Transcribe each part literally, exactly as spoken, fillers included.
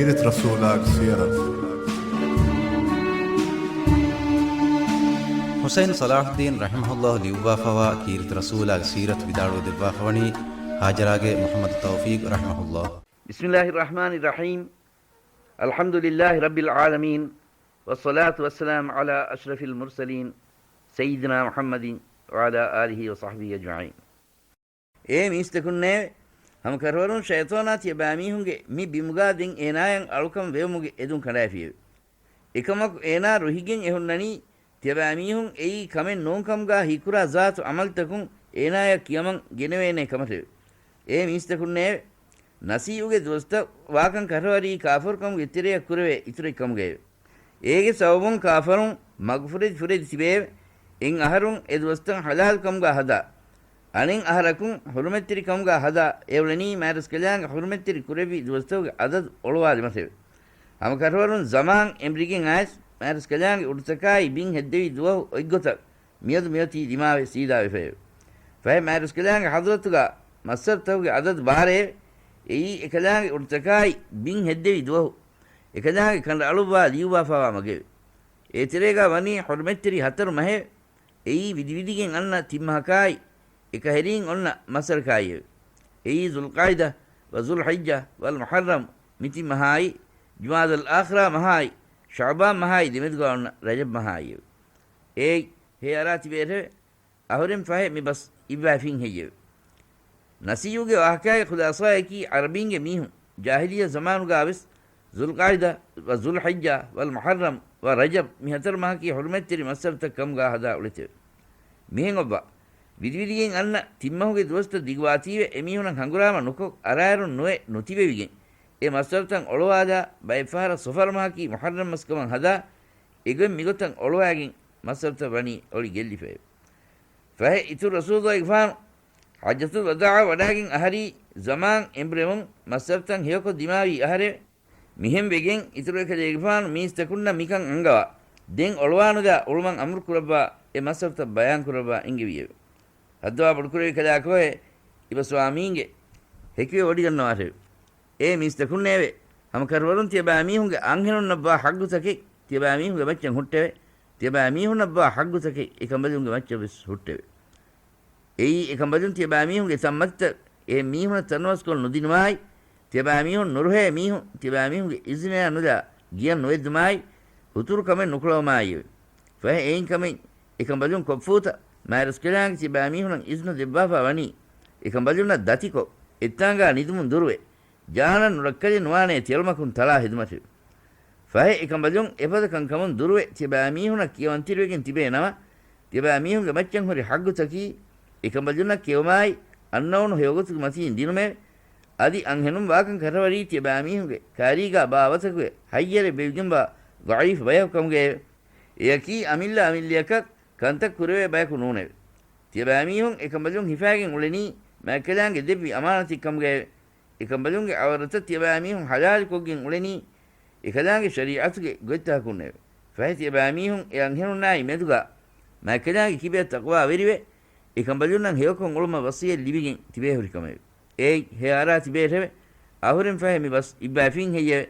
ކީރިތި ރަސޫލާގެ ސީރަތު. ޙުސައިން ޞަލާޙުއްދީން ރަޙިމަހުﷲ ލިޔުއްވާފަވާ ކީރިތި ރަސޫލާގެ ސީރަތު ވިދާޅުވެ ދެއްވާފަވަނީ ހާޖަރާގެ މުޙައްމަދު ތައުފީޤް ރަޙިމަހުﷲ. بسم الله الرحمن الرحيم. الحمد لله رب العالمين. والصلاة والسلام على أشرف المرسلين سيدنا محمد وعلى آله وصحبه أجمعين. އޭ މީސްތަކުންނޭވެ! ހަމަ ކަށަވަރުން ޝައިޠާނާ ތިޔަބައިމީހުންގެ މި ބިމުގާ ދެން އޭނާޔަށް އަޅުކަން ވެވުމުގެ އެދުން ކަނޑާފިއެވެ. އެކަމަކު އޭނާ ރުހިގެން އެހުންނަނީ، ތިޔަބައިމީހުން އެއީ ކަމެއް ނޫންކަމުގާ ހީކުރާ ޒާތު ޢަމަލުތަކުން އޭނާޔަށް ކިޔަމަން ގެނެވޭނޭ ކަމަށެވެ. އޭ މީސްތަކުންނޭވެ! ނަސީއުގެ ދުވަސްތައް ވާކަން ކަށަވަރީ ކާފަރުކަމުގެ ތެރެއަށް ކުރެވޭ އިތުރެއް ކަމުގައެވެ. އޭގެ ސަބަބުން ކާފަރުން މަގުފުރެދި ފުރެދި ތިބެއެވެ. އެއް އަހަރުން އެ ދުވަސްތައް ޙަލާލު ކަމުގާ ހަދާ، އަނެއް އަހަރަކުން ޙުރުމަތްތެރި ކަމުގާ ހަދާ، އެ އުޅެނީ މާތްރަސްކަލާނގެ ޙުރުމަތްތެރި ކުރެއްވި ދުވަސްތަކުގެ އަދަދު އޮޅުވާލުމަށެވެ. ހަމަ ކަށަވަރުން ޒަމާން އެނބުރިގެން އައިސް، މާތްރަސްކަލާނގެ އުޑުތަކާއި ބިން ހެއްދެވި ދުވަހު އޮތްގޮތަށް މިއަދު މިއޮތީ ދިމާވެ ސީދާވެފައެވެ. ފަހެ މާތްރަސްކަލާނގެ ޙަޟްރަތުގާ މައްސަރުތަކުގެ އަދަދު ބާރައެވެ. އެއީ އެކަލާނގެ އުޑުތަކާއި ބިން ހެއްދެވި ދުވަހު އެކަލާނގެ ކަނޑައަޅުއްވާ ލިޔުއްވާފަވާ މަގެވެ. އޭތެރޭގާ ވަނީ ޙުރުމަތްތެރި ހަތަރު މަހެވެ. އެއީ ވިދިވިދިގެން އަންނަ ތިން މަހަކާއި، އެކަހެރީން އޮންނަ މައްސަރަކާއިއެވެ. އެއީ ޛުލްޤަޢިދާ ވަ ޛުލްޙިއްޖާ ވަލް މުޙައްރަމް މި ތިން މަހާއި، ޖުމާދަލް އާޚިރާ މަހާއި، ޝަޢުބާން މަހާއި ދެމެދުގާ އޮންނަ ރަޖަބް މަހާއިއެވެ. އޭ ހޭ އަރާ ތިބޭށެވެ! އަހުރެން ފަހެ މި ބަސް އިއްވާފިން ހެއްޔެވެ؟ ނަސީއުގެ ވާހަކާގެ ޚުލާޞާއަކީ، ޢަރަބީންގެ މީހުން ޖާހިލިއްޔަ ޒަމާނުގާވެސް ޛުލްޤަޢިދާ ވަ ޛުލްޙިއްޖާ ވަލް މުޙައްރަމް ވަ ރަޖަބް މި ހަތަރު މަހަކީ ޙުރުމަތްތެރި މައްސަރުތައް ކަމުގާ ހަދާ އުޅެތެވެ. މިހެން އޮއްވާ، ވިދިވިދިގެން އަންނަ ތިން މަހުގެ ދުވަސްތައް ދިގުވާތީވެ އެމީހުނަށް ހަނގުރާމަ ނުކޮށް، އަރާއިރުން ނުވެ ނުތިބެވިގެން، އެ މައްސަރުތައް އޮޅުވާލާ، ބައެއް ފަހަރަށް ޞަފަރު މަހަކީ މުޙައްރަމް މަސްކަމަށް ހަދާ، އެގޮތް މިގޮތަށް އޮޅުވާގެން މައްސަރުތައް ވަނީ އޮޅި ގެއްލިފައެވެ. ފަހެ އިތުރު ރަސޫލުގެފާނު ޙައްޖަތުލް ވަދާޢަށް ވަޑާގެން އަހަރީ ޒަމާން އެނބުރެމުން މައްސަރުތައް ހެޔޮކޮށް ދިމާވީ އަހަރެވެ. މިހެން ވެގެން އިތުރު އެކަލޭގެފާނު މީސްތަކުންނަށް މިކަން އަންގަވާ، ދެން އޮޅުވާނުލާ އުޅުމަށް އަމުރު ކުރައްވާ، އެ މައްސަރުތައް ބަޔާން ކުރައްވާ އެންގެވިއެވެ. ހައްދަވާ ބޮޑުކުރެވި ކަލާކޯއެ، އިބަ ސްވާމީންގެ ހެކިވެ ވޮޑިގަންނަވާށެވެ. އޭ މީސްތަކުންނޭވެ! ހަމަ ކަށަވަރުން ތިޔަބައިމީހުންގެ އަންހެނުންނަށްވާ ޙައްޤުތަކެއް ތިޔަބައިމީހުންގެ މައްޗަށް ހުއްޓެވެ. ތިޔަބައިމީހުންނަށްވާ ޙައްޤުތަކެއް އެކަނބަލުންގެ މައްޗަށް ވެސް ހުއްޓެވެ. އެއީ އެކަނބަލުން ތިޔަބައިމީހުންގެ ތަންމަތިތައް އެހެން މީހުނަށް ތަނަވަސްކޮށް ނުދިނުމާއި، ތިޔަބައިމީހުން ނުރުހޭ މީހުން ތިޔަބައިމީހުންގެ އިޒުނަޔާ ނުލާ ގިޔަން ނުވެއްދުމާއި، ހުތުރު ކަމެއް ނުކުޅަވުމާއިއެވެ. ފަހެ އެއިން ކަމެއް އެކަނބަލުން ކޮށްފޫތަ، މާތްރަސްކަލާނގެ ތިޔަބައިމީހުނަށް އިޒުނަ ދެއްވާފާ ވަނީ، އެކަނބަލުންނަށް ދަތިކޮށް، އެއްތާނގާ ނިދުމުން ދުރުވެ، ޖާނަން ނުރައްކަލެއް ނުވާނޭ ތެޅުމަކުން ތަޅާ ހެދުމަށެވެ. ފަހެ އެކަނބަލުން އެފަދަ ކަންކަމުން ދުރުވެ ތިޔަބައިމީހުނަށް ކިޔަވަންތެރިވެގެން ތިބޭ ނަމަ، ތިޔަބައިމީހުންގެ މައްޗަށް ހުރި ޙައްޤުތަކީ، އެކަނބަލުންނަށް ކިޔެވުމާއި، އަންނައުނު ހެޔޮގޮތުގެ މަތީން ދިނުމެވެ. އަދި އަންހެނުން ވާކަން ކަށަވަރީ ތިޔަބައިމީހުންގެ ކާރީގާ ބާވަތަކުގެ ހައްޔަރެއް ވެވިގެންވާ ޟަޢީފު ބަޔަކު ކަމުގައެވެ. އެޔަކީ އަމިއްލަ އަމިއްލައަކަށް ކަންތައް ކުރެވޭ ބަޔަކު ނޫނެވެ. ތިޔަބައިމީހުން އެކަނބަލުން ހިފާގެން އުޅެނީ މާތްކަލާނގެ ދެއްވި އަމާނަތެއް ކަމުގައެވެ. އެކަނބަލުންގެ އަވަރަތައް ތިޔަބައިމީހުން ޙަލާލުކޮށްގެން އުޅެނީ އެކަލާނގެ ޝަރީޢަތުގެ ގޮތްތަކަކުންނެވެ. ފަހެ ތިޔަބައިމީހުން އެ އަންހެނުންނާއި މެދުގާ މާތްކަލާނގެ ކިބަޔަށް ތަޤްވާވެރިވެ، އެކަނބަލުންނަށް ހެޔޮކޮށް އުޅުމަށް ވަޞިއްޔަތް ލިބިގެން ތިބޭ ހުރި ކަމެވެ. އޭތް ހޭ އަރާ ތިބޭށެވެ! އަހުރެން ފަހެ މި ބަސް އިއްވާފިން ހެއްޔެވެ؟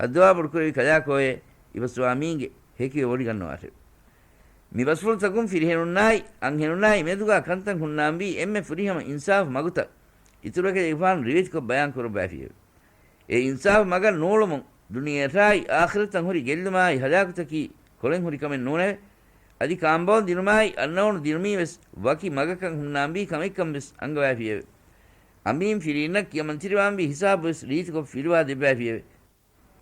ހައްދަވާ ބޮޑުކުރެވި ކަލާކޯއޭ، އިބަ ސްވާމީންގެ ހެކިވެ ވޮޑިގަންނަވާށެވެ. މި ބަސްފުޅުތަކުން ފިރިހެނުންނާއި އަންހެނުންނާއި މެދުގާ ކަންތައް ހުންނާންވީ އެންމެ ފުރިހަމަ އިންސާފު މަގުތައް އިތުރު އެކަލޭގެފާނު ރިވެތިކޮށް ބަޔާން ކުރައްވާފިއެވެ. އެ އިންސާފު މަގަށް ނޫޅުމުން ދުނިޔެއަށާއި އާޚިރަތަށް ހުރި ގެއްލުމާއި ހަލާކުތަކީ ކޮޅެން ހުރި ކަމެއް ނޫނެވެ. އަދި ކާންބޯން ދިނުމާއި އަންނައުނު ދިނުމީ ވެސް ވަކި މަގަކަށް ހުންނާންވީ ކަމެއްކަން ވެސް އަންގަވާފިއެވެ. އަނބީން ފިރީންނަށް ކިޔަމަންތެރިވާންވީ ހިސާބު ވެސް ރީތިކޮށް ފިލުވާ ދެއްވާފިއެވެ.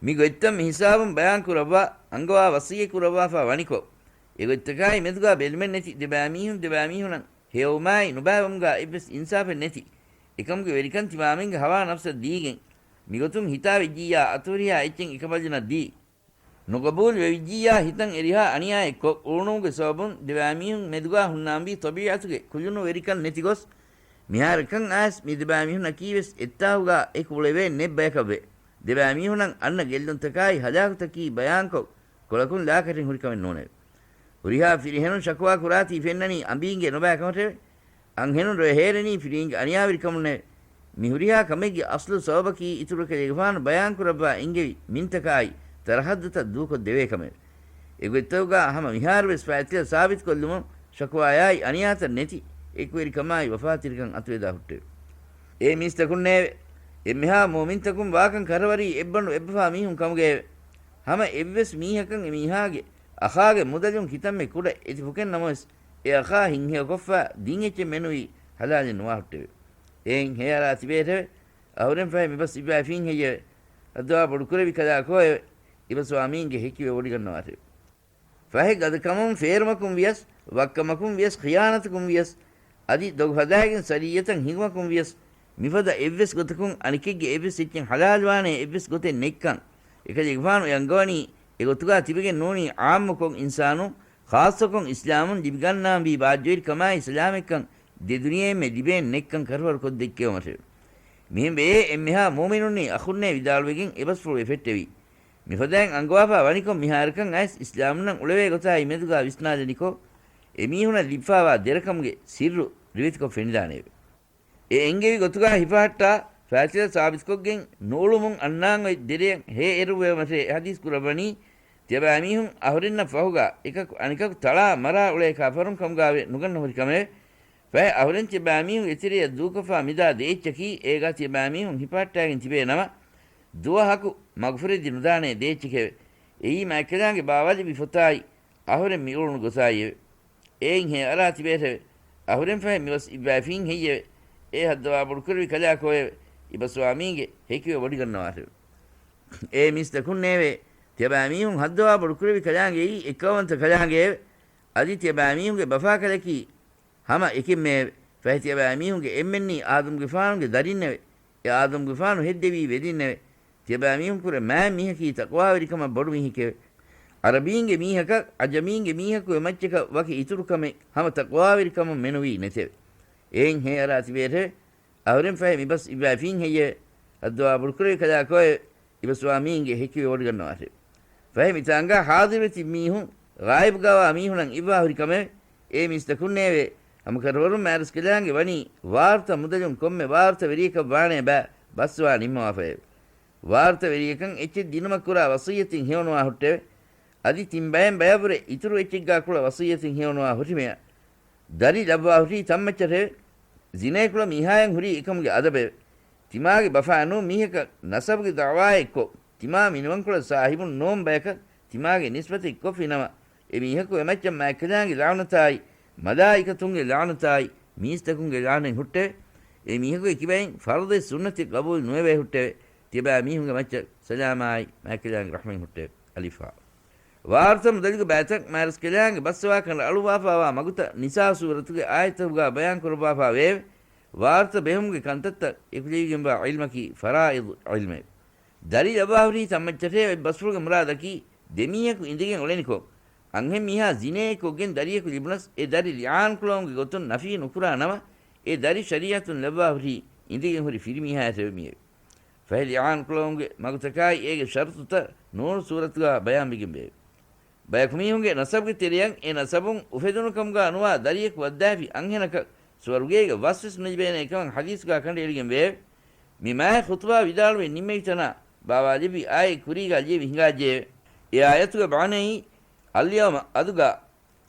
މި ގޮތްތައް މި ހިސާބުން ބަޔާން ކުރައްވާ، އަންގަވާ ވަޞިއްޔަތް ކުރައްވާފާ ވަނިކޮށް، އެ ގޮތްތަކާއި މެދުގާ ބެލުމެއް ނެތި ދެބައިމީހުން ދެބައިމީހުނަށް ހެޔޮވުމާއި ނުބައިވަމުގާ އެއްވެސް އިންސާފެއް ނެތި، އެކަމުގެ ވެރިކަން ތިމާމެންގެ ހަވާ ނަފްސަށް ދީގެން، މިގޮތުން ހިތާ ވެއްޖިއްޔާ އަތުވެރިހާ އެއްޗެއް އެކަނބަލުންނަށް ދީ، ނުގަބޫލު ވެވިއްޖިއްޔާ ހިތަށް އެރިހާ އަނިޔާއެއްކޮށް އުޅުނުމުގެ ސަބަބުން ދެބައިމީހުން މެދުގާ ހުންނާންވީ ޠަބީޢަތުގެ ކުލުނު ވެރިކަން ނެތިގޮސް، މިހާރަކަށް އައިސް މި ދެބައިމީހުންނަކީވެސް އެއްތާހުގާ އެކު އުޅެވޭ ނެތް ބަޔަކަށްވެ، ދެބައިމީހުނަށް އަންނަ ގެއްލުންތަކާއި ހަލާކުތަކީ ބަޔާންކޮށް، ކޮޅަކުން ލާކަށިން ހުރި ކަމެއް ނޫނެވެ. ހުރިހާ ފިރިހެނުން ޝަކުވާ ކުރާތީ ފެންނަނީ އަނބީންގެ ނުބައިކަމަށެވެ. އަންހެނުން ރޮއެ ހޭރެނީ ފިރީންގެ އަނިޔާވެރިކަމުންނެވެ. މި ހުރިހާ ކަމެއްގެ އަސްލު ސަބަބަކީ އިތުރު ކަލޭގެފާނު ބަޔާންކުރައްވާ އެންގެވި މިންތަކާއި ތަރަހައްދުތައް ދޫކޮށްދެވޭ ކަމެވެ. އެގޮތްތަކުގަ ހަމަ މިހާރުވެސް ފާތިލަ ސާބިތުކޮށްލުމުން ޝަކުވާޔާއި އަނިޔާތައް ނެތި އެކުވެރިކަމާއި ވަފާތެރިކަން އަތުވެދާ ހުއްޓެވެ. އޭ މީސްތަކުންނޭވެ! އެންމެހާ މުއުމިންތަކުން ވާކަން ކަށަވަރީ އެއްބަނޑު އެއްބަފާ މީހުން ކަމުގައެވެ. ހަމަ އެއްވެސް މީހަކަށް އެ މީހާގެ އަޚާގެ މުދަލުން ކިތަންމެ ކުޑަ އެތި ފުކެއް ނަމަވެސް، އެ އަޚާ ހިތްހެޔޮކޮށްފަ ދިން އެއްޗެއް މެނުވީ ހަލާލެއް ނުވާ ހުއްޓެވެ. އެއިން ހޭއަރާ ތިބޭޓެވެ. އަހުރެން ފަހެ މިބަސް އިއްވައިފީން ހެއްޔެވެ؟ އައްދަވާ ބޮޑުކުރެވި ކަލާކޯއެވެ؟ އިބަސްވާ މީންގެ ހެކިވެ ވޮޑިގަންނަވާށެވެ. ފަހެ ގަދަކަމުން ފޭރުމަކުން ވިޔަސް، ވައްކަމަކުން ވިޔަސް، ޚިޔާނަތަކުން ވިޔަސް، އަދި ދޮގު ހަދާގެން ޝަރީއަތަށް ހިނގުމަކުން ވިޔަސް، މިފަދަ އެއްވެސް ގޮތަކުން އަނެކެއްގެ އެއްވެސް އެއްޗެއް ހަލާލުވާނޭ އެއްވެސް ގޮތެއް ނެތްކަން، އެކަލޭގެފާނު އެ އަންގަވަނީ އެގޮތުގަ ތިބެގެން ނޫނީ ޢާއްމުކޮށް އިންސާނުން، ޚާއްޞަކޮށް އިސްލާމުން ލިބިގަންނާންވީ ބާއްޖަވެރިކަމާއި ސަލާމަތްކަން ދެދުނިޔެއިންމެ ލިބޭން ނެތްކަން ކަށަވަރުކޮށް ދެއްކެވުމަށެވެ. މިހެން ވެޔޭ އެންމެހާ މުއުމިނުންނީ އަޚުންނޭ ވިދާޅުވެގެން އެބަސްފުޅު އެފެއްޓެވީ. މިފަދައިން އަންގަވާފާ ވަނިކޮށް މިހާރަކަށް އައިސް އިސްލާމުންނަށް އުޅެވޭ ގޮތާއި މެދުގާ ވިސްނާލަނިކޮށް، އެމީހުނަށް ލިބިފާވާ ދެރަކަމުގެ ސިއްރު ރިވެތިކޮށް ފެނިދާނެއެވެ. އެ އެންގެވި ގޮތުގާ ހިފަހައްޓާ، ފާތިލަ ސާބިތުކޮށްގެން ނޫޅުމުން އަންނާން އޮތް ދެރަޔަށް ހޭ އެރުއްވެވުމަށޭ އެ ޙަދީޘް ކުރައްވަނީ، ތިޔަބައިމީހުން އަހުރެންނަށް ފަހުގާ އެކަކު އަނެކަކު ތަޅާ މަރާ އުޅޭ ކާފަރުން ކަމުގާވެ ނުގަންނަ ހުރި ކަމެވެ. ފަހެ އަހުރެން ތިޔަބައިމީހުންގެ އެތެރެޔަށް ދޫކޮށްފާ މިދާ ދެ އެއްޗަކީ އޭގާ ތިޔަބައިމީހުން ހިފަހައްޓާގެން ތިބޭ ނަމަ، ދުވަހަކު މަގުފުރެދި ނުދާނޭ ދެ އެއްޗެކެވެ. އެއީ މާތްކަލާނގެ ބާވާލެއްވި ފޮތާއި އަހުރެން މިއުޅުނު ގޮތާއިއެވެ. އެއިން ހޭއަރާ ތިބޭށެވެ. އަހުރެން ފަހެ މިބަސް އިއްވައިފީން ހެއްޔެވެ؟ އޭ ހައްދަވާ ބޮޑުކުރެވި ކަލާކޯއެވެ؟ އިބަސްވާމީގެ ހެކިވެ ވޮޑިގަންނަވާށެވެ. އޭ މީސްތަކުންނޭވެ! ތިޔަބައިމީހުން ހައްދަވާ ބޮޑުކުރެވި ކަލާނގެއީ އެއްކައުވަންތަ ކަލާނގެއެވެ. އަދި ތިޔަބައިމީހުންގެ ބަފާކަލަކީ ހަމަ އެކެއްމެއެވެ. ފަހެ ތިޔަބައިމީހުންގެ އެންމެންނީ އާދަމްގެފާނުގެ ދަރިންނެވެ. އެ އާދަމްގެފާނު ހެއްދެވީ ވެލިންނެވެ. ތިޔަބައިމީހުންކުރެ މާތް މީހަކީ ތަޤްވާވެރިކަމަށް ބޮޑު މީހެކެވެ. ޢަރަބީންގެ މީހަކަށް، ޢަޖަމީންގެ މީހަކުގެ މައްޗަކަށް ވަކި އިތުރު ކަމެއް ހަމަ ތަޤްވާވެރިކަމުން މެނުވީ ނެތެވެ. އެއިން ހޭއަރާ ތިބޭށެވެ. އަހުރެން ފަހެ މިބަސް އިއްވައިފީން ހެއްޔެވެ؟ ހައްދަވާ ބޮޑުކުރެވި ކަލާކޯއެވެ؟ އިބަސްވާމީންގެ ހެކިވެ ވޮޑިގަންނަވާށެވެ. ފަހެ މިތާނގާ ޙާޟިރުވެ ތިބި މީހުން ޣާއިބުގާވާ މީހުނަށް އިއްވާ ހުރި ކަމެވެ. އޭ މީސްތަކުންނޭވެ! ހަމަ ކަށަވަރުން މާރަސްކަލާނގެ ވަނީ ވާރުތަ މުދަލުން ކޮންމެ ވާރުތަ ވެރިޔަކަށް ވާނޭ ބައި ބަސްވާ ނިންމަވާފައެވެ. ވާރުތަ ވެރިޔަކަށް އެއްޗެއް ދިނުމަށް ކުރާ ވަޞިއްޔަތެއް ހެޔޮނުވާ ހުއްޓެވެ. އަދި ތިން ބައެއް ބަޔަށްވުރެ އިތުރު އެއްޗެއްގާ ކުޅަ ވަޞިއްޔަތެއް ހެޔޮނުވާ ހުރިމެއަށް. ދަރި ލައްވާ ހުރީ ތަންމައްޗަށެވެ. ޒިނޭކުޅަ މީހާޔަށް ހުރީ އެކަމުގެ އަދަބެވެ. ތިމާގެ ބަފާ ނޫން މީހަކަށް ނަސަބުގެ ދަޢުވާއެއްކޮށް، ތިމާ މިނިވަންކޮޅަށް ސާހިބުން ނޫން ބަޔަކަށް ތިމާގެ ނިސްބަތެއް ކޮށްފި ނަމަ، އެ މީހަކު އެމައްޗަށް މާތްކަލާނގެ ލަޢުނަތާއި، މަލާއިކަތުންގެ ލަޢުނަތާއި، މީސްތަކުންގެ ލަޢުނަތް ހުއްޓެވެ. އެ މީހަކު އެކިބައިން ފަރުޟެއް ސުންނަތެއް ޤަބޫލު ނުވެވޭ ހުއްޓެވެ. ތިޔަބައިމީހުންގެ މައްޗަށް ސަލާމާއި މާތްކަލާނގެ ރަޙްމަތް ހުއްޓެވެ. އަލިފާ. ވާރުތަ މުދަލުގެ ބައިތައް މާރަސްކަލާނގެ ބައްސަވާކަނޑަ އަޅުއްވާފާވާ މަގުތައް ނިސާ ސޫރަތުގެ އާޔަތްތަކުގާ ބަޔާން ކުރައްވާފާ ވެއެވެ. ވާރުތަ ބެހުމުގެ ކަންތައްތައް އެކުލެވިގެންވާ ޢިލްމަކީ ފަރާއިޟު ޢިލްމެވެ. ދަރި ލައްވާ ހުރީ ތަންމައްޗަށޭ އޮތް ބަސްފުޅުގެ މުރާދަކީ، ދެމީހަކު އިނދެގެން އުޅެނިކޮށް، އަންހެން މީހާ ޒިނޭއެއްކޮށްގެން ދަރިޔަކު ލިބުނަސް، އެ ދަރި ލިޢާންކުޅަވުމުގެ ގޮތުން ނަފީ ނުކުރާ ނަމަ، އެ ދަރި ޝަރީޢަތުން ލައްވާ ހުރީ އިނދެގެން ހުރި ފިރިމީހާޔަށެވެ. މިއެވެ. ފަހެ ލިޢާންކުޅަވުމުގެ މަގުތަކާއި އޭގެ ޝަރުޠުތައް ނޫރު ސޫރަތުގާ ބަޔާންވެގެންވެއެވެ. ބަޔަކު މީހުންގެ ނަސަބުގެ ތެރެއަށް އެ ނަސަބުން އުފެދުނުކަމުގާ ނުވާ ދަރިޔަކު ވައްދާފި އަންހެނަކަށް ސުވަރުގޭގެ ވަސްވެސް ނުލިބޭނޭ ކަމަށް ޙަދީޘުގާ ކަނޑައެޅިގެން ވެއެވެ. މި މާތް ޚުޠުބާ ވިދާޅުވެ ނިންމެވި ތަނާ ބާވާލެއްވި އާޔަތް ކުރީގާ ލިޔެވި ހިނގާއްޖެއެވެ. އެ އާޔަތުގެ މާނައީ، އަލްޔައުމަ އަދުގާ،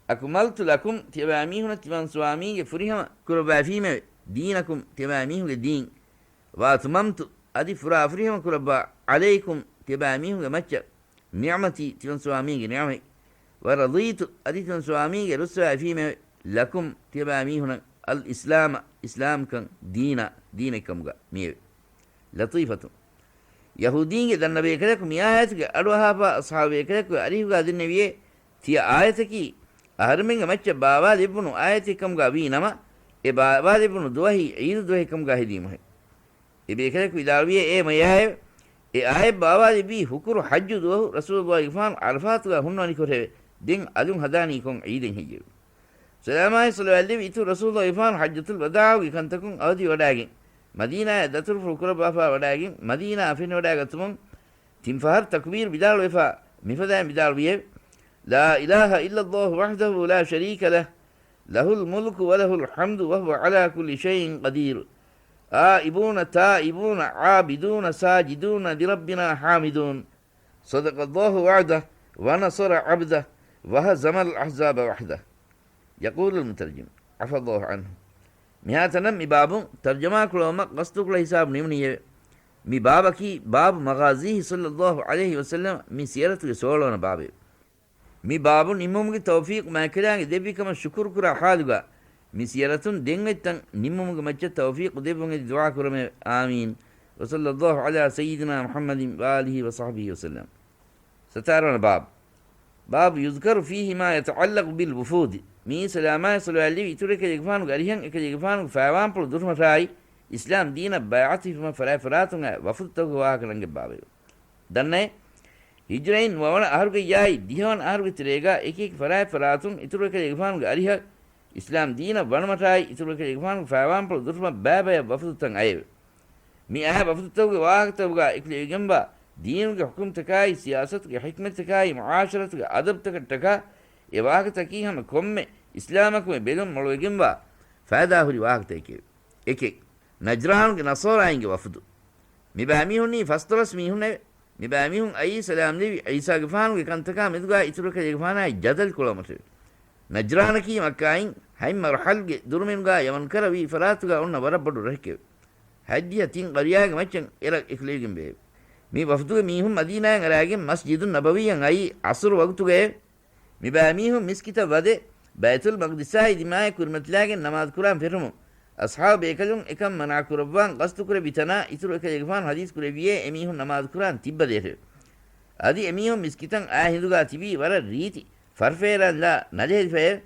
އަކްމަލްތު ލަކުމް ތިޔަބައިމީހުނަށް ތިމަން ސުވާމީގެ ފުރިހަމަ ކުރައްވައިފީމެވެ. ދީނަކުމް ތިޔަބައިމީހުންގެ ދީން. ވައަތްމަމްތު އަދި ފުރާ ފުރިހަމަ ކުރައްވާ، ޢަލައިކުމް ތިޔަބައިމީހުންގެ މައްޗަށް، ނިޢުމަތީ ތިމަން ސުވާމީގެ ނިޢުމަތް. ވަރަޟީތު އަދި ތިމަން ސުވާމީގެ ރުއްސަވައިފީމެވެ. ލަކުމް ތިޔަބައިމީހުނަށް، އަލް އިސްލާމަ އިސްލާމްކަން، ދީނާ ދީނެއްކަމުގަ މިއެވެ. ލަޠީފަތު. ޔަހޫދީންގެ ދަންނަ ބޭކަލަކު މި އާޔަތުގެ އަޑުއަހާފާ އަޞްޙާބު ބޭކަލަކު އަރިހުގާ ދެންނެވިއޭ، ތިޔަ އާޔަތަކީ އަހަރެމެންގެ މައްޗަށް ބާވާލެއްވުނު އާޔަތެއްކަމުގާ ވީ ނަމަ، އެ ބާވާލެއްވުނު ދުވަހީ ޢީދު ދުވަހެއްކަމުގާ ހެދީމުހެން. އެ ބޭކަލަކު ވިދާޅުވިއޭ، އޭ މަޔާއެވެ! އެ އާޔަތް ބާވާލެއްވީ ހުކުރު ޙައްޖު ދުވަހު ރަސޫލުއްލާހިގެފާނު ޢަރަފާތުގާ ހުންނަވަނިކޮށެވެ. ދެން އަލުން ހަދާނީކޮށް ޢީދެއް ހެއްޔެވެ؟ ސަލާމާއި ޞަލަވާތްލެއްވި އިތުރު ރަސޫލުއްލާހިގެފާނު ޙައްޖަތުލް ވަދާޢުގެ ކަންތަކުން އަވަދިވަޑާގެން، މަދީނާއަށް ދަތުރުފުޅު ކުރައްވާފާ ވަޑާގެން، މަދީނާއަށް ފެނިވަޑާގަތުމުން ތިން ފަހަރު ތަކުބީރު ވިދާޅުވެފާ، މިފަދައިން ވިދާޅުވިއެވެ. لا إله إلا الله وحده لا شريك له، له الملك وله الحمد وهو على كل شيء قدير. آئبون تائبون عابدون ساجدون لربنا حامدون. صدق الله وعده ونصر عبده وهزم الأحزاب وحده. يقول المترجم، عفى الله عنه. މިހާތަނަށް މި ބާބުން ތަރްޖަމާ ކުޅަވުމަށް ގަސްތުކުޅަ ހިސާބު ނިމުނީއެވެ. މި ބާބަކީ ބާބު މަޣާޒީހި صلى الله عليه وسلم މި ސިޔަރަތުގެ ސޯޅަވަނަ ބާބެވެ. މި ބާބު ނިންމުމުގެ ތައުފީޤު މާތްކަލާނގެ ދެއްވި ކަމަށް ޝުކުރު ކުރާ ޙާލުގަ، މި ސިޔަރަތުން ދެން އޮތްތަން ނިންމުމުގެ މައްޗަށް ތައުފީޤު ދެއްވުން އެދި ދުޢާ ކުރަމެވެ. އާމީން. وصلى الله على سيدنا محمد وآله وصحبه وسلم. ސަތާރަ ވަނަ ބާބު. باب يذكر فيه ما يتعلق بالوفود. މިއީ ސަލާމާއި ޞަލަވާތް ލެއްވި އިތުރު އެކަލޭގެފާނުގެ އަރިހަށް އެކަލޭގެފާނުގެ ފައިވާންޕުޅު ދުރުމަށާއި، އިސްލާމް ދީނަށް ބައިޢަތު ހިފުމަށް ފަރާތް ފަރާތުން އައި ވަފުދުތަކުގެ ވާހަކަ ނަންގެ ބާބެވެ. ދަންނައޭ، ހިޖްރައިން ނުވަވަނަ އަހަރުގައްޔާއި ދިހަވަނަ އަހަރުގެ ތެރޭގަ އެކި އެކި ފަރާތް ފަރާތުން އިތުރު އެކަލޭގެފާނުގެ އަރިހަށް އިސްލާމް ދީނަށް ވަނުމަށާއި އިތުރު އެކަލޭގެފާނުގެ ފައިވާންޕުޅު ދުރުމަށް ބައިބަޔަށް ވަފުދުތައް އައެވެ. މި އައި ވަފުދުތަކުގެ ވާހަކަތަކުގަ އެކުލެވިގެންވާ ދީނުގެ ޙުކުމްތަކާއި ސިޔާސަތުގެ ޙިކްމަތްތަކާއި މުޢާޝަރަތުގެ އަދަބުތަކަށްޓަކާ އެ ވާހަކަތަކީ ހަމަ ކޮންމެ އިސްލާމަކުމެ ބެލުން މޮޅުވެގެންވާ ފައިދާހުރި ވާހަކަތަކެވެ. އެކެއް، ނަޖްރާނުގެ ނަޞާރާއިންގެ ވަފުދު. މިބައިމީހުންނީ ފަސްދޮޅަސް މީހުންނެވެ. މިބައިމީހުން އައީ ސަލާމް ލެވި ޢީސާގެފާނުގެ ކަންތަކާ މެދުގާ އިތުރު އެކަލޭގެފާނާއި ޖަދަލު ކުޅަވުމަށެވެ. ނަޖްރާނަކީ މައްކާއިން ހަތް މަރުޙަލްގެ ދުރުމިނުގާ ޔަމަން ކަރަ ވީ ފަރާތުގާ އޮންނަ ވަރަށް ބޮޑު ރަށެކެވެ. ހަތްދިހަ ތިން ޤަރިޔާގެ މައްޗަށް އެ ރަށް އެކުލެވިގެން ވެއެވެ. މި ވަފުދުގެ މީހުން މަދީނާއިން އަރާގެން މަސްޖިދުއް ނަބަވީއަށް އައީ ޢަޞުރު ވަގުތުގައެވެ. މިބައިމީހުން މިސްކިތަށް ވަދެ، ބައިތުލް މަޤްދިސާއި ދިމާއަށް ކުރިމަތިލާގެން ނަމާދު ކުރާން ފެށުމުން، އަޞްޙާބު ބޭކަލުން އެކަން މަނާ ކުރައްވާން ގަސްތު ކުރެއްވި ތަނާ އިތުރު އެކަލޭގެފާނު ޙަދީޘް ކުރެއްވިއޭ އެމީހުން ނަމާދު ކުރާން ތިއްބަދޭށެވެ. އަދި އެމީހުން މިސްކިތަށް އާ ހިނދުގާ ތިބީ ވަރަށް ރީތި ފަރުފޭރާންލާ ނަޖެހިފައެވެ.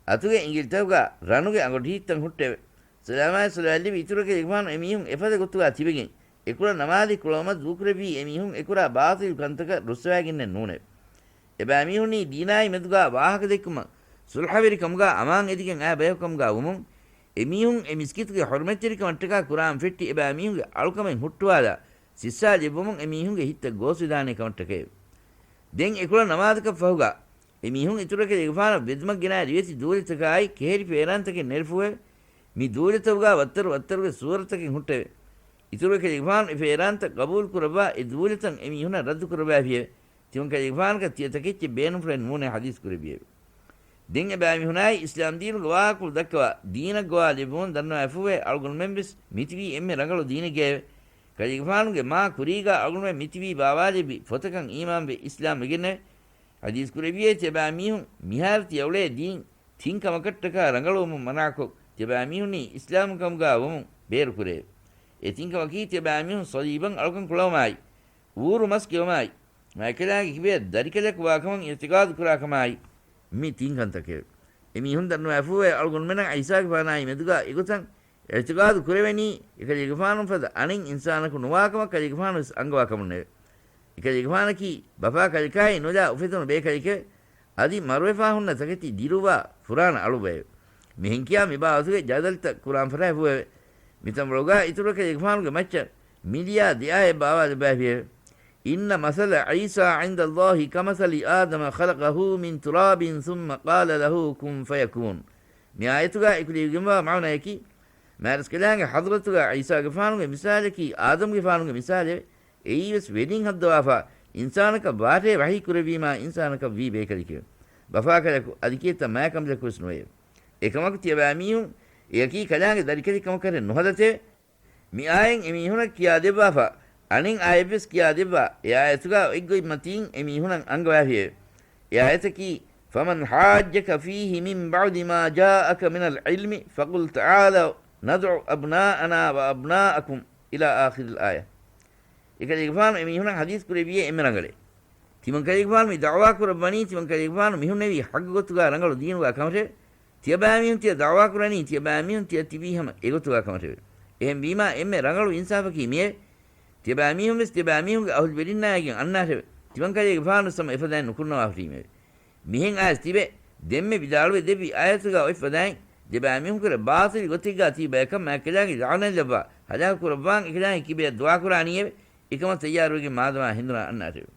އަތުގެ އިނގިލިތަކުގާ ރަނުގެ އަނގޮޑިހިތްތައް ހުއްޓެވެ. ސަލާމާއި ޞަލަވާތް ލެއްވި އިތުރު އެކަލޭގެފާނު އެމީހުން އެފަދަ ގޮތުގާ ތިބެގެން، އެކުޅަ ނަމާދެއް ކުޅަވުމަށް ދޫކުރެއްވީ އެމީހުން އެކުރާ ބާޠިލު ކަންތަކަށް ރުއްސަވާގެންނެއް ނޫނެވެ. އެބައިމީހުންނީ ދީނާއި މެދުގާ ވާހަކަދެއްކުމަށް، ޞުލްޙަވެރިކަމުގާ އަމާން އެދިގެން އައި ބަޔަކު ކަމުގާ ވުމުން، އެމީހުން އެ މިސްކިތުގެ ޙުރުމަތްތެރިކަމަށްޓަކާ ކުރާން ފެއްޓި އެބައިމީހުންގެ އަޅުކަމެއް ހުއްޓުވާލާ، ސިއްސާލެއްވުމުން އެމީހުންގެ ހިތްތައް ގޯސްވެދާނޭ ކަމަށްޓަކައެވެ. ދެން އެކުޅަ ނަމާދަކަށް ފަހުގާ، އެމީހުން އިތުރު އެކަލޭގެފާނަށް ވެދުމަށް ގެނާ ރިވެތި ދޫލަތަކާއި ކެހެރި ފޭރާންތަކެއް ނެރެފުއެވެ. މި ދޫލަތަކުގާ ވައްތަރު ވައްތަރުގެ ސޫރަތަކެއް ހުއްޓެވެ. އިތުރު އެކަލޭގެފާނު އެ ފޭރާންތައް ޤަބޫލު ކުރައްވާ އެ ދޫލަތަށް އެމީހުނަށް ރައްދު ކުރައްވާފިއެވެ. ތިމަން ކަލޭގެފާނަކަށް ތިޔަ ތަކެއްޗެއް ބޭނުންފުޅެއް ނޫނޭ ޙަދީޘް ކުރެއްވިއެވެ. ދެން އެބައިމީހުނާއި އިސްލާމް ދީނުގެ ވާހަކަފުޅު ދައްކަވާ، ދީނަށް ގޮވާލެއްވުމުން ދަންނަވާފޫއެވެ. އަޅުގަނޑުމެންވެސް މިތިބީ އެންމެ ރަނގަޅު ދީނެއްގައެވެ. ކަލޭގެފާނުގެ މާ ކުރީގާ އަޅުގަނޑުމެން މިތިބީ ބާވާލެއްވި ފޮތަކަށް އީމާންވެ އިސްލާމް ވެގެންނެވެ. ޙަދީޘް ކުރެއްވިއޭ ތިޔަބައިމީހުން މިހާރު ތިޔަ އުޅޭ ދީން ތިން ކަމަކަށްޓަކާ ރަނގަޅުވުމުން މަނާކޮށް، ތިޔަބައިމީހުންނީ އިސްލާމު ކަމުގާ ވުމުން ބޭރުކުރެއެވެ. އެ ތިން ކަމަކީ ތިޔަބައިމީހުން ޞަލީބަށް އަޅުކަން ކުޅަވުމާއި، އޫރު މަސް ކެއުމާއި، މާތްކަލާނގެ ކިބަޔަށް ދަރިކަލަކު ވާކަމަށް އިޢުތިޤާދު ކުރާކަމާއި، މި ތިން ކަންތަކެވެ. އެމީހުން ދަންނަވާފޫއެވެ. އަޅުގަނޑުމެނަށް ޢީސާގެފާނާއި މެދުގާ އެގޮތަށް އިޢުތިޤާދު ކުރެވެނީ، އެކަލޭގެފާނު ފަދަ އަނެއް އިންސާނަކު ނުވާކަމަށް ކަލޭގެފާނު ވެސް އަންގަވާ ކަމުންނެވެ. އެކަލޭގެފާނަކީ ބަފާ ކަލެކާއި ނުލާ އުފެދުނު ބޭކަލެކެވެ. އަދި މަރުވެފާ ހުންނަ ތަކެތި ދިރުއްވާ ފުރާނަ އަޅުއްވައެވެ. މިހެންކިޔާ މިބާވަތުގެ ޖަދަލުތައް ކުރާން ފަށާފޫއެވެ. މިތަންވަޅުގާ އިތުރު އެކަލޭގެފާނުގެ މައްޗަށް މިލިޔާ ދެއަހައެއް ބާވާލައްވާފިއެވެ. إن مثل عيسى عند الله كمثل آدم خلقه من تراب ثم قال له كن فيكون. މި އާޔަތުގާ އެކުލެވިގެންވާ މާނަޔަކީ، މާތްރަސްކަލާނގެ ޙަޟްރަތުގާ ޢީސާގެފާނުގެ މިސާލަކީ އާދަމްގެފާނުގެ މިސާލެވެ. އެއީވެސް ވެލިން ހައްދަވާފާ އިންސާނަކަށް ވާށޭ ވަޙީ ކުރެއްވީމާ އިންސާނަކަށް ވީ ބޭކަލެކެވެ. ބަފާކަލަކު އަދި ކިއެއްތަ މާކަނބަލަކު ވެސް ނުވެއެވެ. އެކަމަކު ތިޔަބައިމީހުން އެއަކީ ކަލާނގެ ދަރިކަލެއް ކަމަކަށެއް ނުހަދަތެވެ. މި އާޔަތް އެމީހުނަށް ކިޔާދެއްވާފާ، އަނެއް އާޔަތްވެސް ކިޔާދެއްވާ، އެ އާޔަތުގާ އޮތްގޮތްމަތީން އެމީހުނަށް އަންގަވާފިއެވެ. އެ އާޔަތަކީ، فمن حاجك فيه من بعد ما جاءك من العلم فقل تعالوا ندع أبناءنا وأبناءكم إلى آخر الآية. އެކަލޭގެފާނު އެމީހުނަށް ޙަދީޘް ކުރެއްވިއޭ އެންމެ ރަނގަޅޭ. ތިމަން ކަލޭގެފާނު މި ދަޢުވާ ކުރައްވަނީ، ތިމަން ކަލޭގެފާނު މި ހުންނެވީ ޙައްޤު ގޮތުގާ ރަނގަޅު ދީނުގާ ކަމަށެވެ. ތިޔަބައިމީހުން ތިޔަ ދަޢުވާ ކުރަނީ، ތިޔަބައިމީހުން ތިޔަ ތިބީ ހަމަ އެގޮތުގާ ކަމަށެވެ. އެހެންވީމާ، އެންމެ ރަނގަޅު އިންސާފަކީ މިއެވެ. ތިޔަބައިމީހުން ވެސް ތިޔަބައިމީހުންގެ އަހުލުވެރިންނާއިގެން އަންނާށެވެ. ތިމަން ކަލޭގެފާނު ވެސް ހަމަ އެފަދައިން ނުކުންނަވާ ހުރީމެވެ. މިހެން އައިސް ތިބެ، ދެންމެ ވިދާޅުވެ ދެއްވި އާޔަތުގާ އޮތް ފަދައިން، ދެބައިމީހުންކުރެ ބާޠިލް ގޮތެއްގާ ތިބި ބަޔަކަށް މާތްކަލާނގެ ލަޢުނަތް ލައްވާ، ހަލާކު ކުރައްވާން އެކަލާނގެ ކިބަޔަށް ދުޢާ ކުރާނީއެވެ. އެކަމަށް ތައްޔާރުވެގެން މާދަމާ ހެނދުނާ އަންނާށެވެ.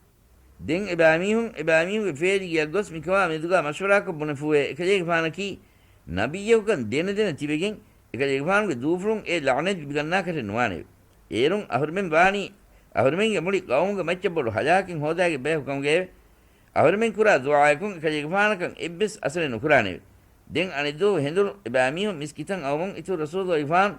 ދެން އެބައިމީހުން، އެބައިމީހުންގެ ފޭލިގެއަށް ގޮސް މިކަމާ މެދުގާ މަޝްވަރާކޮށް ބުނެފޫއެވެ. އެކަލޭގެފާނަކީ ނަބިއްޔަކުކަން ދެނެދެނެ ތިބެގެން، އެކަލޭގެފާނުގެ ދޫފުޅުން އެ ލަޢުނަތް ލިބިގަންނާކަށެއް ނުވާނެއެވެ. އޭރުން އަހުރެމެން ވާނީ، އަހުރެމެންގެ މުޅި ޤައުމުގެ މައްޗަށް ބޮޑު ހަލާކެއް ހޯދާގެ ބަޔަކު ކަމުގައެވެ. އަހުރެމެން ކުރާ ދުޢާއަކުން އެކަލޭގެފާނަކަށް އެއްވެސް އަސަރެއް ނުކުރާނެއެވެ. ދެން އަނެއްދުވަހު ހެނދުނު އެބައިމީހުން މިސްކިތަށް އައުމުން އިތުރު ރަސޫލުގެފާނު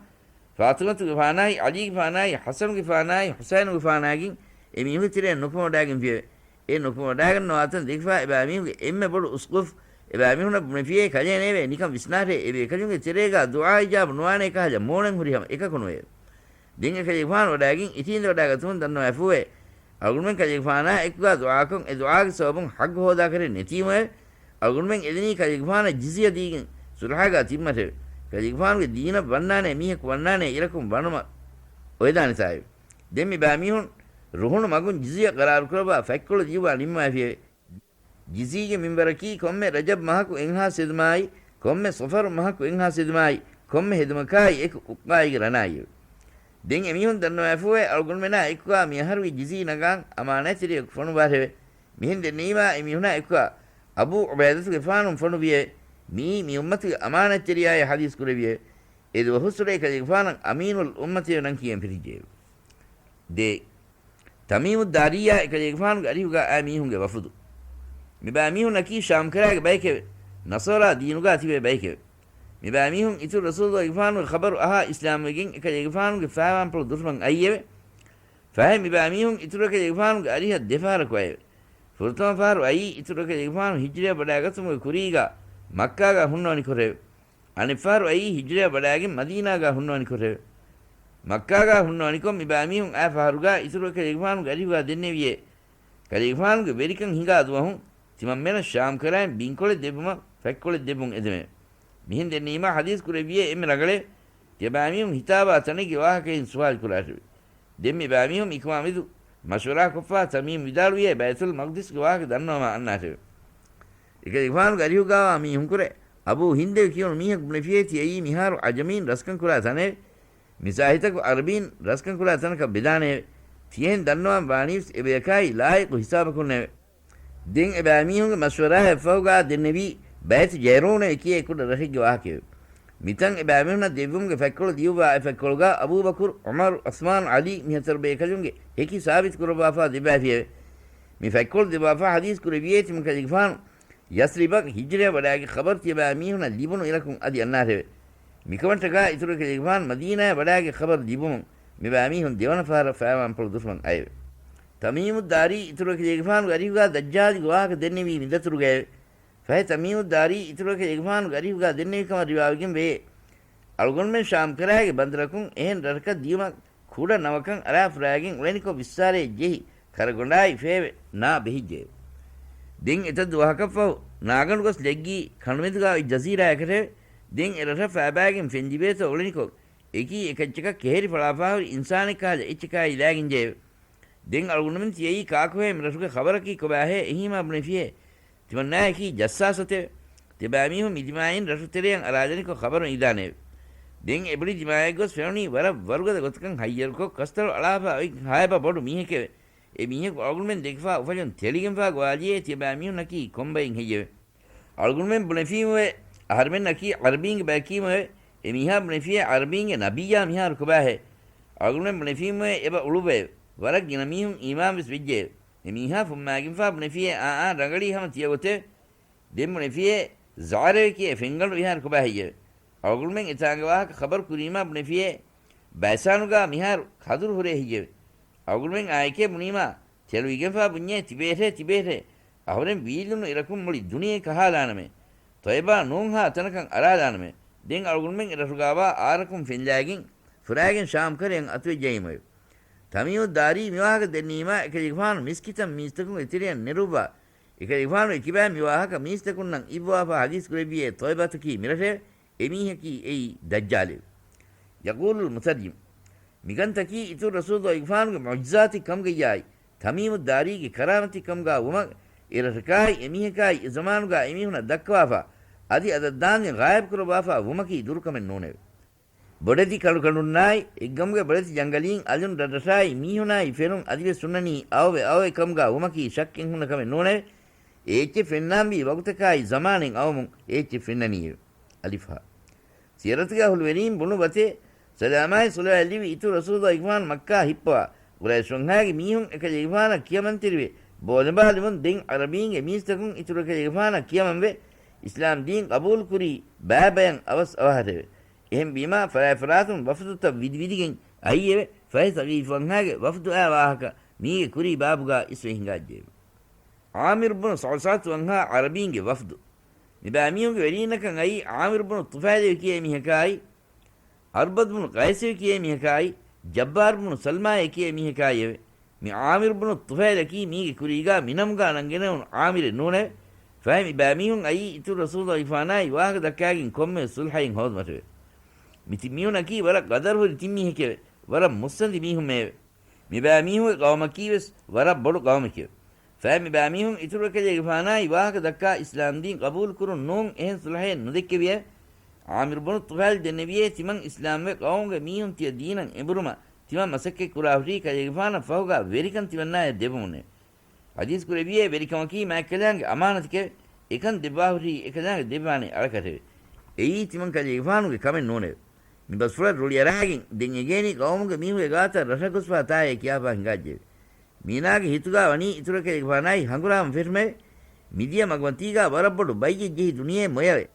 ފާޠިމަތުގެފާނާއި، ޢަލީގެފާނާއި، ޙަސަނުގެފާނާއި، ޙުސައިނުގެފާނާގެން އެމީހުންގެ ތެރެއަށް ނުކުމެވަޑައިގެންފިއެވެ. އެ ނުކުމެވަޑައިގަންނަވާތަން ދެކިފާ އެބައިމީހުންގެ އެންމެ ބޮޑު އުސްގޮފް އެބައިމީހުނަށް ބުނެފިއޭ ކަލޭނެއެވެ. ނިކަން ވިސްނާށޭ، އެބޭކަލުންގެ ތެރޭގާ ދުޢާ އިޖާބަ ނުވާނޭ ކަހަލަ މޫނެއް ހުރިހަމަ އެކަކު ނުވެއެވެ. ދެން އެކަލޭގެފާނު ވަޑައިގެން އިށީނދެވަޑައިގަތުމުން ދަންނަވައިފޫއެވެ. އަޅުގަނޑުމެން ކަލޭގެފާނާ އެކުގާ ދުޢާކޮށް އެ ދުޢާގެ ސަބަބުން ޙައްޤު ހޯދާކަށެއް ނެތީމުއެވެ. އަޅުގަނޑުމެން އެދެނީ ކަލޭގެފާނަށް ޖިޒްޔަ ދީގެން ޞުލްޙައިގާ ތިންމަށެވެ. ކަލޭގެފާނުގެ ދީނަށް ވަންނާނޭ މީހަކު ވަންނާނޭ އިރަކުން ވަނުމަށް އޮވެދާނެތާއެވެ. ދެން މި ބައިމީހުން ރުހުނު މަގުން ޖިޒްޔަ ޤަރާރުކުރައްވާ ފަތްކޮޅު ލިޔުއްވާ ނިންމަވައިފިއެވެ. ޖިޒްޔީގެ މިންވަރަކީ ކޮންމެ ރަޖަބް މަހަކު އެއްހާސް ހެދުމާއި، ކޮންމެ ޞަފަރު މަހަކު އެއްހާސް ހެދުމާއި، ކޮންމެ ހެދުމަކާއި އެކު އުއްޤާއީގެ ރަނާއިއެވެ. ދެން އެމީހުން ދަންނަވައިފޫއެވެ. އަޅުގަނޑުމެނާ އެކުގާ މިއަހަރުގެ ޖިޒްޔީ ނަގާން އަމާނާތްތެރިޔަކު ފޮނުއްވާށެވެ. މިހެން ދެންނެވީމާ އެމީހުނާ އެކުގާ އަބޫ ޢުބައިދަތުގެފާނު ފޮނުއްވިއެވެ. މިއީ މި އުއްމަތުގެ އަމާނާތްތެރިޔާއޭ ޙަދީޘް ކުރެއްވިއެވެ. އެ ދުވަހުއްސުރެ ކަލޭގެފާނަށް އަމީނުލް އުއްމަތޭ ނަން ކިޔަން ފިރިއްޖެއެވެ. ދޭ. ތަމީމުއްދާރީއާ އެކަލޭގެފާނުގެ އަރިހުގާ އާ މީހުންގެ ވަފުދު. މިބައިމީހުންނަކީ ޝާމްކަރާގެ ބައެކެވެ. ނަޞާރާ ދީނުގާ ތިބޭ ބައެކެވެ. މިބައިމީހުން އިތުރު ރަސޫލުގެފާނުގެ ޚަބަރު އަހާ އިސްލާމްވެގެން އެކަލޭގެފާނުގެ ފައިވާންޕުޅު ދުށުމަށް އައީއެވެ. ފަހެ މިބައިމީހުން އިތުރު އެކަލޭގެފާނުގެ އަރިހަށް ދެފަހަރަކު އައެވެ. ފުރަތަމަ ފަހަރު އައީ އިތުރު އެކަލޭގެފާނު ހިޖްރަޔަށް ވަޑައިގަތުމުގެ ކުރީގާ މައްކާގާ ހުންނަވަނިކޮށެވެ. އަނެއްފަހަރު އައީ ހިޖްރަޔަށް ވަޑައިގެން މަދީނާގާ ހުންނަވަނިކޮށެވެ. މައްކާގާ ހުންނަވަނިކޮށް މިބައިމީހުން އައި ފަހަރުގާ އިތުރު އެކަލޭގެފާނުގެ އަރިހުގާ ދެންނެވިއޭ، ކަލޭގެފާނުގެ ވެރިކަން ހިނގާ ދުވަހުން ތިމަންމެނަށް ޝާމްކަރައިން ބިންކޮޅެއް ދެއްވުމަށް ފަތްކޮޅެއް ދެއްވުން އެދެމެވެ. މިހެން ދެންނެވީމާ ޙަދީޘް ކުރެއްވިއޭ އެންމެ ރަނގަޅޭ، ތިޔަބައިމީހުން ހިތާވާ ތަނެއްގެ ވާހަކައިން ސުވާލު ކުރާށެވެ. ދެން މި ބައިމީހުން މިކަމާމެދު މަޝްވަރާކޮށްފާ ތަމީމް ވިދާޅުވިއޭ ބައިތުލް މަޤްދިސްގެ ވާހަކަ ދަންނަވަމާ އަންނާށެވެ. އެކަލޭގެފާނުގެ އަރިހުގާވާ މީހުންކުރެ އަބޫ ހިންދެވެ ކިޔުނު މީހަކު ބުނެފިއޭ ތިއައީ މިހާރު ޢަޖަމީން ރަސްކަން ކުރާ ތަނެވެ. މި ސާހިތަކު ޢަރަބީން ރަސްކަން ކުރާ ތަނަކަށް ބެލާނެއެވެ. ތިޔަހެން ދަންނަވަން ވާނީވެސް އެބަޔަކާއި ލާއިޤު ހިސާބަކުންނެވެ. ދެން އެބައިމީހުންގެ މަޝްވަރާއަށްފަހުގާ ދެންނެވީ ބައިތު ޖައިރޫނެވެ ކިޔޭ ކުޑަ ރަށެއްގެ ވާހަކައެވެ. މިތަން އެބައިމީހުންނަށް ދެއްވުމުގެ ފަތްކޮޅު ލިޔުއްވާ އެ ފަތްކޮޅުގާ އަބޫބަކުރު، ޢުމަރު، ޢުސްމާނު، ޢަލީ މި ހަތަރު ބޭކަލުންގެ ހެކި ސާބިތު ކުރައްވާފާ ދެއްވައިފިއެވެ. މި ފަތްކޮޅު ދެއްވާފާ ޙަދީޘް ކުރެއްވިއޭ ތިމަން ކަލޭގެފާނު ޔަސްރިބަށް ހިޖްރަޔަށް ވަޑައިގެ ޚަބަރު ތިޔަބައިމީހުނަށް ލިބުނު އިރަކުން އަދި އަންނާށެވެ. މިކަމަށްޓަކާ އިތުރު ކަލޭގެފާނު މަދީނާއަށް ވަޑައިގެ ޚަބަރު ލިބުމުން މިބައިމީހުން ދެވަނަ ފަހަރަށް ފައިވާންޕުޅު ދުށުމަށް އައެވެ. ތަމީމުއްދާރީ އިތުރު ކަލޭގެފާނުގެ އަރިހުގާ ދައްޖާލުގެ ވާހަކަ ދެންނެވީ މި ދަތުރުގައެވެ. ފަހެ ތަމީމުއްދާރީ އިތުރު ކަލޭގެފާނުގެ އަރިހުގާ ދެންނެވި ކަމަށް ރިވާވެގެން ވޭ. އަޅުގަނޑުމެން ޝާމްކަރާގެ ބަނދަރަކުން އެހެން ރަށަކަށް ދިޔުމަށް ކުޑަ ނަވަކަން އަރާ ފުރާގެން އުޅެނިކޮށް ވިއްސާރައެއް ޖެހި ކަރަގޮނޑާއި ފޭވެ ނާ ބެހިއްޖެއެވެ. ދެން އެތައް ދުވަހަކަށްފަހު ނާގަނޑު ގޮސް ލެއްގީ ކަނޑުމެދުގާ އޮތް ޖަޒީރާއަކަށެވެ. ދެން އެ ރަށަށް ފައިބާގެން ފެންލިބޭތޯ އުޅެނިކޮށް އެކީ އެކައްޗަކަށް ކެހެރި ފަޅާފާހުރި އިންސާނެއް ކަހަލަ އެއްޗަކާއި ލާގެން ޖެއެވެ. ދެން އަޅުގަނޑުމެން ތިޔައީ ކާކުހޭ މި ރަށުގެ ޚަބަރަކީ ކޮބާހޭ އެހީމާ ބުނެފިހޭ. ތިމަންނާއަކީ ޖައްސާސަތެވެ. ތިބާމީހުން މި ދިމާއިން ރަށުތެރެއަށް އަރާލަނިކޮށް ޚަބަރު އިދާނެއެވެ. ދެން އެބުޅި ދިމާއަށް ގޮސް ފެނުނީ ވަރަށް ވަރުގަދަ ގޮތަކަށް ހައްޔަރުކޮށް ކަސްތަޅު އަޅާފާ އޮތް ހާއިބަ ބޮޑު މީހެކެވެ. އެ މީހަކު އަޅުގަނޑުމެން ދެކިފާ އުފަލުން ތެޅިގެންފާ ގޮވާލިޔޭ ތިޔަބާމީހުންނަކީ ކޮންބައެއް ހެއްޔެވެ؟ އަޅުގަނޑުމެން ބުނެފީމުވެ، އަހަރުމެންނަކީ ޢަރަބީންގެ ބަޔަކީމުވެ، އެ މީހާ ބުނެފިޔޭ ޢަރަބީންގެ ނަބިއްޔާ މިހާރު ކޮބާހޭ؟ އަޅުގަނޑުމެން ބުނެފީމުވެ، އެބަ އުޅުއްވައެވެ. ވަރަށް ގިނަ މީހުން އީމާންވެސް ވެއްޖެއެވެ. އެ މީހާ ފުންމާގެންފާ ބުނެފިޔޭ އާ އާ ރަނގަޅީ ހަމަ ތިޔަ ގޮތެވެ. ދެން ބުނެފިޔޭ ޒާރަވެ ކިޔޭ ފެންގަނޑު މިހާރު ކޮބާ ހެއްޔެވެ؟ އަޅުގަނޑުމެން އެތާނގެ ވާހަކަ ޚަބަރު ކުރީމާ ބުނެފިޔޭ ބައިސާނުގާ މިހާރު ކަދުރު ހުރޭ ހެއްޔެވެ؟ އަޅުގަނޑުމެން އާއެކޭ ބުނީމާ ތެޅުވިގެންފާ ބުންޏޭ ތިބޭށޭ ތިބޭށޭ. އަހުރެން ވީއްލުނު އިރަކުން މުޅި ދުނިޔެ ކަހާލާނަމޭ. ތޮއިބާ ނޫންހާ ތަނަކަށް އަރާލާނަމޭ. ދެން އަޅުގަނޑުމެން އެ ރަށުގާވާ އާރަކުން ފެންލާގެން ފުރާގެން ޝާމް ކަރަޔަށް އަތުވެއްޖައީމުވެ. ތަމީމުއްދާރީ މިވާހަކަ ދެންނީމާ އެކަލޭގެފާނު މިސްކިތަށް މީސްތަކުންގެ ތެރެއަށް ނެރުއްވާ، އެކަލޭގެފާނުގެ ކިބައިން މިވާހަކަ މީސްތަކުންނަށް އިއްވާފާ ޙަދީޘް ކުރެއްވިއޭ ތޮއިބަތަކީ މިރަށެވެ. އެމީހަކީ އެއީ ދައްޖާލެވެ. ޔަޤޫލުލް މުތަރްޖިމް، މިގަންތަކީ އިތުރު ރަސޫލުގެފާނުގެ މުޢުޖިޒާތެއް ކަމުގައްޔާއި، ތަމީމުއްދާރީގެ ކަރާމަތެއް ކަމުގާ ވުމަށް، އެ ރަށަކާއި އެމީހަކާއި އެ ޒަމާނުގާ އެމީހުނަށް ދައްކަވާފާ، އަދި އަދަށްދާންދެން ޣާއިބް ކުރައްވާފާ ވުމަކީ ދުރުކަމެއް ނޫނެވެ. ބޮޑެތި ކަނޑުކަނޑުންނާއި، އެއްގަމުގެ ބޮޑެތި ޖަންގަލީން އަލުން ރަށްރަށާއި މީހުނާއި ފެނުން އަދިވެސް ހުންނަނީ އައުވެ އައުވެ ކަމުގާ ވުމަކީ ޝައްކެއް ހުންނަ ކަމެއް ނޫނެވެ. އެ އެއްޗެއް ފެންނާންވީ ވަގުތަކާއި ޒަމާނެއް އައުމުން އެ އެއްޗެއް ފެންނަނީއެވެ. އަލިފް ހާ. ސިޔަރަތުގެ އަހުލުވެރީން ބުނު ބަތެއް، ސަލާމާއި ޞަލަވާތް ލިބި އިތުރު ރަސޫލުގެފާނު މައްކާ ހިއްޕަވާ، ޤުރައިޝް ވަންހާގެ މީހުން އެކަލޭގެފާނަށް ކިޔަމަންތެރިވެ، ބޯލަނބާ ލެވުން ދެން ޢަރަބީންގެ މީސްތަކުން އިތުރު އެކަލޭގެފާނަށް ކިޔަމަންވެ، އިސްލާމް ދީން ޤަބޫލުކުރީ ބައިބަޔަށް އަވަސް އަވަހަށެވެ. އެހެންވީމާ، ފަރާތްފަރާތުން ވަފުދުތައް ވިދިވިދިގެން އައީއެވެ. ފަހެ ސަޤީފު ވަންހާގެ ވަފުދު އައި ވާހަކަ މީގެ ކުރީ ބާބުގާ އިސްވެ ހިނގާއްޖެއެވެ. ޢާމިރު ބުނު ޞަޢުޞަޢަތު ވަންހާ ޢަރަބީންގެ ވަފްދު. މިބައިމީހުންގެ ވެރީންނަކަށް އައީ ޢާމިރު ބުނު ޠުފައިލެވެ ކިޔޭ މީހަކާއި، އަރްބަދު ބުނު ޤައިސެވެ ކިޔޭ މީހަކާއި، ޖައްބާރު ބުނު ސަލްމާއެވެ ކިޔޭ މީހަކާއިއެވެ. މި ޢާމިރު ބުނު ޠުފައިލަކީ މީގެ ކުރީގާ މިނަމުގާ ނަންގެނެވުނު ޢާމިރެއް ނޫނެވެ. ފަހެ މިބައިމީހުން އައީ އިތުރު ރަސޫލުގެފާނާއި ވާހަކަ ދައްކާގެން ކޮންމެވެސް ޞުލްޙައެއް ހޯދުމަށެވެ. މި ތިން މީހުނަކީ ވަރަށް ޤަދަރުހުރި ތިން މީހެކެވެ. ވަރަށް މުއްސަނދި މީހުންމެއެވެ. މިބައިމީހުންގެ ޤައުމަކީވެސް ވަރަށް ބޮޑު ޤައުމެކެވެ. ފަހެ މިބައިމީހުން އިތުރު އެކަލޭގެފާނާއި ވާހަކަ ދައްކާ އިސްލާމްދީން ޤަބޫލުކުރުން ނޫން އެހެން ޞުލްޙައެއް ނުދެއްކެވިއެވެ. ޢާމިރު ބުނު ޠުފައިލް ދެންނެވިއޭ ތިމަން އިސްލާމްވެ ޤައުމުގެ މީހުން ތިޔަ ދީނަށް އެނބުރުމަށް ތިމަން މަސައްކަތް ކުރާހުރީ ކަލޭގެފާނަށް ފަހުގާ ވެރިކަން ތިމަންނާޔަށް ދެއްވުމުންނެވެ. ޙަދީޘް ކުރެވިއޭ ވެރިކަމަކީ މާތްކަލާނގެ އަމާނަތެކެވެ. އެކަން ދެއްވާހުރީ އެކަލާނގެ ދެއްވާނެ އަޅަކަށެވެ. އެއީ ތިމަން ކަލޭގެފާނުގެ ކަމެއް ނޫނެވެ. މި ބަސްފުޅަށް ރުޅިއަރާގެން ދެން އެނގޭނީ ޤައުމުގެ މީހުންގެ ގާތަށް ރަށަށް ގޮސްފާ ތާއޭ ކިޔާފާ ހިނގާއްޖެއެވެ. މީނާގެ ހިތުގާ ވަނީ އިތުރު އެކަލޭގެފާނާއި ހަނގުރާމަ ފެށުމެވެ. މިދިޔަ މަގުމަތީގާ ވަރަށް ބޮޑު ބައްޔެއް ޖެހި ދުނިޔެ މޮޔަވެ.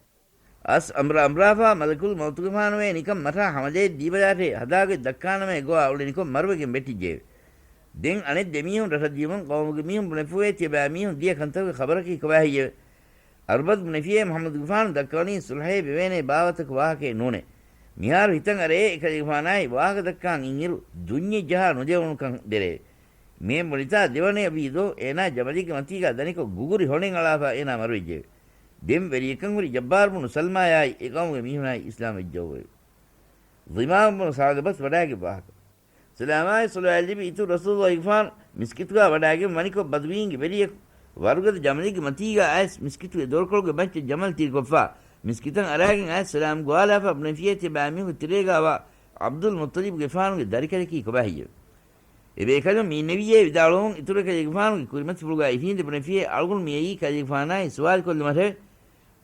އަސް އަނބުރާ އަނބުރާފާ މަލަކުލް މައުތުގެފާނުވެ ނިކަން މަށާ ހަމަލޭ ދީބަލާށޭ ހަދާގޮތް ދައްކާނަމޭ ގޮވާ އުޅެނިކޮށް މަރުވެގެން ވެއްޓިއްޖެއެވެ. ދެން އަނެއް ދެމީހުން ރަށަށް ދިޔުމުން ޤައުމުގެ މީހުން ބުނެފޫއޭ ތިޔަބައިމީހުން ދިޔަ ކަންތަކުގެ ޚަބަރަކީ ކޮބާހެއްޔެވެ؟ އަރުބަދު ބުނެފިއޭ މުޙައްމަދުގެފާނު ދައްކަވަނީ ޞުލްޙައެއް ވެވޭނޭ ބާވަތަކު ވާހަކައެއް ނޫނޭ. މިހާރު ހިތަށް އަރައޭ އެކަލޭގެފާނާއި ވާހަކަ ދައްކާން އިންއިރު ދުންޏެއް ޖަހާ ނުދެވުނުކަން ދެރައެވެ. މިހެން ބުނިތާ ދެވަނަޔަށް ވީ ދޯ އޭނާ ޖަމަލެއްގެ މަތީގާ ދަނިކޮށް ގުގުރި ހޮނެއް އަޅާފާ އޭނާ މަރުވެއްޖެއެވެ. ދެން ވެރިއެއްކަން ހުރި ޖައްބާރު ބުނު ސަލްމާޔާއި އެ ޤައުމުގެ މީހުނާއި އިސްލާމް ވެއްޖައުވެއެވެ. ޟިމާމް ބުނު ސަޢުލަބަތު ވަޑާގެން ވާހަކަ. ސަލާމާއި ޞަލަވާތް ލިބި އިތުރު ރަސޫލުގެފާނު މިސްކިތުގާ ވަޑާގެން ވަނިކޮށް ބަދުވީންގެ ވެރިޔަކު ވަރުގަދަ ޖަމަލެއްގެ މަތީގާ އައިސް މިސްކިތުގެ ދޮރުކޮޅުގެ ބައްޗަށް ޖަމަލް ތިރިކޮށްފާ މިސްކިތަށް އަރާގެން އައިސް ސަލާމް ގޮވާލާފާ ބުނެފިއޭ ތިޔަބައިމީހުންގެ ތެރޭގާވާ ޢަބްދުލް މުއްޠަލިބުގެފާނުގެ ދަރިކަލަކީ ކޮބާހެއްޔެވެ؟ އެބޭކަލުން މީންނެވިއޭ ވިދާޅުވުން އިތުރު ކަލޭގެފާނުގެ ކުރިމަތިފުޅުގާ އިށީނދެ ބުނެފިއޭ އަޅުގަނޑު މިއައީ ކަލޭގެފާނާއި ސުވާލުކޮށްލުމަށެވެ.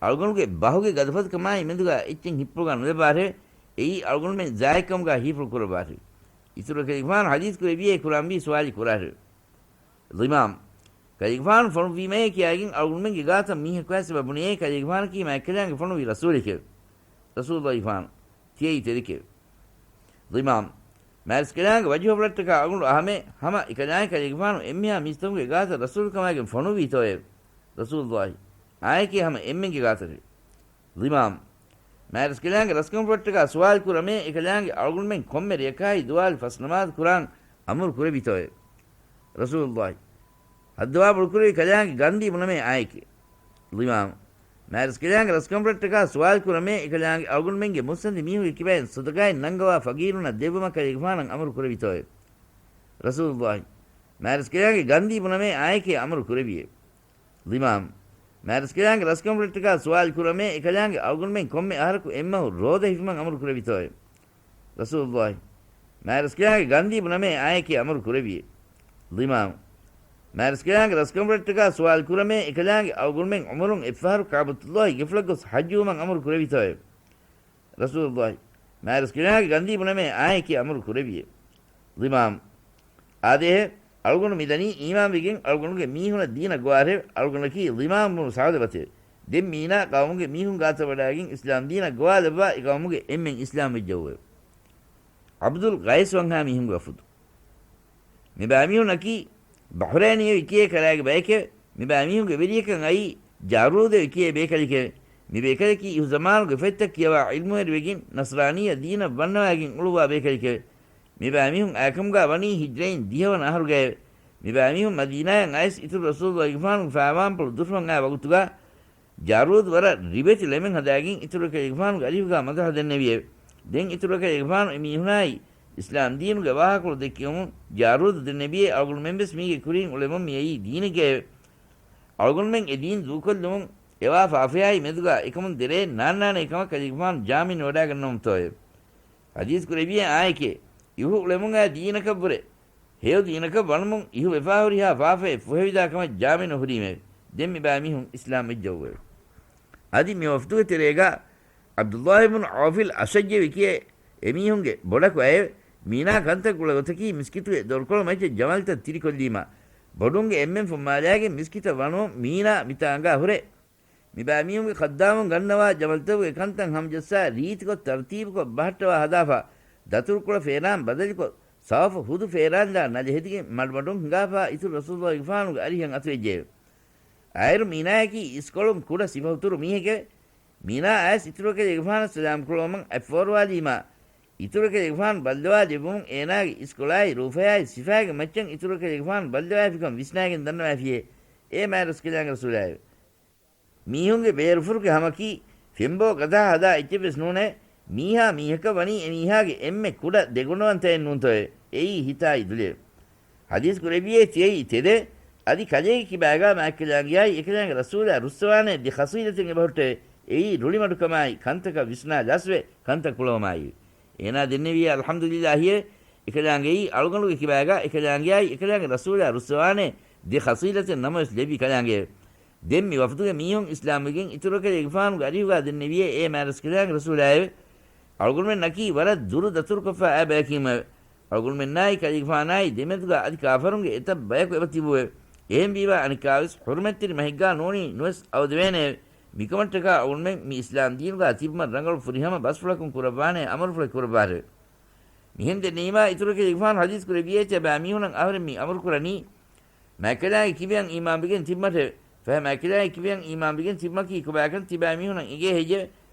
އަޅުގަނޑުގެ ބަހުގެ ގަދަފަދަކަމާއި މެދުގާ އެއްޗެއް ހިއްޕުޅުގާ ނުލައްވާށެވެ. އެއީ އަޅުގަނޑުމެން ޒާއެއްކަމުގާ ހީފުޅު ކުރައްވާށެވެ. އިތުރު ކަލޭގެފާނު ޙަދީޘް ކުރެއްވިއޭ ކުރާންވީ ސުވާލެއް ކުރާށެވެ. ޟިމާމް. ކަލޭގެފާނު ފޮނުއްވީމޭ ކިޔާގެން އަޅުގަނޑުމެންގެ ގާތަށް މީހަކު އައިސް އެބަ ބުނިއޭ ކަލޭގެފާނަކީ މާތްކަލާނގެ ފޮނުއްވި ރަސޫލެކެވެ. ރަސޫލުގެފާނު ތިޔައީ ތެދެކެވެ. ޟިމާމް. މާތްރަސްކަލާނގެ ވަޖުހަފުޅަށްޓަކާ އަޅުގަނޑު އަހަމޭ ހަމަ އެކަލާނގެ ކަލޭގެފާނު އެންމެހާ މީސްތަކުންގެ ގާތަށް ރަސޫލުކަމާގެން ފޮނުއްވީތޯއެވެ؟ ރަސޫލުއްލާހި. އާއެކޭ ހަމަ އެންމެންގެ ގާތަށެވެ. ޟިމާމް. މާތްރަސްކަލާނގެ ރަސްކަންފުޅަށްޓަކާ ސުވާލު ކުރަމޭ އެކަލާނގެ އަޅުގަނޑުމެން ކޮންމެ ރެޔަކާއި ދުވާލު ފަސް ނަމާދު ކުރާން އަމުރު ކުރެވިތޯއެވެ؟ ރަސޫލުއްލާހި. ހައްދަވާ ބޮޑުކުރެވި ކަލާނގެ ގަންދީ ބުނަމޭ އާއެކޭ. ޟިމާމް. މާތްރަސްކަލާނގެ ރަސްކަންފުޅަށްޓަކާ ސުވާލު ކުރަމޭ އެކަލާނގެ އަޅުގަނޑުމެންގެ މުއްސަނދި މީހުންގެ ކިބައިން ޞަދަޤާތް ނަންގަވާ ފަގީރުންނަށް ދެއްވުމަށް ކަލޭގެފާނަށް އަމުރު ކުރެވިތޯއެވެ؟ ރަސޫލުއްލާހި. މާތްރަސްކަލާނގެ ގަންދީ ބުނަމޭ އާއެކޭ އަމުރު ކުރެވިއެވެ. ޟިމާމް. މާތްރަސްކަލާނގެ ރަސްކަންފުޅަށްޓަކާ ސުވާލު ކުރަމޭ އެކަލާނގެ އަޅުގަނޑުމެން ކޮންމެ އަހަރަކު އެއްމަހު ރޯދަ ހިފުމަށް އަމުރު ކުރެވިތޯއެވެ؟ ރަސޫލުއްލާހި. މާތްރަސްކަލާނގެ ގަންދީ ބުނަމޭ އާއެކޭ އަމުރު ކުރެވިއެވެ. ޟިމާމް. މާތްރަސްކަލާނގެ ރަސްކަންފުޅަށްޓަކާ ސުވާލު ކުރަމޭ އެކަލާނގެ އަޅުގަނޑުމެން ޢުމުރުން އެއްފަހަރު ކަޢުބަތުއްލާހި ގެފުޅަށް ގޮސް ޙައްޖުވުމަށް އަމުރު ކުރެވިތޯއެވެ؟ ރަސޫލުއްލާހި. މާތްރަސްކަލާނގެ ގަންދީ ބުނަމޭ އާއެކޭ އަމުރު ކުރެވިއެވެ. ޟިމާމް. އާދޭހޭ، އަޅުގަނޑު މިދަނީ އީމާންވެގެން އަޅުގަނޑުގެ މީހުނަށް ދީނަށް ގޮވާށެވެ. އަޅުގަނޑަކީ ޟިމާމް ބުނު ސަޢުލަބަތެވެ. ދެން މީނާ ޤައުމުގެ މީހުން ގާތަށް ވަޑާގެން އިސްލާމް ދީނަށް ގޮވާލައްވާ އެ ޤައުމުގެ އެންމެން އިސްލާމް ވެއްޖައުވެވެ. ޢަބްދުލް ޤައިސް ވަންހާ މީހުންގެ ވަފުދު. މިބައިމީހުންނަކީ ބަޙްރައިނިއެވެ ކިޔޭ ކަލާގެ ބައެކެވެ. މިބައިމީހުންގެ ވެރިޔަކަށް އައީ ޖާރޫދެވެ ކިޔޭ ބޭކަލެކެވެ. މި ބޭކަލަކީ އިހު ޒަމާނުގެ ފޮތްތައް ކިޔަވާ ޢިލްމުވެރިވެގެން ނަޞްރާނީ ދީނަށް ވަންނަވާގެން އުޅުއްވާ ބޭކަލެކެވެ. މިބައިމީހުން އާކަމުގާ ވަނީ ހިޖްރައިން ދިހަވަނަ އަހަރުގައެވެ. މިބައިމީހުން މަދީނާޔަށް އައިސް އިތުރު ރަސޫލުގެފާނުގެ ފައިވާންޕުޅު ދުށުވަން އާ ވަގުތުގާ ޖާރޫދު ވަރަށް ރިބޭތި ޅެމެއް ހަދާގެން އިތުރު ކަލޭގެފާނުގެ އަރިހުގާ މަދަޙަ ދެންނެވިއެވެ. ދެން އިތުރު ކަލޭގެފާނު އެމީހުނާއި އިސްލާމް ދީނުގެ ވާހަކަކޮޅު ދެއްކެވުމުން ޖާރޫދު ދެންނެވިއޭ އަޅުގަނޑުމެންވެސް މީގެ ކުރިން އުޅެމުން މިއައީ ދީނެއްގައެވެ. އަޅުގަނޑުމެން އެ ދީން ދޫކޮށްލުމުން އެވާ ފާފަޔާއި މެދުގާ އެކަމުން ދެރައެއް ނާންނާނޭ ކަމަށް ކަލޭގެފާނު ޖާމިން ވަޑާގަންނަވަމުތޯއެވެ؟ ޙަދީޘް ކުރެވިއޭ އާއެކޭ، އިހު އުޅެމުން އާ ދީނަކަށްވުރެ ހެޔޮ ދީނަކަށް ވަނުމުން އިހު ވެފާ ހުރިހާ ފާފައެއް ފުހެވިދާ ކަމަށް ޖާމިނު ހުރީމެވެ. ދެން މިބައިމީހުން އިސްލާމް ވެއްޖައުވެވެ. އަދި މި ވަފްދުގެ ތެރޭގާ ޢަބްދުﷲ ބިން ޢައުފިލް އަޝައްޖެވި ކިޔޭ އެމީހުންގެ ބޮޑަކު އައެވެ. މީނާ ކަންތައް ކުޅޭ ގޮތަކީ މިސްކިތުގެ ދޮރުކޮޅު މައްޗަށް ޖަމަލްތައް ތިރިކޮށްލީމާ، ބޮޑުންގެ އެންމެން ފުއްމާލާގެން މިސްކިތަށް ވަނުމުން މީނާ މިތާ އަނގާ ހުރޭ. މިބައިމީހުންގެ ޚައްދާމުން ގަންނަވާ ޖަމަލްތަކުގެ ކަންތައް ހަމަޖައްސާ ރީތިކޮށް ތަރުތީބުކޮށް ބަހައްޓަވާ ހަދާފަ، ދަތުރުކުޅަ ފޭރާން ބަދަލުކޮށް، ސާފު ހުދު ފޭރާންލާ ނަލެހެދިގެން މަޑުމަޑުން ހިނގާފަ އިތުރު ރަސޫލުﷲގެފާނުގެ އަރިހަށް އަތުވެއްޖެއެވެ. އާއިރު މީނާއަކީ އިސްކޮޅުން ކުޑަ ސިފަހުތުރު މީހެކެވެ. މީނާ އައިސް އިތުރުކަލޭގެފާނަށް ސަލާމް ކުޅަވަމުން އަތްފޯރުވާލީމާ، އިތުރުކަލޭގެފާނު ބައްލަވާލެއްވުމުން އޭނާގެ އިސްކޮޅާއި ރޫފަޔާއި ސިފައިގެ މައްޗަށް އިތުރުކަލޭގެފާނު ބައްލަވައިފިކަން ވިސްނާގެން ދަންނަވައިފިއޭ، އޭ މާތްރަސްކަލާނގެ ރަސޫލާއެވެ. މީހުންގެ ބޭރުފުރުގެ ހަމަކީ ފެންބޯ ގަދަ ހަދާ އެއްޗެއްވެސް ނޫނޭ، މީހާ މީހަކަށް ވަނީ އެމީހާގެ އެންމެ ކުޑަ ދެގުނަވަންތައެއް ނޫންތޯއެވެ؟ އެއީ ހިތާއި ދުލެވެ. ޙަދީޘް ކުރެއްވިއޭ ތިޔައީ ތެދެވެ. އަދި ކަލޭގެ ކިބާގާ މާތްކަލާނގެއާއި އެކަލާނގެ ރަސޫލާ ރުއްސަވާނޭ ދެ ޚަޞީލަތެއް އެބަހުއްޓެވެ. އެއީ ރުޅިމަޑުކަމާއި ކަންތަކަށް ވިސްނާ ލަސްވެ ކަންތައް ކުޅަވުމާއި. އޭނާ ދެންނެވިއޭ އަލްޙަމްދުލިއްލާހިއެވެ. އެކަލާނގެއީ އަޅުގަނޑުގެ ކިބާގާ އެކަލާނގެއާއި އެކަލާނގެ ރަސޫލާ ރުއްސަވާނޭ ދެ ޚަޞީލަތެއް ނަމަވެސް ލެއްވި ކަލާނގެއެވެ. ދެން މި ވަފުދުގެ މީހުން އިސްލާމްވެގެން އިތުރުކަލޭގެފާނުގެ އަރިހުގާ ދެންނެވިއޭ އޭ މާތްރަސްކަލާނގެ ރަސޫލާއެވެ. އަޅުގަނޑުމެންނަކީ ވަރަށް ދުރު ދަތުރުކޮށްފަ އައި ބަޔަކީމެވެ. އަޅުގަނޑުމެންނާއި ކަލޭގެފާނާއި ދެމެދުގާ އަދި ކާފަރުންގެ އެތައް ބަޔަކު އެބަ ތިބުއެވެ. އެހެންވީމާ އަނެއްކާވެސް ޙުރުމަތްތެރި މަހެއްގާ ނޫނީ ނުވެސް އަވަދެވޭނެއެވެ. މިކަމަށްޓަކާ އަޅުގަނޑުމެން މި އިސްލާމް ދީނުގާ ތިބުމަށް ރަނގަޅު ފުރިހަމަ ބަސްފުޅަކުން ކުރައްވާނޭ އަމުރުފުޅެއް ކުރައްވާށެވެ. މިހެން ދެންނެވީމާ އިތުރުކަލޭގެފާނު ޙަދީޘް ކުރެއްވިއޭ ތިޔަބައިމީހުނަށް އަހަރެން މި އަމުރުކުރަނީ، މާތްކަލާނގެ ކިބަޔަށް އީމާންވެގެން ތިބުމަށެވެ. ފަހެ މާތްކަލާނގެ ކިބަޔަށް އީމާންވެގެން ތިބުމަކީ ކޮބާކަން ތިބައިމީހުނަށް އެނގޭ ހެއްޔެވެ؟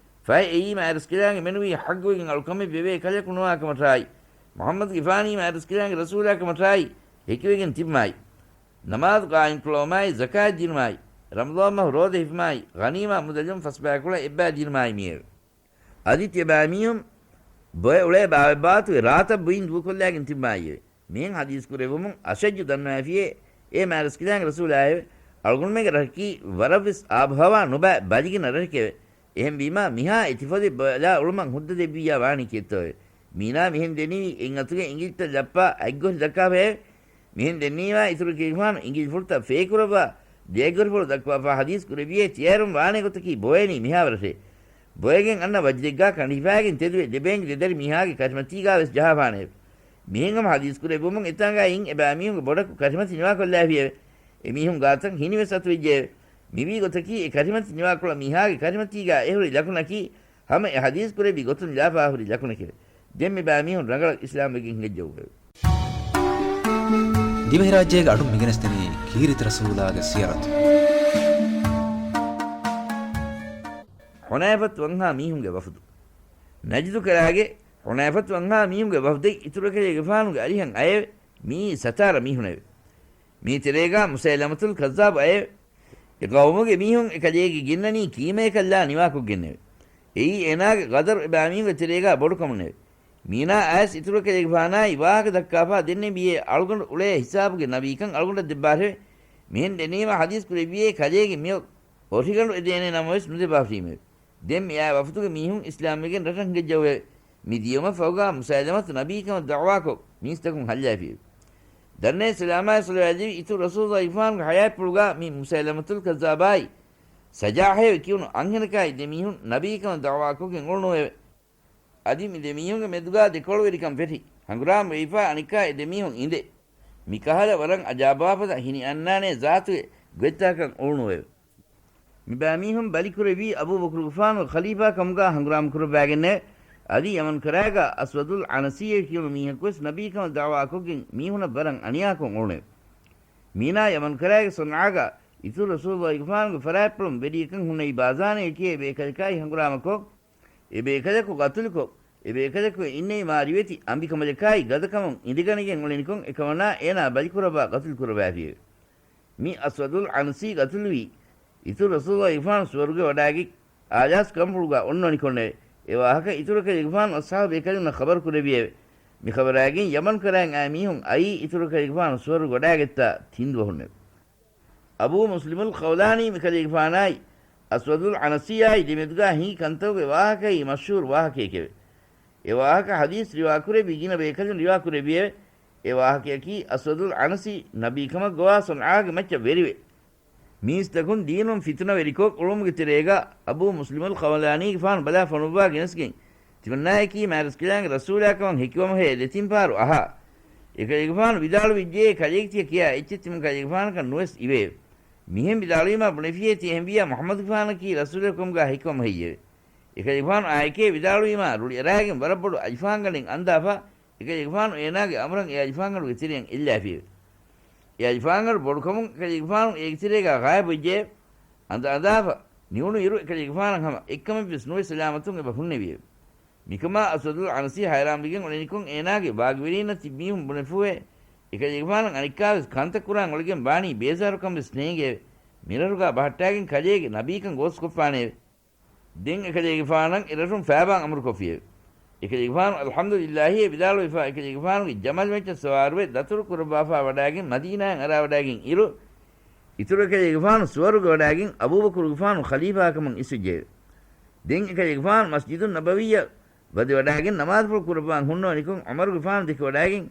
ފަހެ އެއީ މާތްރަސްކަލާނގެ މެނުވީ ޙައްޤުވެގެން އަޅުކަމެއް ވެވޭ ކަލެކު ނުވާ ކަމަށާއި، މުޙައްމަދުގެފާނީ މާތްރަސްކަލާނގެ ރަސޫލާ ކަމަށާއި، ހެކިވެގެން ތިބުމާއި، ނަމާދު ޤާއިމްކުޅަވުމާއި، ޒަކާތް ދިނުމާއި، ރަމަޟާން މަހު ރޯދަ ހިފުމާއި، ޣަނީމާ މުދަލުން ފަސްބަޔަކުޅަ އެއްބަޔަށް ދިނުމާއި މިއެވެ. އަދި ތިޔަބައިމީހުން ބޮއެ އުޅޭ ބާވަތްބާވަތުގެ ރާތައް ބުއިން ދޫކޮށްލާގެން ތިބުމާއިއެވެ. މިހެން ޙަދީޘް ކުރެއްވުމުން އަޝައްޖު ދަންނަވައިފިއޭ، އޭ މާތްރަސްކަލާނގެ ރަސޫލާއެވެ. އަޅުގަނޑުމެންގެ ރަށަކީ ވަރަށްވެސް އާބުހަވާ ނުބައި ބަލިގިނަ ރަށެކެވެ. އެހެންވީމާ މިހާ އެތިފޮދެއް ބޮއެލާ އުޅުމަށް ހުއްދަ ދެއްވިއްޔާ ވާނީ ކީއްތޯއެވެ؟ މީނާ މިހެން ދެންނެވީ އެއްއަތުގެ އިނގިލިތައް ލައްޕާ އަތްގޮށި ދައްކާފައެވެ. މިހެން ދެންނެވީމާ އިތުރުކަލޭގެފާނު އިނގިލިފުޅުތައް ފޭކުރައްވާ ދެއަތްގޮށިފުޅު ދައްކަވާފާ ޙަދީޘް ކުރެއްވިއޭ ތިޔައިރުން ވާނޭ ގޮތަކީ ބޮއޭނީ މިހާވަރަށޭ. ބޮއެގެން އަންނަ ވަޖްރެއްގާ ކަނޑިފާގެން ތެދުވެ ދެބޭންގެ ދެދަރި މީހާގެ ކަށިމަތީގާވެސް ޖަހާފާނެއެވެ. މިހެން ހަމަ ޙަދީޘް ކުރެއްވުމުން އެތާނގާ އިން އެބައިމީހުންގެ ބޮޑަކު ކަށިމަތި ނިވާކޮށްލާފިއެވެ. އެމީހުން ގާތަށް ހިނިވެސް އަތުވެއްޖެއެވެ. މިވީ ގޮތަކީ އެ ކަށިމަތި ނިވާކޮޅަށް މީހާގެ ކަށިމަތީގާ އެހުރި ލަކުނަކީ ހަމަ އެ ޙަދީޘް ކުރެއްވި ގޮތުން ލާފާ ހުރި ލަކުނެކެވެ. ދެން މިބައިމީހުން ރަނގަޅަށް އިސްލާމްވެގެން ހިނގައްޖައުއެވެ. ދިވެހިރާއްޖޭގެ އަޑުން މިގެނެސްދެނީ ކީރިތި ރަސޫލާގެ ސިޔަރަތު. ޙުނައިފަތު ވަންހާ މީހުންގެ ވަފުދު. ނަޖްދު ކަރާގެ ޙުނައިފަތު ވަންހާ މީހުންގެ ވަފުދެއް އިތުރުކަލޭގެފާނުގެ އަރިހަށް އައެވެ. މިއީ ސަތާރަ މީހުނެވެ. މީ ތެރޭގާ މުސައިލަމަތުލް ކައްޒާބު އައެވެ. އެ ޤައުމުގެ މީހުން އެކަލޭގެ ގެންނަނީ ކީމަޔަކަށްލާ ނިވާކޮށްގެންނެވެ. އެއީ އޭނާގެ ޤަދަރު އެބައިމީހުންގެ ތެރޭގާ ބޮޑުކަމުންނެވެ. މީނާ އައިސް އިތުރުކަލޭގެފާނާއި ވާހަކަ ދައްކާފާ ދެންނެވިއޭ އަޅުގަނޑު އުޅޭ ހިސާބުގެ ނަބީކަން އަޅުގަނޑަށް ދެއްވާށެވެ. މިހެން ދެންނެވީމަ ޙަދީޘް ކުރެއްވިއޭ ކަލޭގެ މިއޮތް އޮށިގަނޑު އެދޭނެ ނަމަވެސް ނުދެއްވާފީމެވެ. ދެން މިއާ ވަފުދުގެ މީހުން އިސްލާމްވެގެން ރަށަށް ހިނގައްޖައުއެވެ. މި ދިޔުމަށް ފަހުގާ މުސައިލަމަތު ނަބީކަމަށް ދަޢުވާކޮށް މީސްތަކުން ހައްލާފިއެވެ. ދަންނައި ސަލާމާއި ޞަލަވާތް ލެއްވި އިތުރު ރަސޫލުﷲ ގެފާނުގެ ޙަޔާތްޕުޅުގާ މި މުސައިލަމަތުލް ކައްޒާބާއި ސަޖާޙެވެ ކިޔުނު އަންހެނަކާއި ދެމީހުން ނަބީކަމަށް ދަޢުވާކޮށްގެން އުޅުނުއެވެ. އަދި މި ދެމީހުންގެ މެދުގާ ދެކޮޅުވެރިކަން ފެށި ހަނގުރާމަވެފާ އަނެއްކާ އެ ދެމީހުން އިނދެ، މިކަހަލަ ވަރަށް އަޖާބާފަދަ ހިނިއަންނާނޭ ޒާތުގެ ގޮތްތަކަކަށް އުޅުނުއެވެ. މިބައިމީހުން ބަލިކުރެއްވީ އަބޫބަކުރުގެފާނުގެ ޚަލީފާ ކަމުގާ ހަނގުރާމަ ކުރައްވާގެންނެވެ. އަދި ޔަމަން ކަރާގާ އަސްވަދުލް އަނަސީއޭ ކިޔުނު މީހަކުވެސް ނަބީކަމަށް ދަޢުވާކޮށްގެން މީހުނަށް ވަރަށް އަނިޔާކޮށް އުޅުނެވެ. މީނާ ޔަމަން ކަރާގެ ޞަންޢާގާ އިތުރު ރަސޫލުﷲ ގެފާނުގެ ފަރާތްޕުޅުން ވެރިޔަކަށް ހުންނެވި ބާޒާނޭ ކިޔޭ ބޭކަލަކާއި ހަނގުރާމަކޮށް، އެ ބޭކަލަކު ގަތުލުކޮށް، އެ ބޭކަލަކުގެ އިންނެވި މާ ރިވެތި އަނބިކަނބަލަކާއި ގަދަކަމުން އިނދެގަނެގެން އުޅެނިކޮށް، އެކަމަނާ އޭނާ ބަލިކުރައްވާ ގަތުލު ކުރައްވާފިއެވެ. މި އަސްވަދުލް އަންސީ ގަތުލުވީ، އިތުރު ރަސޫލުﷲ ގެފާނު ސުވަރުގެ ވަޑާގެ އާލާސް ކަންފުޅުގާ އޮންނަނިކޮށްނެވެ. އެ ވާހަކަ އިތުރު ކަލޭގެފާނު އަޞްޙާބު ބޭކަލުންނަށް ޚަބަރު ކުރެއްވިއެވެ. މި ޚަބަރާގެން ޔަމަން ކަރައިން އައި މީހުން އައީ އިތުރު ކަލޭގެފާނު ސުވަރުގެ ވަޑާގެއްތާ ތިން ދުވަހުންނެވެ. އަބޫ މުސްލިމުލް ޚައުލާނީ މި ކަލޭގެފާނާއި އަސްވަދުލް އަނަސީއާއި ދެމެދުގާ ހިނގި ކަންތަކުގެ ވާހަކައީ މަޝްހޫރު ވާހަކައެކެވެ. އެ ވާހަކަ ޙަދީޘް ރިވާކުރެއްވި ގިނަ ބޭކަލުން ރިވާކުރެއްވިއެވެ. އެ ވާހަކަޔަކީ އަސްވަދުލް އަނަސީ ނަބީކަމަށް ގޮވާ ޞަންޢާގެ މައްޗަށް ވެރިވެ، މީސްތަކުން ދީނުން ފިތުނަވެރިކޮށް އުޅުމުގެ ތެރޭގަ އަބޫ މުސްލިމުލް ޚައުލާނީގެފާނު ބަލާ ފޮނުއްވާ ގެނެސްގެން، ތިމަންނާއަކީ މާތްރަސްކަލާނގެ ރަސޫލާކަމަށް ހެކިވަމުހޭ ދެތިން ފަހަރު އަހާ، އެކަލޭގެފާނު ވިދާޅުވިއްޖެ، ކަލޭގެ ތިޔަ ކިޔާ އެއްޗެއް ތިމަން ކަލޭގެފާނަކަށް ނުވެސް އިވެއެވެ. މިހެން ވިދާޅުވީމާ ބުނެފިއޭ ތި އެހެންވިއްޔާ މުޙައްމަދުގެފާނަކީ ރަސޫލެއްކަމުގަ ހެކިވަމުހެއްޔެވެ؟ އެކަލޭގެފާނު އާއެކޭ ވިދާޅުވީމާ ރުޅިއަރާގެން ވަރަށް ބޮޑު އަލިފާންގަނޑެއް އަންދާފަ، އެކަލޭގެފާނު އޭނާގެ އަމުރަށް އެ އަލިފާންގަނޑުގެ ތެރެއަށް އެއްލާފިއެވެ. އެ އަލިފާންގަނޑު ބޮޑުކަމުން އެކަލޭގެފާނު އޭގެ ތެރޭގަ ޣާއިބުވެއްޖެއެވެ. އަނދަ އަނދާފަ ނިވުނު އިރު އެކަލޭގެފާނަށް ހަމަ އެއްކަމެއްވެސް ނުވެ ސަލާމަތުން އެބަ ހުންނެވިއެވެ. މިކަމާ އަސްވަދުލް އަނަސީ ހައިރާންވެގެން އުޅެނިކޮށް އޭނާގެ ބާގިވެރީންނަށް ތިބި މީހުން ބުނެފޫއެވެ. އެކަލޭގެފާނަށް އަނެއްކާވެސް ކަންތައް ކުރާން އުޅެގެން ވާނީ ބޭޒާރުކަންވެސް ނޭނގެއެވެ. މިރަށުގަ ބަހައްޓާގެން ކަލޭގެ ނަބީކަން ގޯސްކޮށްފާނެއެވެ. ދެން އެކަލޭގެފާނަށް އެރަށުން ފައިބާން އަމުރުކޮށްފިއެވެ. އެކަލޭގެފާނު އަލްޙަމްދުލިއްލާހިއޭ ވިދާޅުވެފަ، އެކަލޭގެފާނުގެ ޖަމަލް މައްޗަށް ސަވާރުވެ ދަތުރު ކުރައްވާފަ ވަޑާގެން މަދީނާއަށް އަރާވަޑާގެން އިރު، އިތުރު އެކަލޭގެފާނު ސުވަރުގެ ވަޑާގެން އަބޫބަކުރުގެފާނު ޚަލީފާކަމަށް އިސްވެއްޖެއެވެ. ދެން އެކަލޭގެފާނު މަސްޖިދުއް ނަބަވީއަށް ވަދެވަޑާގެން ނަމާދުފުޅު ކުރައްވާން ހުންނަވަނިކޮށް ޢުމަރުގެފާނު ދެކެވަޑާގެން،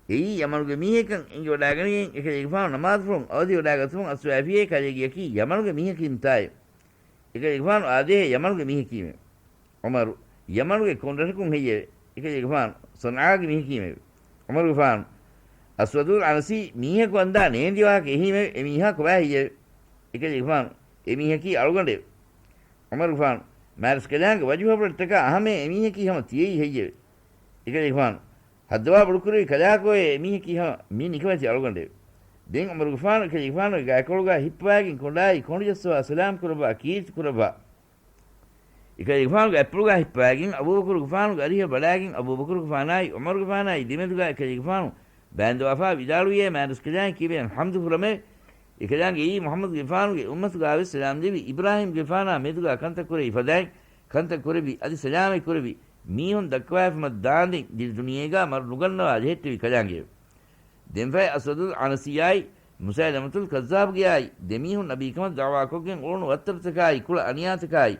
އެއީ ޔަމަނުގެ މީހެއްކަން އެނގިވަޑާގަނެގެން އެކަލޭގެފާނު ނަމާދުފުޅުން އަވަދިވަޑާގަތުމުން އަސްވައިފިއޭ ކަލޭގެއަކީ ޔަމަނުގެ މީހަކީންތާއެވެ. އެކަލޭގެފާނު އާދޭހޭ ޔަމަނުގެ މީހަކީމެވެ. ޢުމަރު، ޔަމަނުގެ ކޮން ރަށަކުން ހެއްޔެވެ؟ އެކަލޭގެފާނު، ޞަންޢާގެ މީހަކީމެވެ. ޢުމަރުގެފާނު، އަސްވަދުލް އަނަސީ މީހަކު އަންދާ ނޭނދި ވާހަކަ އެހީމެވެ. އެ މީހާ ކޮބާ ހެއްޔެވެ؟ އެކަލޭގެފާނު، އެ މީހަކީ އަޅުގަނޑެވެ. ޢުމަރުގެފާނު، މާތްރަސްކަލާނގެ ވަޖުހަށްވުރެ ޓަކާ އަހަމޭ އެ މީހަކީ ހަމަ ތިޔައީ ހެއްޔެވެ؟ އެކަލޭގެފާނު، ހައްދަވާ ބޮޑުކުރެވި ކަލާކޯއޭ އެ މީހަކީ ހަމަ މި ނިކަމެތި އަޅުގަނޑެވެ. ދެން ޢުމަރުގެފާނު އެކަލޭގެފާނުގެ ގާތްކޮޅުގަ ހިއްޕަވާގެން ކޮނޑާއި ކޮނޑުޖައްސަވާ ސަލާމް ކުރައްވާ ކީރިތި ކުރައްވާ. އެކަލޭގެފާނުގެ އަތްޕުޅުގަ ހިއްޕަވާގެން އަބޫބަކުރުގެފާނުގެ އަރިހަށް ވަޑާގެން އަބޫބަކުރުގެފާނާއި ޢުމަރުގެފާނާއި ދެމެދުގަ އެކަލޭގެފާނު ބާންދަވާފާ ވިދާޅުވިއޭ މާތްރަސްކަލާނގެ ކިބައިން ޙަމްދު ކުރަމެވެ. އެކަލާނގެއީ މުޙައްމަދުގެފާނުގެ އުއްމަތުގާވެސް ސަލާމް ލެއްވި އިބްރާހީމްގެފާނާ މެދުގާ ކަންތައް ކުރެވި ފަދައިން ކަންތައް ކުރެއްވި އަދި ސަލާމަތް ކުރެއްވި މީހުން ދައްކަވާފަމަ ދާންދެން ދިރި ދުނިޔޭގާ މަރު ނުގަންނަވާ ޖެހެއްޓެވި ކަލާނގެއެވެ. ދެންފަހެ އަސްވަދުލް އަނަސީއާއި މުސައިލަމަތުލް ކައްޒާބުގެއާއި ދެމީހުން ނަބީކަމަށް ދަޢުވާކޮށްގެން އުޅުނު ވައްތަރުތަކާއި ކުޅަ އަނިޔާތަކާއި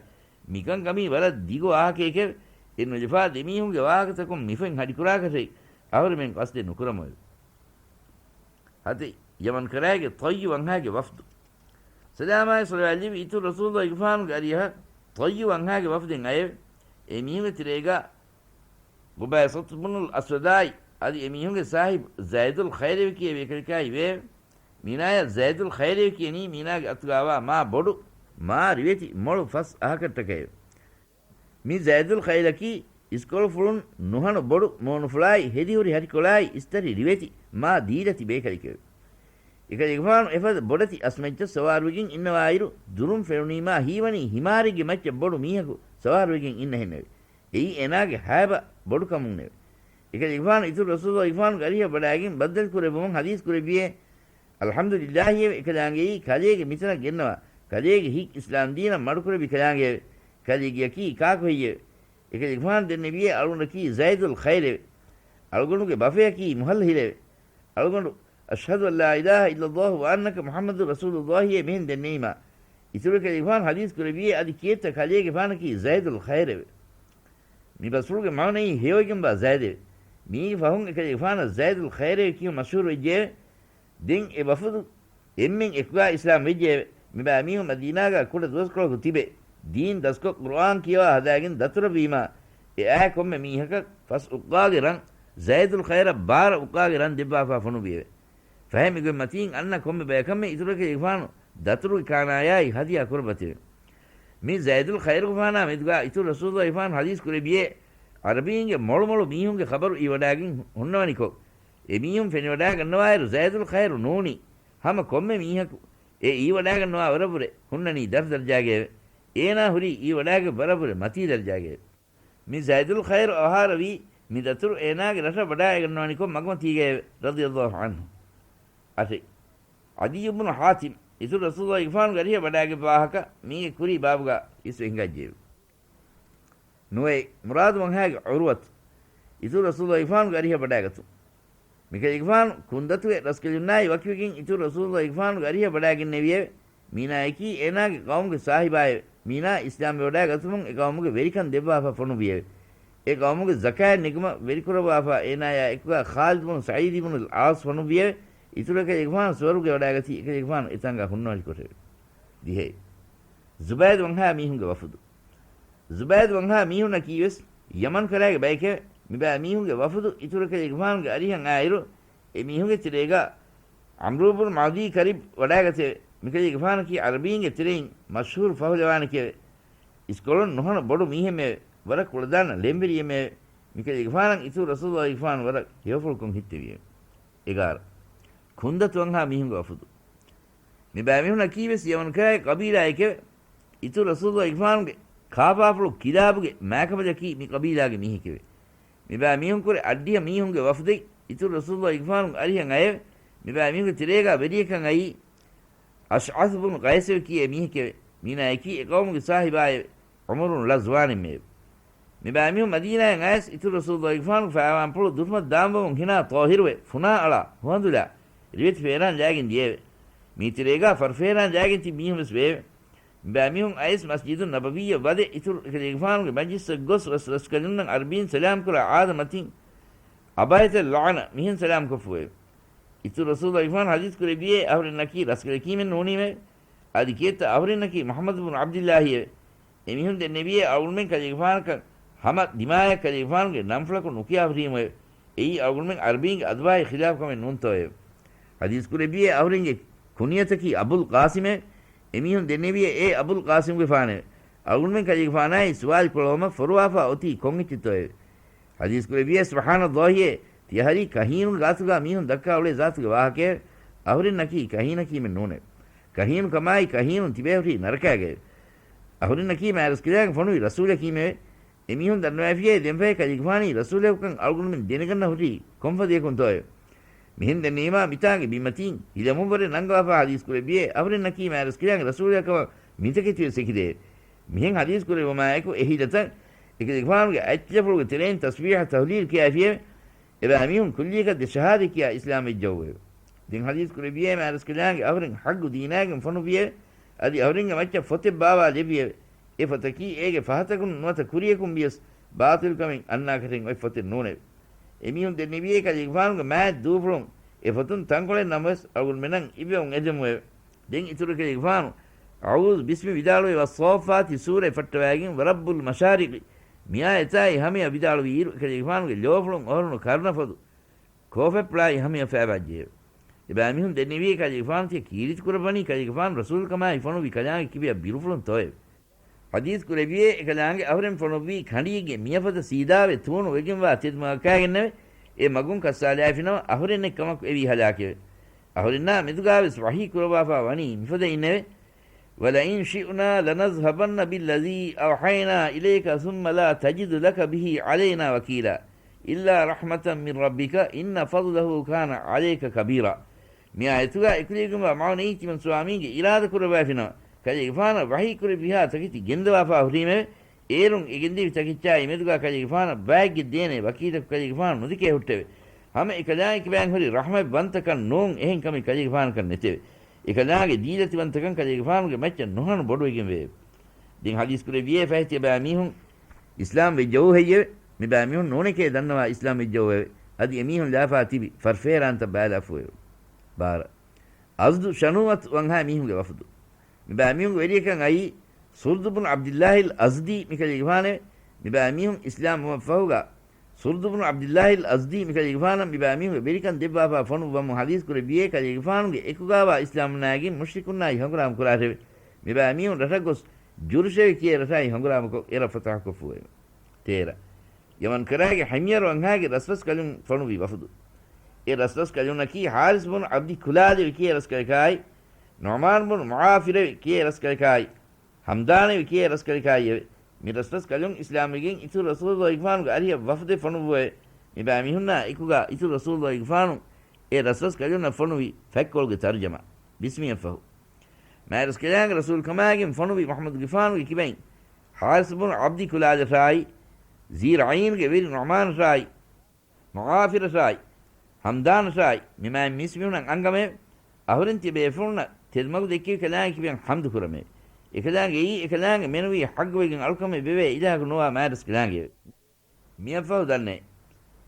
މިކަންކަމީ ވަރަށް ދިގު ވާހަކައެކެވެ. އެ ނުލަފާ ދެމީހުންގެ ވާހަކަތަކުން މިފަތް ހަޑިކުރާކަށެއް އަހުރެމެން ޤަޞްދެއް ނުކުރަމުއެވެ. ހަތެއް، ޔަމަން ކަރާގެ ތައްޔު ވަންހާގެ ވަފްދު. ސަލާމާއި ޞަލަވާތް ލެއްވި އިތުރު ރަސޫލުގެފާނުގެ އަރިހަށް ތައްޔު ވަންހާގެ ވަފްދެއް އައެވެ. އެ މީހުންގެ ތެރޭގަ ގުބާއިސަތު ބުނުލް އަސްވަދާއި އަދި އެ މީހުންގެ ސާހިބު ޒައިދުލް ޚައިރެވެ ކިޔެވި އެކަލަކާ އިވެއެވެ. މީނާޔަށް ޒައިދުލް ޚައިރެވެ ކިޔަނީ މީނާގެ އަތުގާވާ މާ ބޮޑު، މާ ރިވެތި މޮޅު ފަސް އަހަކަށްޓަކައެވެ. މި ޒައިދުލް ޚައިރަކީ އިސްކޮޅުފުޅުން ނުހަނު ބޮޑު މޫނުފުޅާއި ހެދިހުރި ހަށިކޮޅާއި އިސްތަށި ރިވެތި މާ ދީލަތި ބޭކަލެކެވެ. އެކަލޭގެފާނު އެފަދަ ބޮޑެތި އަސްމައްޗަށް ސަވާރުވެގެން އިންނަވާއިރު، ދުރުން ފެނުނީމާ ހީވަނީ ހިމާރެއްގެ މައްޗަށް ބޮޑު މީހަކު ސަވާރުވެގެން އިންނަހެންނެވެ. އެއީ އޭނާގެ ހައިބަ ބޮޑުކަމުންނެވެ. އެކަލޭގެފާނު އިތުރު ރަސޫލުގެފާނުގެ އަރިހަށް ވަޑާގެން ބައްދަލު ކުރެއްވުމުން ޙަދީޘް ކުރެއްވިއޭ، އަލްޙަމްދުލިއްލާހިއެވެ. އެކަލާނގެއީ ކަލޭގެ މިތަނަށް ގެންނަވާ، ކަލޭގެ ހިތް އިސްލާމް ދީނަށް މަޑުކުރެއްވި ކަލާނގެއެވެ. ކަލޭގެއަކީ ކާކުހެއްޔެވެ؟ އެކަލޭގެފާނު ދެންނެވިއޭ އަޅުގަނޑަކީ ޒައިދުލް ޚައިރެވެ. އަޅުގަނޑުގެ ބަފަޔަކީ މުހައްލިލެވެ. އަޅުގަނޑު، "أشهد أن لا إله إلا الله وأنك محمد رسول الله" އޭ މިހެން ދެންނެވީމާ، އިތުރު އެކަލޭގެފާނު ޙަދީޘް ކުރެއްވިއޭ އަދި ކިއެއްތަ ކަލޭގެފާނަކީ ޒައިދުލް ޚައިރެވެ. މި ބަސްފުޅުގެ މާނައީ ހެޔޮވެގެންވާ ޒައިދެވެ. މީގެ ފަހުން އެކަލޭގެފާނަށް ޒައިދުލް ޚައިރެވެ ކިޔުން މަޝްހޫރު ވެއްޖެއެވެ. ދެން އެ ވަފުދު އެންމެން އެކުގާ އިސްލާމް ވެއްޖެއެވެ. މިބައިމީހުން މަދީނާގާ ކުޑަ ދުވަސްކޮޅަކު ތިބެ، ދީން ދަސްކޮށް ޤުރުއާން ކިޔަވާ ހަދާގެން ދަތުރަށް ވީމާ، އެ އާ ކޮންމެ މީހަކަށް ފަސް އުއްޤާގެ ރަން، ޒައިދުލް ޚައިރަށް ބާރަ އުއްޤާގެ ރަން ދެއްވާފާ ފޮނުއްވިއެވެ. ފަހެ މިގޮތް މަތީން އަންނަ ކޮންމެ ބަޔަކަށްމެ އިތުރަކަށް އެކަލޭގެފާނު ދަތުރުގެ ކާނާޔާއި ހަދިޔާ ކުރައްވަތެވެ. މި ޒައިދުލް ޚައިރުގެފާނާ މެދުގާ އިތުރު ރަސޫލުގެފާނު ޙަދީޘް ކުރެއްވިއޭ، ޢަރަބީންގެ މޮޅުމޮޅު މީހުންގެ ޚަބަރު އިވަޑާގެން ހުންނަވަނިކޮށް، އެ މީހުން ފެނިވަޑާގަންނަވާއިރު ޒައިދުލް ޚައިރު ނޫނީ، ހަމަ ކޮންމެ މީހަކު އެ އީވަޑާގަންނަވާ ވަރަށްވުރެ ހުންނަނީ ދަށު ދަރަޖާގައެވެ. އޭނާ ހުރީ އީވަޑާގެ ވަރަށްވުރެ މަތީ ދަރަޖާގައެވެ. މި ޒައިދުލް ޚައިރު އަވަހާރަވީ މި ދަތުރު އޭނާގެ ރަށަށް ވަޑާއިގަންނަވަނިކޮށް މަގުމަތީގައެވެ. ރަޟިޔަﷲ ޢަންހު. އަށެއް، ޢަދިއްޔު ބުނު ޙާތިމް އިތުރު ރަސޫލުގެފާނުގެ އަރިހަށް ވަޑާގެންވާ ވާހަކަ މީގެ ކުރީ ބާބުގާ އިސްވެ ހިނގައްޖެއެވެ. ނުވައެއް، މުރާދު ވަންހާގެ ޢުރުވަތު އިތުރު ރަސޫލުގެފާނުގެ އަރިހަށް ވަޑާގަތުން. މިކަލޭގެފާނު ކުންދަތުގެ ރަސްކަލުންނާއި ވަކިވެގެން އިތުރު ރަސޫލުގެފާނުގެ އަރިހަށް ވަޑާގެންނެވިއެވެ. މީނާއަކީ އޭނާގެ ޤައުމުގެ ސާހިބާއެވެ. މީނާ އިސްލާމްވެވަޑާގަތުމުން އެ ޤައުމުގެ ވެރިކަން ދެއްވާފަ ފޮނުއްވިއެވެ. އެ ޤައުމުގެ ޒަކާތް ނެގުމަށް ވެރިކުރައްވާފަ އޭނާޔާ އެކުގާ ޚާލިދު ބުނު ސަޢީދު ބުނުލް ޢާޞް ފޮނުއްވިއެވެ. އިތުރަށް އެކަލޭގެފާނު ސުވަރުގެ ވަޑާގަތީ އެކަލޭގެފާނު އެތާނގާ ހުންނަވަނިކޮށެވެ. ދިހައެއް. ޒުބައިދު ވަންހާ މީހުންގެ ވަފުދު. ޒުބައިދު ވަންހާ މީހުންނަކީވެސް ޔަމަން ކަރައިގެ ބައެކެވެ. މިބައި މީހުންގެ ވަފުދު އިތުރު ކަލޭގެފާނުގެ އަރިހަށް އާއިރު، އެ މީހުންގެ ތެރޭގަ ޢަމްރޫ ބުނު މަޢްދީ ކަރިބް ވަޑާގަތެވެ. މިކަލޭގެފާނަކީ ޢަރަބީންގެ ތެރެއިން މަޝްހޫރު ފަހުލަވާނެކެވެ. އިސްކޮޅުން ނުހަނު ބޮޑު މީހެއްމެވެ. ވަރަށް ކުޅަދާނަ ޅެންވެރިއެއްމެވެ. މިކަލޭގެފާނަށް އިތުރު ރަސޫލުއްލާހިގެފާނު ވަރަށް ހެޔޮފުޅުކޮށް ހިތްތެވިއެވެ. އެގާރަ. ކުންދަތު ވަންހާ މީހުންގެ ވަފުދު. މިބައިމީހުންނަކީވެސް ޔަމަން ކަރައިގެ ޤަބީލާއެކެވެ. އިތުރު ރަސޫލުއްލާހިގެފާނުގެ ކާފާފުޅު ކިލާބުގެ މާކަބަލަކީ މި ޤަބީލާގެ މީހެކެވެ. މިބައިމީހުންކުރެ އަށްޑިހަ މީހުންގެ ވަފުދެއް އިތުރު ރަސޫލުއްލާހިގެފާނުގެ އަރިހަށް އައެވެ. މިބައިމީހުންގެ ތެރޭގަ ވެރިޔަކަށް އައީ އަޝްޢަޘް ބުނު ޤައިސްއެވެ ކިޔޭ މީހެކެވެ. މީނާއަކީ އެ ޤައުމުގެ ސާހިބާއެވެ. ޢުމުރުން ޅަ ޒުވާނެއްމެއެވެ. މިބައިމީހުން މަދީނާއަށް އައިސް އިތުރު ރަސޫލުއްލާހިގެފާނުގެ ފައިވާންޕުޅު ދުށުމަށް ދާންވަމުން ހިނާ ޠާހިރުވެ، ފުނާ އަޅާ، ހުވަނދުލާ، ރިވެތި ފޭރާން ލާގެން ދިޔައެވެ. މީތެރޭގަ ފަރުފޭރާން ލާގެން ތިބި މީހުން ވެސް ވެއެވެ. މިބައިމީހުން އައިސް މަސްޖިދުއް ނަބަވީއަށް ވަދެ އިތުރު ކަލޭގެފާނުގެ މަޖްލިސްއަށް ގޮސް ވެސް ރަސްކަލުންނަށް ޢަރަބީން ސަލާމްކުރާ އާދަ މަތިން އަބާޔަތައް ލަޢަނަ މިހެން ސަލާމްކޮށްފުއެވެ. އިތުރު ރަސޫލުއްލާހިގެފާނު ޙަދީޘް ކުރެއްވިއޭ އަހުރެންނަކީ ރަސްކަލަކީމެއް ނޫނީމެވެ. އަދި ކިއެއްތަ އަހުރެންނަކީ މުޙައްމަދު ބުނު ޢަބްދިއްލާހިއެވެ. އެމީހުން ދެންނެވިއޭ އަޅުގަނޑުމެން ކަލޭގެފާނަކަށް ހަމަ ދިމާޔަށް ކަލޭގެފާނުގެ ނަންފުޅަކުން ނުކިޔާ ހުރީމެވެ. އެއީ އަޅުގަނޑުމެން ޢަރަބީންގެ އަދުބާއި ޚިލާފު ކަމެއް ނޫންތޯއެވެ. ޙަދީޘް ކުރެއްވިއޭ އަހުރެންގެ ކުންޔަތަކީ އަބުލް ޤާސިމެވެ. އެމީހުން ދެންނެވިއޭ އޭ އަބުލް ޤާސިމްގެފާނެވެ. އަޅުގަނޑުމެން ކަލޭގެފާނާއި ސުވާލު ކުރައްވަމަށް ފޮރުވާފާ އޮތީ ކޮން އެއްޗެއްތޯއެވެ. ޙަދީޘް ކުރެއްވިއޭ ސުބްޙާނައްލާހިއޭ، ތިޔަ ހަރީ ކަހީނުން ގާތުގަ މީހުން ދައްކާ އުޅޭ ޒާތުގެ ވާހަކައެވެ. އަހުރެންނަކީ ކަހީނަކީމެއް ނޫނެވެ. ކަހީނު ކަމާއި ކަހީނުން ތިބޭ ހުރީ ނަރަކާގައެވެ. އަހުރެންނަކީ މާތްރަސްކަލާނގެ ފޮނުވި ރަސޫލަކީމެވެ. އެމީހުން ދަންނަވައިފިއޭ ދެންފަހެ ކަލޭގެފާނީ ރަސޫލަކުކަން އަޅުގަނޑުމެން ދެނެގަންނަ ހުރީ ކޮންފަދަޔަކުންތޯއެވެ. މިހެން ދެންނެވީމާ މިތާނގެ ބިންމަތީން ހިލަމުންވަރެއް ނަންގަވާފާ ޙަދީޘް ކުރެއްވިއޭ އަހުރެންނަކީ މާތްރަސްކަލާނގެ ރަސޫލަކަމަށް މިތަކެތިވެސް އެކިދޭ. މިހެން ޙަދީޘް ކުރެއްވުމާއެކު އެ ހިލަތައް އެކަލޭގެފާނުގެ އަތްތިލަފުޅުގެ ތެރެއިން ތަސްބީޙަ ތަހުލީލް ކިޔާފިއެވެ. އެބައިމީހުން ކުއްލިއަކަށް ދެ ޝަހާދަ ކިޔާ އިސްލާމް ވެއްޖައުވެއެވެ. ދެން ޙަދީޘް ކުރެއްވިއޭ މާތްރަސްކަލާނގެ އަހުރެން ޙައްޤު ދީނާގެން ފޮނުއްވިއެވެ. އަދި އަހުރެންގެ މައްޗަށް ފޮތެއް ބާވާލެއްވިއެވެ. އެ ފޮތަކީ އޭގެ ފަހަތަކުން ނުވަތަ ކުރިޔަކުން ވިޔަސް ބާޠިލުކަމެއް އަންނާކަށެއް އޮތް ފޮތެއް ނޫނެވެ. އެމީހުން ދެންނެވިއޭ ކަލޭގެފާނުގެ މާތް ދޫފުޅުން އެ ފޮތުން ތަންކޮޅެއް ނަމަވެސް އަޅުގަނޑުމެންނަށް އިއްވެވުން އެދެމުއެވެ. ދެން އިތުރު ކަލޭގެފާނު އަޢޫޛު ބިސްމި ވިދާޅުވެ ވައްޞާއްފާތި ސޫރަތް ފައްޓަވައިގެން ވަރައްބުލް މަޝާރިޤި މި އާޔަތާއި ހަމަޔަށް ވިދާޅުވިއިރު އެކަލޭގެފާނުގެ ލޯފުޅުން އޮހޮރުނު ކަރުނަފޮދު ކޯފެއްޕުޅާއި ހަމަޔަށް ފައިބާއްޖެއެވެ. އެބައިމީހުން ދެންނެވިއޭ ކަލޭގެފާނު ތިޔަ ކީރިތި ކުރައްވަނީ ކަލޭގެފާނު ރަސޫލުކަމާއި ފޮނުއްވި ކަލާނގެ ކިބަޔަށް ބިރުފުޅުން ތޯއެވެ. ޙަދީޘް ކުރެއްވިއޭ އެކަލާނގެ އަހުރެން ފޮނުއްވީ ކަނޑިއެއްގެ މިޔަފަދަ ސީދާވެ ތޫނު ވެގެންވާ ތެދުމަގަކާގެންނެވެ. އެ މަގުން ކައްސާލާފިނަމަ އަހުރެންނެއް ކަމަކު އެވީ ހަލާކެވެ. އަހުރެންނާ މެދުގާވެސް ވަޙީ ކުރައްވާފާ ވަނީ މިފަދައިންނެވެ. وَلَئِنْ شِئْنَا لَنَذْهَبَنَّ بِالَّذِي أَوْحَيْنَا إِلَيْكَ ثُمَّ لَا تَجِدُ لَكَ بِهِ عَلَيْنَا وَكِيلًا إِلَّا رَحْمَةً مِنْ رَبِّكَ إِنَّ فَضْلَهُ كَانَ عَلَيْكَ كَبِيرًا. މި އާޔަތުގަ އެކުލެވިގެންވާ މާނައީ ތިމަން ސުވާމީގެ އިރާދަ ކުރައްވާފިނަމަ، ކަލޭގެފާނަށް ވަޙީ ކުރެއްވިހާ ތަކެތި ގެންދަވާފާ ހުރީމެވެ. އޭރުން އެ ގެންދެވި ތަކެއްޗާއި މެދުގަ ކަލޭގެފާނަށް ބައެއްގެ ދޭނެ ވަކީލަކު ކަލޭގެފާނު ނުދެކޭ ހުއްޓެވެ. ހަމަ އެކަލާނގެ ކިބައިން ހުރި ރަޙްމަތްވަންތަކަން ނޫން އެހެން ކަމެއް ކަލޭގެފާނަކަށް ނެތެވެ. އެކަލާނގެ ދީލަތިވަންތަކަން ކަލޭގެފާނުގެ މައްޗަށް ނުހަނު ބޮޑުވެގެން ވެއެވެ. ދެން ޙަދީޘް ކުރެއްވިއޭ ފަހެ ތިޔަބައިމީހުން އިސްލާމް ވެއްޖައޫ ހެއްޔެވެ؟ މިބައިމީހުން ނޫނެކޭ ދަންނަވާ އިސްލާމް ވެއްޖައޫއެވެ. އަދި އެމީހުން ލާފާ ތިބި ފަރުފޭރާންތައް ބައިލާފުއެވެ. ބާރަ. އަޒްދު ޝަނޫއަތު ވަންހާ މީހުންގެ ވަފުދު. މިބައިމީހުންގެ ވެރިޔަކަށް އައީ ޞުރްދު ބުނު ޢަބްދިއްލާހިލް އަޒްދީ މިކަލޭގެފާނެވެ. މިބައިމީހުން އިސްލާމް ވުމަށްފަހުގަ، ޞުރްދު ބުނު ޢަބްދިއްލާހިލް އަޒްދީ މިކަލޭގެފާނަށް މިބައިމީހުންގެ ވެރިކަން ދެއްވާފާ ފޮނުއްވަމުން ޙަދީޘް ކުރެއްވިއޭ ކަލޭގެފާނުގެ އެކުގާވާ އިސްލާމްވުންނާއިގެން މުޝްރިކުންނާއި ހަނގުރާމަ ކުރާށެވެ. މިބައިމީހުން ރަށަށް ގޮސް ޖުރުޝެވެ ކިޔޭ ރަށާއި ހަނގުރާމަކޮށް އެރަށް ފަތަޙަކޮށްފުއެވެ. ތޭރަ. ޔަމަން ކަރައިގެ ޙިމްޔަރު ވަންހާގެ ރަސްރަސްކަލުން ފޮނުވި ވަފުދު. އެ ރަސްރަސްކަލުންނަކީ ޙާރިސް ބުނު ޢަބްދި ކުލާލެވެ ކިޔޭ ރަސްކަލަކާއި، ނުޢުމާން ބުނު މުޢާފިރެވެ ކިޔޭ ރަސްކަލަކާއި، ހަމްދާނެވެ ކިޔޭ ރަސްކަލަކާއިއެވެ. މި ރަސްރަސްކަލުން އިސްލާމްވެގެން އިތުރު ރަސޫލުއްލާހިގެފާނުގެ އަރިހަށް ވަފުދެއް ފޮނުއްވުއެވެ. މިބައިމީހުންނާ އެކުގަ އިތުރު ރަސޫލުއްލާހިގެފާނު އެ ރަސްރަސްކަލުންނަށް ފޮނުވި ފަތްކޮޅުގެ ތަރުޖަމާ. ބިސްމިއަށްފަހު. މާތްރަސްކަލާނގެ ރަސޫލުކަމާގެން ފޮނުވި މުޙައްމަދުގެފާނުގެ ކިބައިން ޙާރިސް ބުނު ޢަބްދި ކުލާލަށާއި، ޒީ ރަޢީންގެ ވެރި ނުޢުމާނަށާއި، މުޢާފިރަށާއި، ހަމްދާނަށާއި، މި މާތް މީސްމީހުންނަށް އަންގަމެވެ. އަހުރެން ތިޔަބޭފުޅުންނަށް ތެދުމަގު ދެއްކެވި ކަލާނގެ ކިބައިން ޙަމްދު ކުރަމެވެ. އެކަލާނގެއީ އެކަލާނގެ މެނުވީ ޙައްޤުވެގެން އަޅުކަމެއް ވެވޭ އިލާހަކު ނުވާ މާތްރަސްކަލާނގެއެވެ. މިއަށްފަހު ދަންނައެވެ.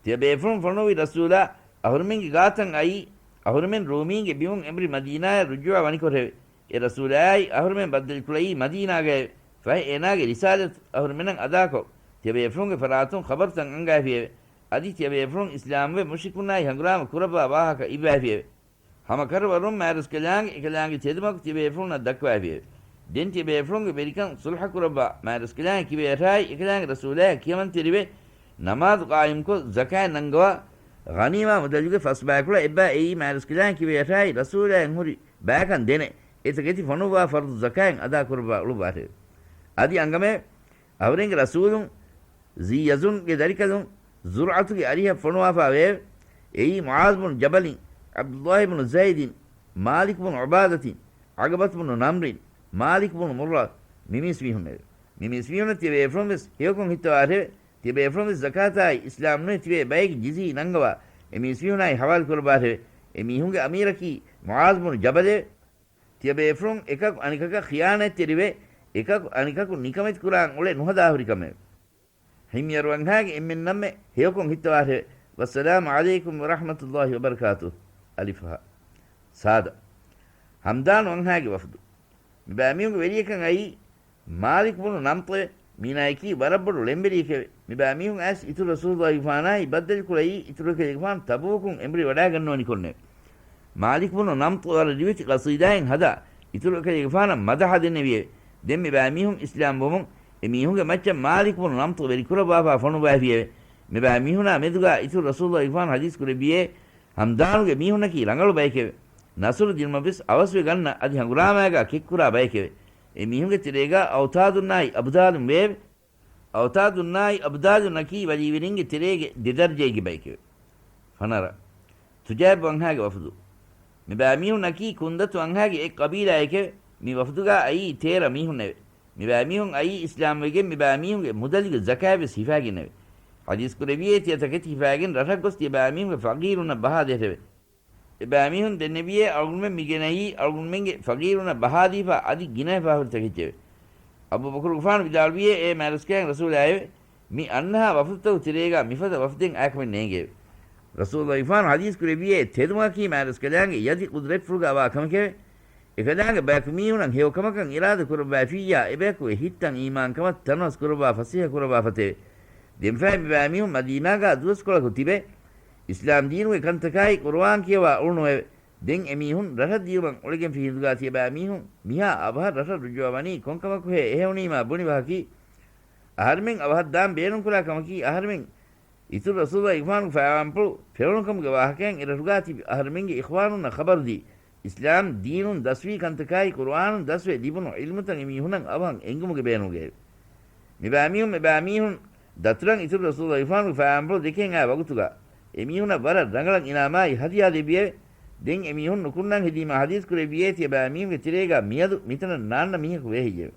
ތިޔަބޭފުޅުން ފޮނުވި ރަސޫލާ އަހުރެމެންގެ ގާތަށް އައީ، އަހުރެމެން ރޫމީންގެ ބިމުން އެނބުރި މަދީނާއަށް ރުޖޫޢަ ވަނިކޮށެވެ. އެ ރަސޫލާއާއި އަހުރެމެން ބައްދަލުކުރައީ މަދީނާގައެވެ. ފަހެ އޭނާގެ ރިސާލަތު އަހުރެމެނަށް އަދާކޮށް، ތިޔަބޭފުޅުންގެ ފަރާތުން ޚަބަރުތައް އަންގައިފިއެވެ. އަދި ތިޔަބޭފުޅުން އިސްލާމްވެ މުޝްރިކުންނާއި ހަނގުރާމަ ކުރައްވާ ވާހަކަ އިއްވައިފިއެވެ. ހަމަކަށަވަރުން މާތްރަސްކަލާނގެ އެކަލާނގެ ތެދުމަގު ތިޔަބޭފުޅުންނަށް ދައްކަވައިފިއެވެ. ދެން ތިޔަބޭފުޅުންގެ ވެރިކަން ޞުލްޙަ ކުރައްވާ، މާތްރަސްކަލާނގެ ކިބައި އަށާއި އެކަލާނގެ ރަސޫލާއަށް ކިޔަމަންތެރިވެ، ނަމާދު ޤާއިމްކޮށް، ޒަކާތް ނަންގަވާ، ޣަނީމާ މުދަލުގެ ފަސް ބަޔަކުޅަ އެއްބައި އެއީ މާތްރަސްކަލާނގެ ކިބައި އަށާއި ރަސޫލާއަށް ހުރި ބަޔަކަށް ދެނެ، އެތަކެތި ފޮނުއްވާ ފަރުޟު ޒަކާތް އަދާ ކުރައްވާ އުޅުއްވާށެވެ. އަދި އަންގަމެވެ. އަހުރެންގެ ރަސޫލުން ޒީ ޔަޒުންގެ ދަރިކަލުން ޒުރްޢަތުގެ އަރިހަށް ފޮނުވާފާވެއެވެ. އެއީ މުޢާޛް ބުނު ޖަބަލިން، ޢަބްދުﷲ ބުނު ޒައިދިން، މާލިކު ބުނު ޢުބާދަތިން، ޢަޤަބަތު ބުނު ނަމްރިން، މާލިކު ބުނު މުއްރަ، މި މީސްމީހުންނެވެ. މި މީސްމީހުންނަށް ތިޔަބޭފުޅުން ވެސް ހެޔޮކޮށް ހިއްތަވާށެވެ. ތިޔަބޭފުޅުން ވެސް ޒަކާތާއި އިސްލާމް ނުވެ ތިބޭ ބައެއްގެ ޖިޒީ ނަންގަވާ، އެ މީސްމީހުނާއި ހަވާލު ކުރައްވާށެވެ. އެ މީހުންގެ އަމީރަކީ މުޢާޛް ބުނު ޖަބަލެވެ. ތިޔަބޭފުޅުން އެކަކު އަނެކަކަށް ޚިޔާނާތްތެރިވެ، އެކަކު އަނެކަކު ނިކަމެތި ކުރާން އުޅެ ނުހަދާ ހުރި ކަމެވެ. ހިމްޔަރު ވަންހާގެ އެންމެންނަށްމެ ހެޔޮކޮށް ހިއްތަވާށެވެ. ވައްސަލާމު ޢަލައިކުމް ވަރަޙްމަތުﷲ ވަބަރަކާތުހު. އަލިފު ހާ. ސާދަ. ހަމްދާނު ވަންހާގެ ވަފުދު. މި ބައިމީހުންގެ ވެރިޔަކަށް އައީ މާލިކު ބުނު ނަމްޠެވެ. މީނާއަކީ ވަރަށް ބޮޑު ޅެންވެރިޔެކެވެ. މި ބައިމީހުން އައިސް އިތުރު ރަސޫލުﷲގެފާނާއި ބައްދަލުކުރައީ އިތުރު ކަލޭގެފާނު ތަބޫކުން އެނބުރި ވަޑައިގަންނަވަނިކޮށްނެވެ. މާލިކު ބުނު ނަމްޠު ވަރަށް ރިވެތި ޤަޞީދާއެއް ހަދާ، އިތުރު ކަލޭގެފާނަށް މަދަޙަ ދެންނެވިއެވެ. ދެން މި ބައިމީހުން އިސްލާމް ވުމުން، އެ މީހުންގެ މައްޗަށް މާލިކު ބުނު ނަމްޠު ވެރިކުރައްވާފާ ފޮނުއްވައިފިއެވެ. މި ބައިމީހުނާ މެދުގާ އިތުރު ރަސޫލުﷲގެފާނު ޙަދީޘް ކުރެއްވިއޭ، ހަމްދާނުގެ މީހުންނަކީ ރަނގަޅު ބައެކެވެ. ނަޞްރު ދިނުމަށް ވެސް އަވަސްވެ ގަންނަ އަދި ހަނގުރާމައިގާ ކެތްކުރާ ބައެކެވެ. އެ މީހުންގެ ތެރޭގާ އައުތާދުންނާއި އަބުދާލުން ވެއެވެ. އައުތާދުންނާއި އަބުދާލުންނަކީ ވަލީވެރިންގެ ތެރޭގެ ދެ ދަރަޖައެއްގެ ބައެކެވެ. ފަނަރަ. ތުޖާއިބު ވަންހާގެ ވަފުދު. މި ބައިމީހުންނަކީ ކުންދަތު ވަންހާގެ އެއް ޤަބީލާއެކެވެ. މި ވަފުދުގާ އައީ ތޭރަ މީހުންނެވެ. މި ބައިމީހުން އައީ އިސްލާމްވެގެން މި ބައިމީހުންގެ މުދަލުގެ ޒަކާތް ވެސް ހިފާގެންނެވެ. ޙަދީޘް ކުރެއްވިއޭ ތިޔަ ތަކެތި ހިފާގެން ރަށަށް ގޮސް ތިޔަ ބައިމީހުންގެ ފަޤީރުންނަށް ބަހާ ދޭށެވެ. އެ ބައިމީހުން ދެންނެވިއޭ އަޅުގަނޑުމެން މި ގެނައީ އަޅުގަނޑުމެންގެ ފަޤީރުންނަށް ބަހާދީފާ އަދި ގިނަވެފާ ހުރި ތަކެއްޗެވެ. އަބޫބަކުރުގެފާނު ވިދާޅުވިއޭ އޭ މާތްރަސްކަލާނގެ ރަސޫލާއެވެ. މި އަންނަހާ ވަފުދުތަކުގެ ތެރޭގާ މިފަދަ ވަފުދެއް އައިކަމެއް ނޭނގެއެވެ. ރަސޫލުﷲގެފާނު ޙަދީޘް ކުރެއްވިއޭ ތެދުމަގަކީ މާތްރަސްކަލާނގެ ޔަދި ޤުދްރަތްފުޅުގާ ވާ ކަމެކެވެ. އެކަލާނގެ ބަޔަކު މީހުނަށް ހެޔޮކަމަކަށް އިރާދަ ކުރައްވައިފިއްޔާ، އެބަޔަކުގެ ހިތްތައް އީމާންކަމަށް ތަނަވަސް ކުރައްވާ ފަސޭހަ ކުރައްވާފަތެވެ. ދެންފަހެ މި ބައިމީހުން މަދީނާގާ ދުވަސްކޮޅަކު ތިބެ، އިސްލާމް ދީނުގެ ކަންތަކާއި ޤުރުއާން ކިޔަވާ އުޅުނުއެވެ. ދެން އެމީހުން ރަށަށް ދިޔުމަށް އުޅެގެންފި ހިނދުގާ ތިޔަބައިމީހުން މިހާ އަވަހަށް ރަށަށް ރުޖޫޢަވަނީ ކޮންކަމަކުހޭ އެހެންވީމާ ބުނި ވަހަކީ، އަހަރެމެން އަވަހަށް ދާން ބޭނުންކުރާ ކަމަކީ، އަހަރެމެން އިތުރު ރަސޫލުﷲގެފާނުގެ ފަޔާންޕުޅު ފެނުނުކަމުގެ ވާހަކައިން އެރަށުގާ ތިބި އަހަރެމެންގެ އިޚްވާނުންނަށް ޚަބަރުދީ، އިސްލާމް ދީނުން ދަސްވީ ކަންތަކާއި ޤުރުއާނުން ދަސްވެ ލިބުނު ޢިލްމުތައް އެމީހުނަށް އަވަހަށް އެނގުމުގެ ބޭނުމުގައެވެ. މިބައިމީހުން، މިބައިމީހުން ދަތުރަށް އިތުރު ރަސޫލުﷲގެފާނުގެ ފަޔާންޕުޅު ދެކެން އައި ވަގުތުގަ، އެމީހުނަށް ވަރަށް ރަނގަޅަށް އިނާމާއި ހަދިޔާ ލިބިއެވެ. ދެން އެމީހުން ނުކުންނަން ހެދީމާ ޙަދީޘް ކުރެއްވިއޭ ތިޔަބައިމީހުންގެ ތެރޭގަ މިއަދު މިތަނަށް ނާންނަ މީހަކު ވޭހެއްޔެވެ؟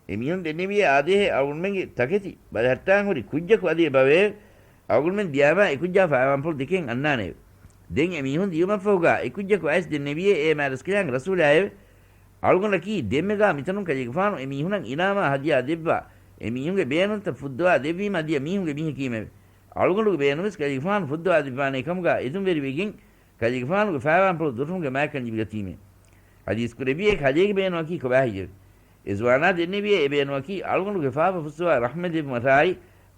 އެމީހުން ދެންނެވިއޭ އާދޭހޭ އަޅުގަނޑުމެންގެ ތަކެތި ބަލަހައްޓާން ހުރި ކުއްޖަކު އަދި އެބަވެއެވެ. އަޅުގަނޑުމެން ދިޔާމާ އެކުއްޖާ ފަޔާންޕުޅު ދެކެން އަންނާނެއެވެ. ދެން އެމީހުން ދިޔުމަށްފަހުގަ އެކުއްޖަކު އައިސް ދެންނެވިއޭ އޭ މާތްރަސްކަލާނގެ ރަސޫލާއެވެ. އަޅުގަނޑަކީ ދެންމެގާ މިތަނުން ކަލޭގެފާނު އެމީހުނަށް އިނާމާ ހަދިޔާ ދެއްވާ، އެމީހުންގެ ބޭނުންތައް ފުއްދަވާ ދެއްވީމަ ދިޔަ މީހުންގެ މީހަކީމެވެ. އަޅުގަނޑުގެ ބޭނުންވެސް ކަލޭގެފާނު ފުއްދަވާ ދެއްވާނޭ ކަމުގަ އެދުންވެރިވެގެން ކަލޭގެފާނުގެ ފަޔާންޕުޅު ދުރުމުގެ މާތްކަން ލިބިގަތީމެވެ. ޙަދީޘް ކުރެއްވިއޭ ކަލޭގެ ބޭނުމަކީ ކޮބާހެއްޔެވެ؟ އެ ޒުވާނާ ދެންނެވިއޭ އެ ބޭނުމަކީ އަޅުގަނޑުގެ ފާފަ ފުއްސަވާ ރަޙްމަތް ލެއްވުމަށާއި،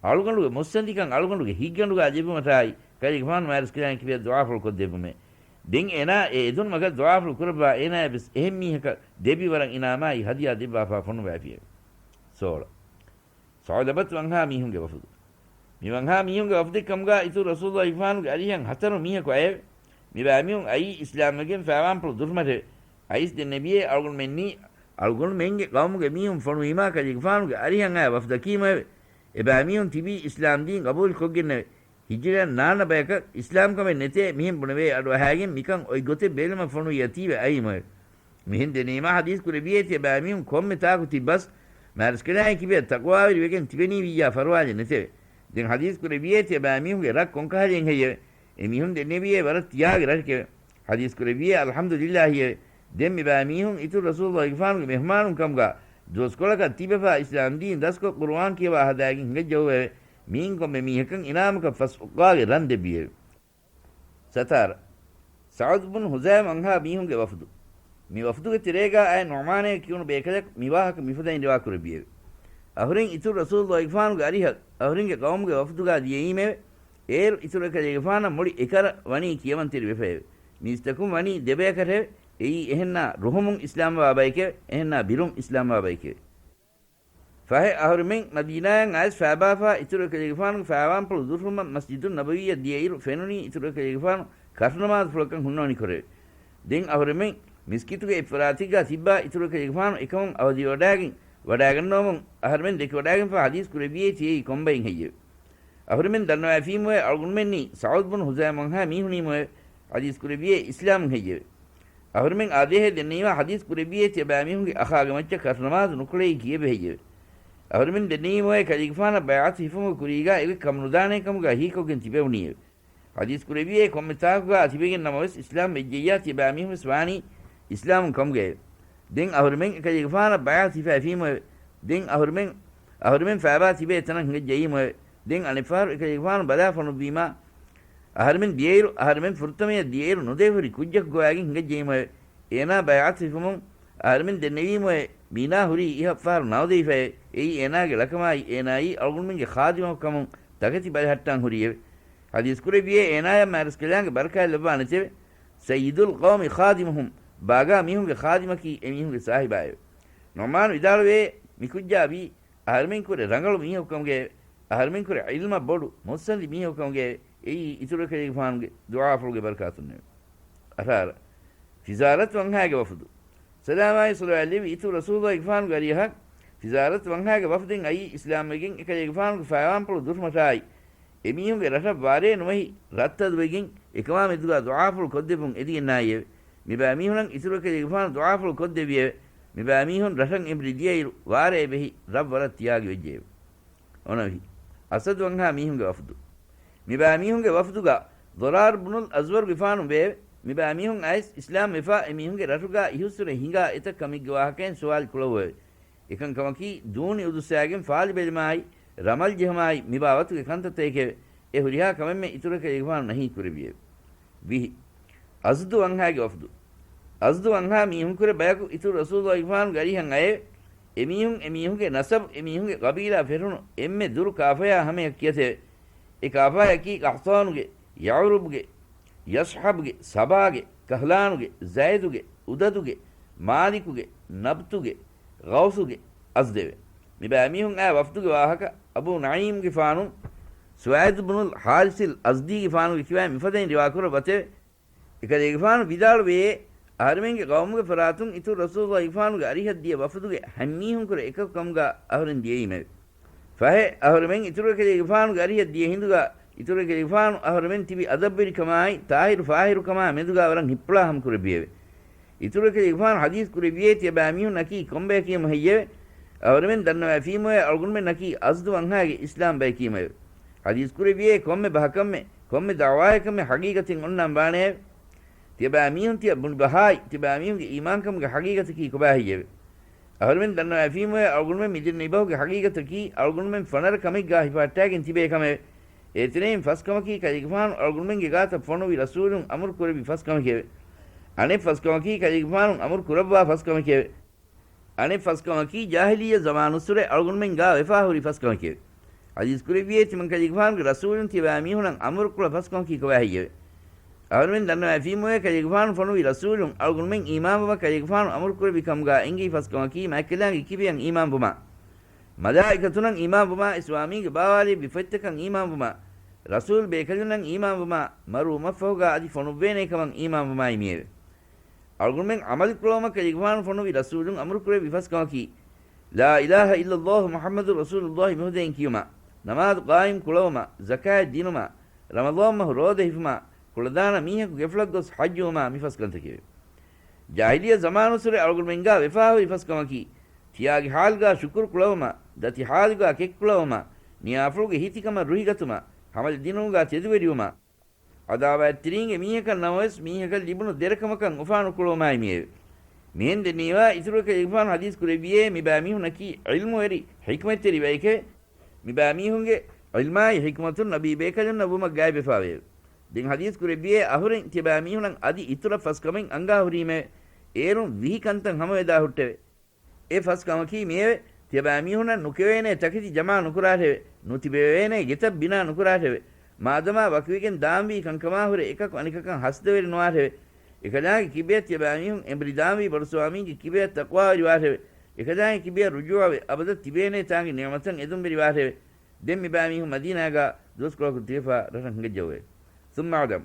އަޅުގަނޑުގެ މުއްސަނދިކަން އަޅުގަނޑުގެ ހިތްގަނޑުގާ ލެއްވުމަށާއި، ކަލޭގެފާނު މާތްރަސްކަލާނގެ ކިބަޔަށް ދުޢާފުޅު ކޮށްދެއްވުމެވެ. ދެން އޭނާ އެ އެދުން މަގަށް ދުޢާފުޅު ކުރައްވާ އޭނާޔަށް ވެސް އެހެން މީހަކަށް ދެއްވި ވަރަށް އިނާމާއި ހަދިޔާ ދެއްވާފާ ފޮނުވައިފިއެވެ. ސޯޅަ. ސަޢުލަބަތު ވަންހާ މީހުންގެ ވަފުދު. މި ވަންހާ މީހުންގެ ވަފުދެއް ކަމުގާ އިތުރު ރަސޫލުﷲގެފާނުގެ އަރިހަށް ހަތަރު މީހަކު އައެވެ. މި ބައިމީހުން އައީ އިސްލާމްވެގެން ފަޔާންޕުޅު ދުރުމަށެވެ. އައިސް ދެންނެވިއޭ އަޅުގަނޑުމެންނީ އަޅުގަނޑުމެންގެ ޤައުމުގެ މީހުން ފޮނުވީމާ ކަލޭގެފާނުގެ އަރިހަށް އައި ވަފުދަކީމެވެ. އެ ބައިމީހުން ތިބީ އިސްލާމް ދީން ޤަބޫލުކޮށްގެންނެވެ. ހިޖުރައަށް ނާންނަ ބަޔަކަށް އިސްލާމްކަމެއް ނެތޭ، މިހެން ބުނެވޭ އަޑުއަހާގެން މިކަން އޮތް ގޮތެއް ބެލުމަށް ފޮނުވިއްޔާ ތީވެ އައީމެވެ. މިހެން ދެނީމާ ޙަދީޘް ކުރެއްވިއޭ ތިޔަބައިމީހުން ކޮންމެ ތާކު ތިއްބަސް މާތްރަސްކަލާނގެ ކިބަޔަށް ތަޤްވާވެރިވެގެން ތިބެނީވިއްޔާ ފަރުވާލެއް ނެތެވެ. ދެން ޙަދީޘް ކުރެއްވިއޭ ތިޔަބައިމީހުންގެ ރަށް ކޮންކަހަލައެއް ހެއްޔެވެ؟ އެމީހުން ދެންނެވިއޭ ވަރަށް ތިޔާގެ ރަށެކެވެ. ޙަދީޘް ކުރެއްވިއޭ އަލްޙަމްދުލިއްލާހިއެވެ. ދެން މި ބައިމީހުން އިތުރު ރަސޫލުﷲގެފާނުގެ މެހުމާނުން ކަމުގާ ދުވަސްކޮޅަކަށް ތިބެފާ އިސްލާމް ދީން ދަސްކޮށް ޤުރުއާން ކިޔަވާ ހަދާގެން ހިނގައްޖައުވެއެވެ. މިއިން ކޮންމެ މީހަކަށް އިނާމަކަށް ފަސް އުއްޤާގެ ރަން ދެއްވިއެވެ. ސަތާރަ. ސަޢުދު ބުނު ހުޒާމް ވަންހާ މީހުންގެ ވަފުދު. މި ވަފްދުގެ ތެރޭގާ އައި ނުޢުމާނޭ ކިޔުނު ބޭކަލަކު މި ވާހަކަ މިފަދައިން ރިވާކުރެއްވިއެވެ. އަހުރެން އިތުރު ރަސޫލުއްލާހިގެފާނުގެ އަރިހަށް އަހުރެންގެ ޤައުމުގެ ވަފްދުގާ ދިޔައީމެވެ. އޭރު އިތުރު އެކަލޭގެފާނަށް މުޅި އެކަރަ ވަނީ ކިޔަމަންތެރި ވެފައެވެ. މީސްތަކުން ވަނީ ދެބަޔަކަށެވެ. އެއީ އެހެންނާ ރުހުމުން އިސްލާމްވާ ބައެކެވެ. އެހެންނާ ބިރުން އިސްލާމްވާ ބައެކެވެ. ފަހެ އަހުރެމެން މަދީނާޔަށް އައިސް ފައިބާފާ އިތުރު އެކަލޭގެފާނުގެ ފައިވާންޕުޅު ދުށްހުމަށް މަސްޖިދުއް ނަބަވީއަށް ދިޔައިރު ފެނުނީ އިތުރު އެކަލޭގެފާނު ކަށުނަމާދުފުޅަކަށް ހުންނަވަނިކޮށެވެ. ދެން އަހުރެމެން މިސްކިތުގެ އެއްފަރާތެއްގާ ތިއްބާ އިތުރު އެކަލޭގެފާނު އެކަމުން އަވަދިވެވަޑައިގެން ވަޑައިގަންނަވަމުން އަހަރެމެން ދެކެވަޑައިގެންފާ ޙަދީޘް ކުރެއްވިއޭ ތިޔައީ ކޮންބައިން ހެއްޔެވެ؟ އަހުރެމެން ދަންނަވައިފީމުވެ އަޅުގަނޑުމެންނީ ސަޢުދު ބުނު ޚުޒާއިމަ ވަންހާ މީހުނީމުވެ ޙަދީޘް ކުރެއްވިއޭ އިސްލާމުން ހެއްޔެވެ؟ އަހުރެމެން އާދޭހޭ ދެންނެވީމާ ޙަދީޘް ކުރެއްވިއޭ ތިޔަބައިމީހުންގެ އަޚާގެ މައްޗަށް ކަށުނަމާދު ނުކުޅެއީ ކިއެއްވެ ހެއްޔެވެ؟ އަހުރެމެން ދެންނެވީމުވެ ކަލޭގެފާނަށް ބައިޢަތު ހިފުމުގެ ކުރީގާ އެގޮތް ކަމުނުދާނޭ ކަމުގާ ހީކޮށްގެން ތިބެވުނީއެވެ. ޙަދީޘް ކުރެއްވިއޭ ކޮންމެ ތާކުގާ ތިބެގެން ނަމަވެސް އިސްލާމް ވެއްޖެއްޔާ ތިޔަބައިމީހުންވެސް ވާނީ އިސްލާމުން ކަމުގައެވެ. ދެން އަހުރެމެން އެކަލޭގެފާނަށް ބައިޢަތު ހިފައިފީމުއެވެ. ދެން އަހުރެމެން، އަހުރެމެން ފައިބާ ތިބޭ ތަނަށް ހިނގައްޖައީމުއެވެ. ދެން އަނެއްފަހަރު އެކަލޭގެފާނު ބަލާ ފޮނުއްވީމާ، އަހަރެމެން ދިޔައިރު، އަހަރެމެން ފުރަތަމަޔަށް ދިޔައިރު ނުދޭހުރި ކުއްޖަކު ގޮވައިގެން ހިނގައްޖައީމުއެވެ. އޭނާ ބައިޢަތު ހިފުމުން އަހަރެމެން ދެންނެވީމުއެވެ. މީނާ ހުރީ އިހަށްފަހަރު ނަވަދެވިފައެވެ. އެއީ އޭނާގެ ޅަކަމާއި އޭނާއީ އަޅުގަނޑުމެންގެ ޚާދިމަކު ކަމުން ތަކެތި ބަލަހައްޓާން ހުރީއެވެ. ޙަދީޘް ކުރެއްވިއޭ އޭނާޔަށް މާތްރަސްކަލާނގެ ބަރަކާތް ލައްވާނެތެވެ. سيد القوم خادمهم، ބާގާ މީހުންގެ ޚާދިމަކީ އެމީހުންގެ ސާހިބާއެވެ. ނުޢުމާނު ވިދާޅުވޭ، މިކުއްޖާ ވީ އަހަރެމެން ކުރެ ރަނގަޅު މީހަކު ކަމުގައެވެ. އަހަރެމެން ކުރެ ޢިލްމަށް ބޮޑު މުއްސަނދި މީހަކު ކަމުގައެވެ. އެއީ އިތުރު އެކަލޭގެފާނުގެ ދުޢާފުޅުގެ ބަރަކާތުންނެވެ. އަށާރަ، ފިޒާރަތު ވަންހާގެ ވަފުދު. ސަލާމާއި ޞަލަވާތް ލެއްވި އިތުރު ރަސޫލުއްލާހިގެފާނުގެ އަރިހަށް ފިޒާރަތު ވަންހާގެ ވަފުދެއް އައީ އިސްލާމްވެގެން އެކަލޭގެފާނުގެ ފައިވާންޕުޅު ދުށުމަށާއި، އެމީހުންގެ ރަށަށް ވާރޭ ނުވަހި ރަށްތަދުވެގެން އެކަމާ މެދުގާ ދުޢާފުޅު ކޮށްދެއްވުން އެދިގެންނާއިއެވެ. މިބައިމީހުނަށް އިތުރު އެކަލޭގެފާނު ދުޢާފުޅު ކޮށްދެއްވިއެވެ. މިބައިމީހުން ރަށަށް އެނބުރި ދިޔައިރު ވާރޭ ބެހި ރަށް ވަރަށް ތިޔާގި ވެއްޖެއެވެ. އޮނަވިހި، އަސަދު ވަންހާ މީހުންގެ ވަފުދު. މިބައިމީހުންގެ ވަފުދުގާ ޟަރާރު ބުނުލް އަޒްވަރުގެފާނު ވެއެވެ. މިބައިމީހުން އައިސް އިސްލާމް ވެފާ އެމީހުންގެ ރަށުގާ އިހުއްސުރެ ހިނގާ އެތައް ކަމެއްގެ ވާހަކައިން ސުވާލު ކުޅައުއެވެ. އެކަންކަމަކީ ދޫނި އުދުއްސާގެން ފާލިބެލުމާއި، ރަމަލް ޖެހުމާއި މި ބާވަތުގެ ކަންތައްތަކެކެވެ. އެ ހުރިހާ ކަމެއްމެ އިތުރު އެކަލޭގެފާނު ނަހީ ކުރެއްވިއެވެ. ވިހި، އަޒްދު ވަންހާގެ ވަފުދު. އަޒްދު ވަންހާ މީހުންކުރެ ބަޔަކު އިތުރު ރަސޫލުއްލާހިގެފާނުގެ އަރިހަށް އައެވެ. އެމީހުން އެމީހުންގެ ނަސަބު އެމީހުންގެ ޤަބީލާ ފެށުނު އެންމެ ދުރު ކާފަޔާ ހަމަޔަށް ކިޔަތެވެ. އެ ކާފަޔަކީ ޤަޙްޠާނުގެ، ޔަޢުރުބުގެ، ޔަސްޙަބުގެ، ސަބާގެ، ކަހްލާނުގެ، ޒައިދުގެ، އުދަދުގެ، މާލިކުގެ، ނަބްތުގެ، ޣައުސުގެ އަޒްދެވެ. މިބައިމީހުން އާ ވަފްދުގެ ވާހަކަ އަބޫ ނަޢީމްގެފާނު ސުވައިދު ބުނުލް ޙާރިސިލް އަޒްދީގެފާނުގެ ކިބައިން މިފަދައިން ރިވާކުރައްވަތެވެ. އެކަލޭގެފާނު ވިދާޅުވެޔޭ، އަހަރެމެންގެ ޤައުމުގެ ފަރާތުން އިތުރު ރަސޫލުއްލާހިގެފާނުގެ އަރިހަށް ދިޔަ ވަފުދުގެ ހަތް މީހުންކުރެ އެކަކު ކަމުގާ އަހުރެން ދިޔައީމެވެ. ފަހެ، އަހުރެމެން އިތުރު އެކަލޭގެފާނުގެ އަރިހަށް ދިޔަ ހިނދުގާ، އިތުރު އެކަލޭގެފާނު އަހުރެމެން ތިބި އަދަބުވެރިކަމާއި، ތާހިރު ފާހިރުކަމާ މެދުގާ ވަރަށް ހިތްޕުޅާ ހަމަކުރެއްވިއެވެ. އިތުރު އެކަލޭގެފާނު ޙަދީޘް ކުރެއްވިއޭ ތިޔަބައިމީހުންނަކީ ކޮންބަޔަކީމު ހެއްޔެވެ؟ އަހުރެމެން ދަންނަވައިފީމުވެ އަޅުގަނޑުމެންނަކީ އަޒްދު ވަންހާގެ އިސްލާމް ބަޔަކީމެވެ. ޙަދީޘް ކުރެއްވިއޭ ކޮންމެ ބަހަކަށްމެ، ކޮންމެ ދަޢުވާޔަކަށްމެ ޙަޤީޤަތެއް އޮންނާން ވާނެއެވެ. ތިޔަބައިމީހުން ތިޔަ ބުނި ބަހާއި، ތިޔަބައިމީހުންގެ އީމާންކަމުގެ ޙަޤީޤަތަކީ ކޮބާ ހެއްޔެވެ؟ އަހުރެމެން ދަންނަވައިފީމުވެ އަޅުގަނޑުމެން މިދެންނެވި ބަހުގެ ޙަޤީޤަތަކީ އަޅުގަނޑުމެން ފަނަރަ ކަމެއްގާ ހިފަހައްޓާގެން ތިބޭ ކަމެވެ. އޭތެރެއިން ފަސް ކަމަކީ ކަލޭގެފާނު އަޅުގަނޑުމެންގެ ގާތަށް ފޮނުވި ރަސޫލުން އަމުރު ކުރެއްވި ފަސް ކަމެކެވެ. އަނެއް ފަސް ކަމަކީ ކަލޭގެފާނު އަމުރު ކުރައްވާ ފަސް ކަމެކެވެ. އަނެއް ފަސް ކަމަކީ ޖާހިލިއްޔަ ޒަމާނުއްސުރެ އަޅުގަނޑުމެންގާ ވެފާ ހުރި ފަސް ކަމެކެވެ. ޙަދީޘް ކުރެއްވިއޭ ތިމަން ކަލޭގެފާނުގެ ރަސޫލުން ތިޔަބައިމީހުނަށް އަމުރު ކުޅަ ފަސް ކަމަކީ ކޮބާ ހެއްޔެވެ؟ އަހުރެމެން ދަންނަވައިފީމުވެ ކަލޭގެފާނު ފޮނުވި ރަސޫލުން އަޅުގަނޑުމެން އީމާންވުމަށް ކަލޭގެފާނު އަމުރު ކުރެއްވި ކަމުގާ އެނގި ފަސް ކަމަކީ މާތްކަލާނގެ ކިބަޔަށް އީމާންވުމާ، މަލާއިކަތުންނަށް އީމާންވުމާ، އިސްވާމީގެ ބާވާލެއްވި ފޮތްތަކަށް އީމާންވުމާ، ރަސޫލް ބޭކަލުންނަށް އީމާންވުމާ، މަރުވުމަށްފަހުގާ އަދި ފޮނުއްވޭނޭ ކަމަށް އީމާންވުމާއި މިއެވެ. އަޅުގަނޑުމެން ޢަމަލު ކުޅަވުމަށް ކަލޭގެފާނު ފޮނުވި ރަސޫލުން އަމުރު ކުރެއްވި ފަސް ކަމަކީ، لا إله إلا الله محمد رسول الله މިފަދައިން ކިޔުމާ، ނަމާދު ޤާއިމް ކުޅަވުމާ، ޒަކާތް ދިނުމާ، ރަމަޟާން މަހު ރޯދަ ހިފުމާ، ކުޅަދާނަ މީހަކު ގެފުޅަށް ގޮސް ޙައްޖުވުމާ މި ފަސް ކަންތަކެވެ. ޖާހިލިއްޔަ ޒަމާނުއްސުރެ އަޅުގަނޑުމެންގާ ވެފާހުރި ފަސް ކަމަކީ، ތިޔާގެ ޙާލުގާ ޝުކުރު ކުޅަވުމާ، ދަތި ޙާލުގާ ކެތްކުޅަވުމާ، ނިޔާފުޅުގެ ހިތިކަމަށް ރުހިގަތުމާ، ހަމަލި ދިނުމުގާ ތެދުވެރިވުމާ، ޢަދާވާތްތެރިންގެ މީހަކަށް ނަމަވެސް މީހަކަށް ލިބުނު ދެރަކަމަކަށް އުފާނުކުޅުވުމާއި މިއެވެ. މިހެން ދެންނެވިވާ އިތުރު އެކަލޭގެފާނު ޙަދީޘް ކުރެއްވިއޭ މިބައިމީހުންނަކީ ޢިލްމުވެރި، ޙިކްމަތްތެރި ބައެކެވެ. މިބައިމީހުންގެ ޢިލްމާއި ޙިކްމަތުން ނަބީ ބޭކަލުންނަށް ވުމަށް ގާތްވެފާވެއެވެ. ދެން ޙަދީޘް ކުރެއްވިއޭ އަހުރެން ތިޔަބައިމީހުނަށް އަދި އިތުރަށް ފަސް ކަމެއް އަންގާ ހުރީމެވެ. އޭރުން ވިހި ކަންތައް ހަމަވެދާ ހުއްޓެވެ. އެ ފަސް ކަމަކީ މިއެވެ. ތިޔަބައިމީހުންނަށް ނުކެވޭނޭ ތަކެތި ޖަމާ ނުކުރާށެވެ. ނުތިބެވޭނޭ ގެތައް ބިނާ ނުކުރާށެވެ. މާދަމާ ވަކިވެގެން ދާންވީ ކަންކަމާހުރެ އެކަކު އަނެކަކަށް ހަސަދަވެރި ނުވާށެވެ. އެކަލާނގެ ކިބަޔަށް ތިޔަބައިމީހުން އެނބުރި ދާންވީ ބޮޑުސުވާމީގެ ކިބަޔަށް ތަޤްވާވެރިވާށެވެ. އެކަލާނގެ ކިބަޔަށް ރުޖޫޢަވެ އަބަދަށް ތިބޭނޭ ތާނގެ ނިޢުމަތަށް އެދުންވެރިވާށެވެ. ދެން މިބައިމީހުން މަދީނާގާ ދުވަސްކޮޅަކުން ތިބެފާ ރަށަށް ހިނގައްޖައުއެވެ. ސުއްމަ އަޢުދަ.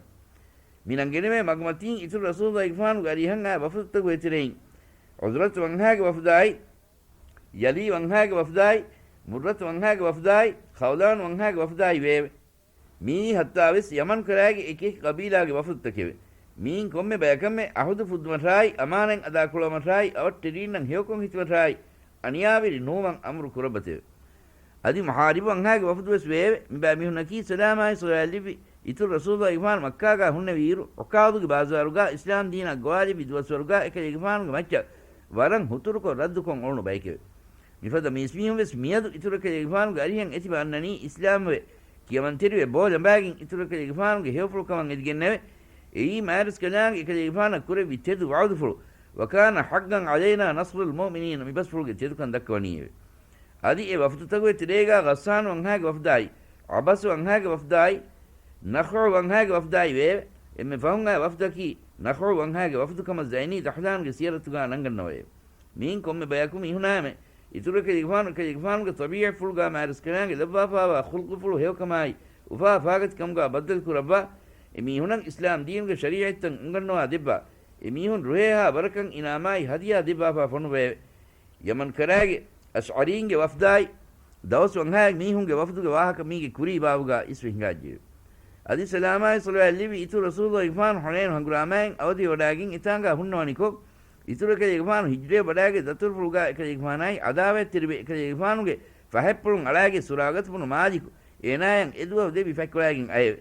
މި ނަންގަނެވޭ މަގުމަތީން އިތުރު ރަސޫލުއްލާހިގެފާނުގެ އަރިހަށް އާ ވަފުދުތަކުގެ ތެރެއިން، ޢުޛުރަތު ވަންހާގެ ވަފުދާއި، ޔަލީ ވަންހާގެ ވަފުދާއި، މުއްރަތު ވަންހާގެ ވަފުދާއި، ޚައުލާނު ވަންހާގެ ވަފުދާއި ވެއެވެ. މިއީ ހައްތާވެސް ޔަމަން ކަރާގެ އެކިއެކި ޤަބީލާގެ ވަފުދުތަކެވެ. މިއިން ކޮންމެ ބަޔަކަށްމެ ޢަހުދު ފުއްދުމަށާއި، އަމާނަތް އަދާކުރައްވުމަށާއި، އަވަށްޓެރީންނަށް ހެޔޮކޮށް ހިތުމަށާއި، އަނިޔާވެރި ނުވުމަށް އަމުރު ކުރައްވަތެވެ. އަދި މުޙާރިބު ވަންހާގެ ވަފުދުވެސް ވެއެވެ. މިބައިމީހުންނަކީ ސަލާމާއި ޞަލަވާތް ލިބި އިތުރު ރަސޫލުއްލާހިގެފާނު މައްކާގާ ހުންނެވިއިރު، ޢުކާޟުގެ ބާޒާރުގާ އިސްލާމް ދީނަށް ގޮވާލެއްވި ދުވަސްވަރުގާ އެކަލޭގެފާނުގެ މައްޗަށް ވަރަށް ހުތުރުކޮށް ރައްދުކޮށް އުޅުނު ބައެކެވެ. މިފަދަ މީސްމީހުން ވެސް މިއަދު އިތުރު އެކަލޭގެފާނުގެ އަރިހަށް އެތިބަ އަންނަނީ އިސްލާމްވެ، ކިޔަމަންތެރިވެ ބޯ ލަނބާގެން އިތުރު އެކަލޭގެފާނުގެ ހެޔޮފުޅުކަމަށް އެދިގެންނެވެ. އެއީ މާތްރަސްކަލާނގެ އެކަލޭގެފާނަށް ކުރެއްވި ތެދު ވަޢުދުފުޅު، وكان حقا علينا نصر المؤمنين، މި ބަސްފުޅުގެ ތެދުކަން ދައްކަވަނީއެވެ. އަދި އެ ވަފުދުތަކުގެ ތެރޭގާ ޣައްސާނު ވަންހާގެ ވަފުދާއި، ޢަބަސު ވަންހާގެ ވަފުދާއި، ނަޚްޢު ވަންހާގެ ވަފުދާއި ވެއެވެ. އެންމެ ފަހުން އައި ވަފުދަކީ ނަޚްޢު ވަންހާގެ ވަފުދު ކަމަށް ޒައިނީ ދަޙްލާންގެ ސިޔަރަތުގާ ނަންގަންނަވައެވެ. މިއިން ކޮންމެ ބަޔަކު މީހުނާމެ، އިތުރު އެކަލޭގެފާނު އެކަލޭގެފާނުގެ ޠަބީޢަތްފުޅުގާ މާތްރަސްކަލާނގެ ލައްވާފާވާ ޚުލްޤުފުޅު ހެޔޮކަމާއި، އުފާ އުފާގަތި ކަމުގާ ބައްދަލު ކުރައްވާ، އެ މީހުނަށް އިސްލާމް ދީނުގެ ޝަރީޢަތްތައް އުނގަންނަވާ ދެއްވާ، އެ މީހުން ރުހޭހާ ވަރަކަށް އިނާމާއި ހަދިޔާ ދެއްވާފާ ފޮނުއްވައެވެ. ޔަމަން ކަރާގެ އަޝްޢަރީންގެ ވަފްދާއި، ދައުސް ވަންހާގެ މީހުންގެ ވަފްދުގެ ވާހަކަ މީގެ ކުރީ ބާބުގާ އިސްވެ ހިނގާއްޖެއެވެ. އަދި ސަލާމާއި ޞަލަވާތް ލިބި އިތުރު ރަސޫލުއްލާހިގެފާނު ޙުނައިނު ހަނގުރާމައިން އަވަދިވެވަޑާގެން އެތާނގާ ހުންނަވަނިކޮށް، އިތުރު އެކަލޭގެފާނު ހިޖްރަވެވަޑާގެ ދަތުރުފުޅުގާ އެކަލޭގެފާނާއި ޢަދާވަތްތެރިވެ އެކަލޭގެފާނުގެ ފަހަތްޕުޅުން އަޅާގެ ސުރާގަތު ބުނު މާލިކު އޭނާޔަށް އެދުވަހު ދެއްވި ފަތްކޮޅާގެން އައެވެ.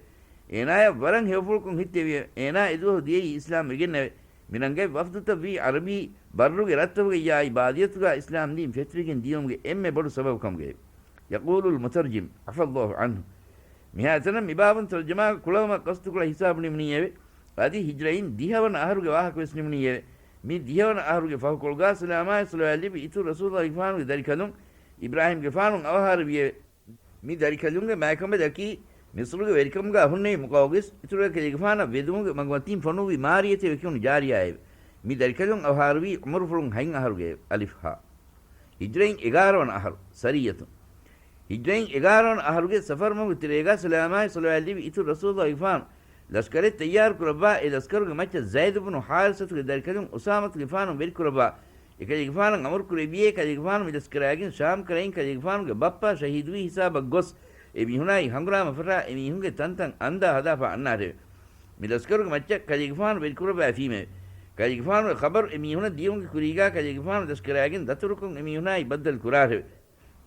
އޭނާޔަށް ވަރަށް ހެޔޮފުޅުކޮށް ހިއްތެވިއެވެ. އޭނާ އެދުވަހު ދިޔައީ އިސްލާމް ވެގެންނެވެ. މި ނަންގަތް ވަފްދުތައް ވީ ޢަރަބީ ބައްރުގެ ރަށްތަކުގައްޔާއި ބާދިޔަތުގާ އިސްލާމް ދީން ފެތުރިގެން ދިޔުމުގެ އެންމެ ބޮޑު ސަބަބު ކަމުގައެވެ. ޔަޤޫލުލް މުތަރްޖިމް، ޢަފައްލާހު ޢަންހު. މިހާތަނަށް މި ބާބުން ތަރްޖަމާ ކުޅަވުމަށް ޤަޞްދުކުޅަ ހިސާބު ނިމުނީއެވެ. އަދި ހިޖްރައިން ދިހަވަނަ އަހަރުގެ ވާހަކަވެސް ނިމުނީއެވެ. މި ދިހަވަނަ އަހަރުގެ ފަހުކޮޅުގާ ސަލާމާއި ޞަލަވާތް ލިބި އިތުރު ރަސޫލުއްލާހިގެފާނުގެ ދަރިކަލުން އިބްރާހީމްގެފާނު އަވަހާރަވިއެވެ. މި ދަރިކަލުންގެ މާތްކަނބަލަކީ މިޞްރުގެ ވެރިކަމުގާ ހުންނެވި މުޤައުޤިސް، އިތުރު އެކަލޭގެފާނަށް ވެދުމުގެ މަގުމަތީން ފޮނުއްވި މާރިޔަތޭ ވެކިވުނު ޖާރިޔާއެވެ. މި ދަރިކަލުން އަވަހާރަވީ ޢުމުރުފުޅުން ހަތް އަހަރުގައެވެ. އަލިފް ހާ. ހިޖްރައިން އެގާރަ ވަނަ އަހަރު، ސަރިއްޔަތުން. ހިޖްރައިން އެގާރަ ވަނަ އަހަރުގެ ސަފަރު މަހުގެ ތެރޭގާ ސަލާމާއި ޞަލަވާތް ލިބި އިތުރު ރަސޫލުއްލާހިގެފާނު ލަޝްކަރެއް ތައްޔާރު ކުރައްވާ، އެ ލަޝްކަރުގެ މައްޗަށް ޒައިދު ބުނު ޙާރިސަތުގެ ދަރިކަލުން އުސާމަތުގެފާނު ވެރިކުރައްވާ، އެކަލޭގެފާނަށް އަމުރު ކުރެއްވިއޭ، ކަލޭގެފާނު މި ލަޝްކަރާގެން ޝާމް ކަރައިން ކަލޭގެފާނުގެ ބައްޕާ ޝަހީދުވި ހިސާބަށް ގޮސް، އެ މީހުނާއި ހަނގުރާމަ ފަށާ، އެ މީހުންގެ ތަންތަން އަންދާ ހަދާފާ އަންނާށެވެ. މި ލަޝްކަރުގެ މައްޗަށް ކަލޭގެފާނު ވެރިކުރައްވައިފީމެވެ. ކަލޭގެފާނުގެ ޚަބަރު އެ މީހުނަށް ދިޔުމުގެ ކުރީގާ ކަލޭގެފާނު ލަޝްކަރާގެން ދަތުރުކޮށް އެ މީހުނާއި ބައްދަލު ކުރާށެވެ.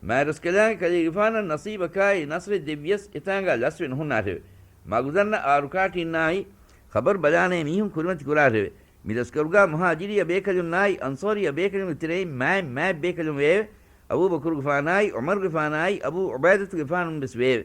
މާތްރަސްކަލާނގެ ކަލޭގެފާނަށް ނަސީބަކާއި ނަޞްރެއް ދެއްވިޔަސް އެތާނގާ ލަސްވެ ނުހުންނާށެވެ. މަގުދަންނަ އާރުކާޓީންނާއި ޚަބަރު ބަލާނޭ މީހުން ކުރިމަތި ކުރާށެވެ. މި ލަސްކަރުގާ މުހާޖިރީ ބޭކަލުންނާއި އަންޞާރީ ބޭކަލުންގެ ތެރެއިން މާތް މާތް ބޭކަލުން ވެއެވެ. އަބޫބަކުރުގެފާނާއި ޢުމަރުގެފާނާއި އަބޫ ޢުބައިދަތުގެފާނުން ވެސް ވެއެވެ.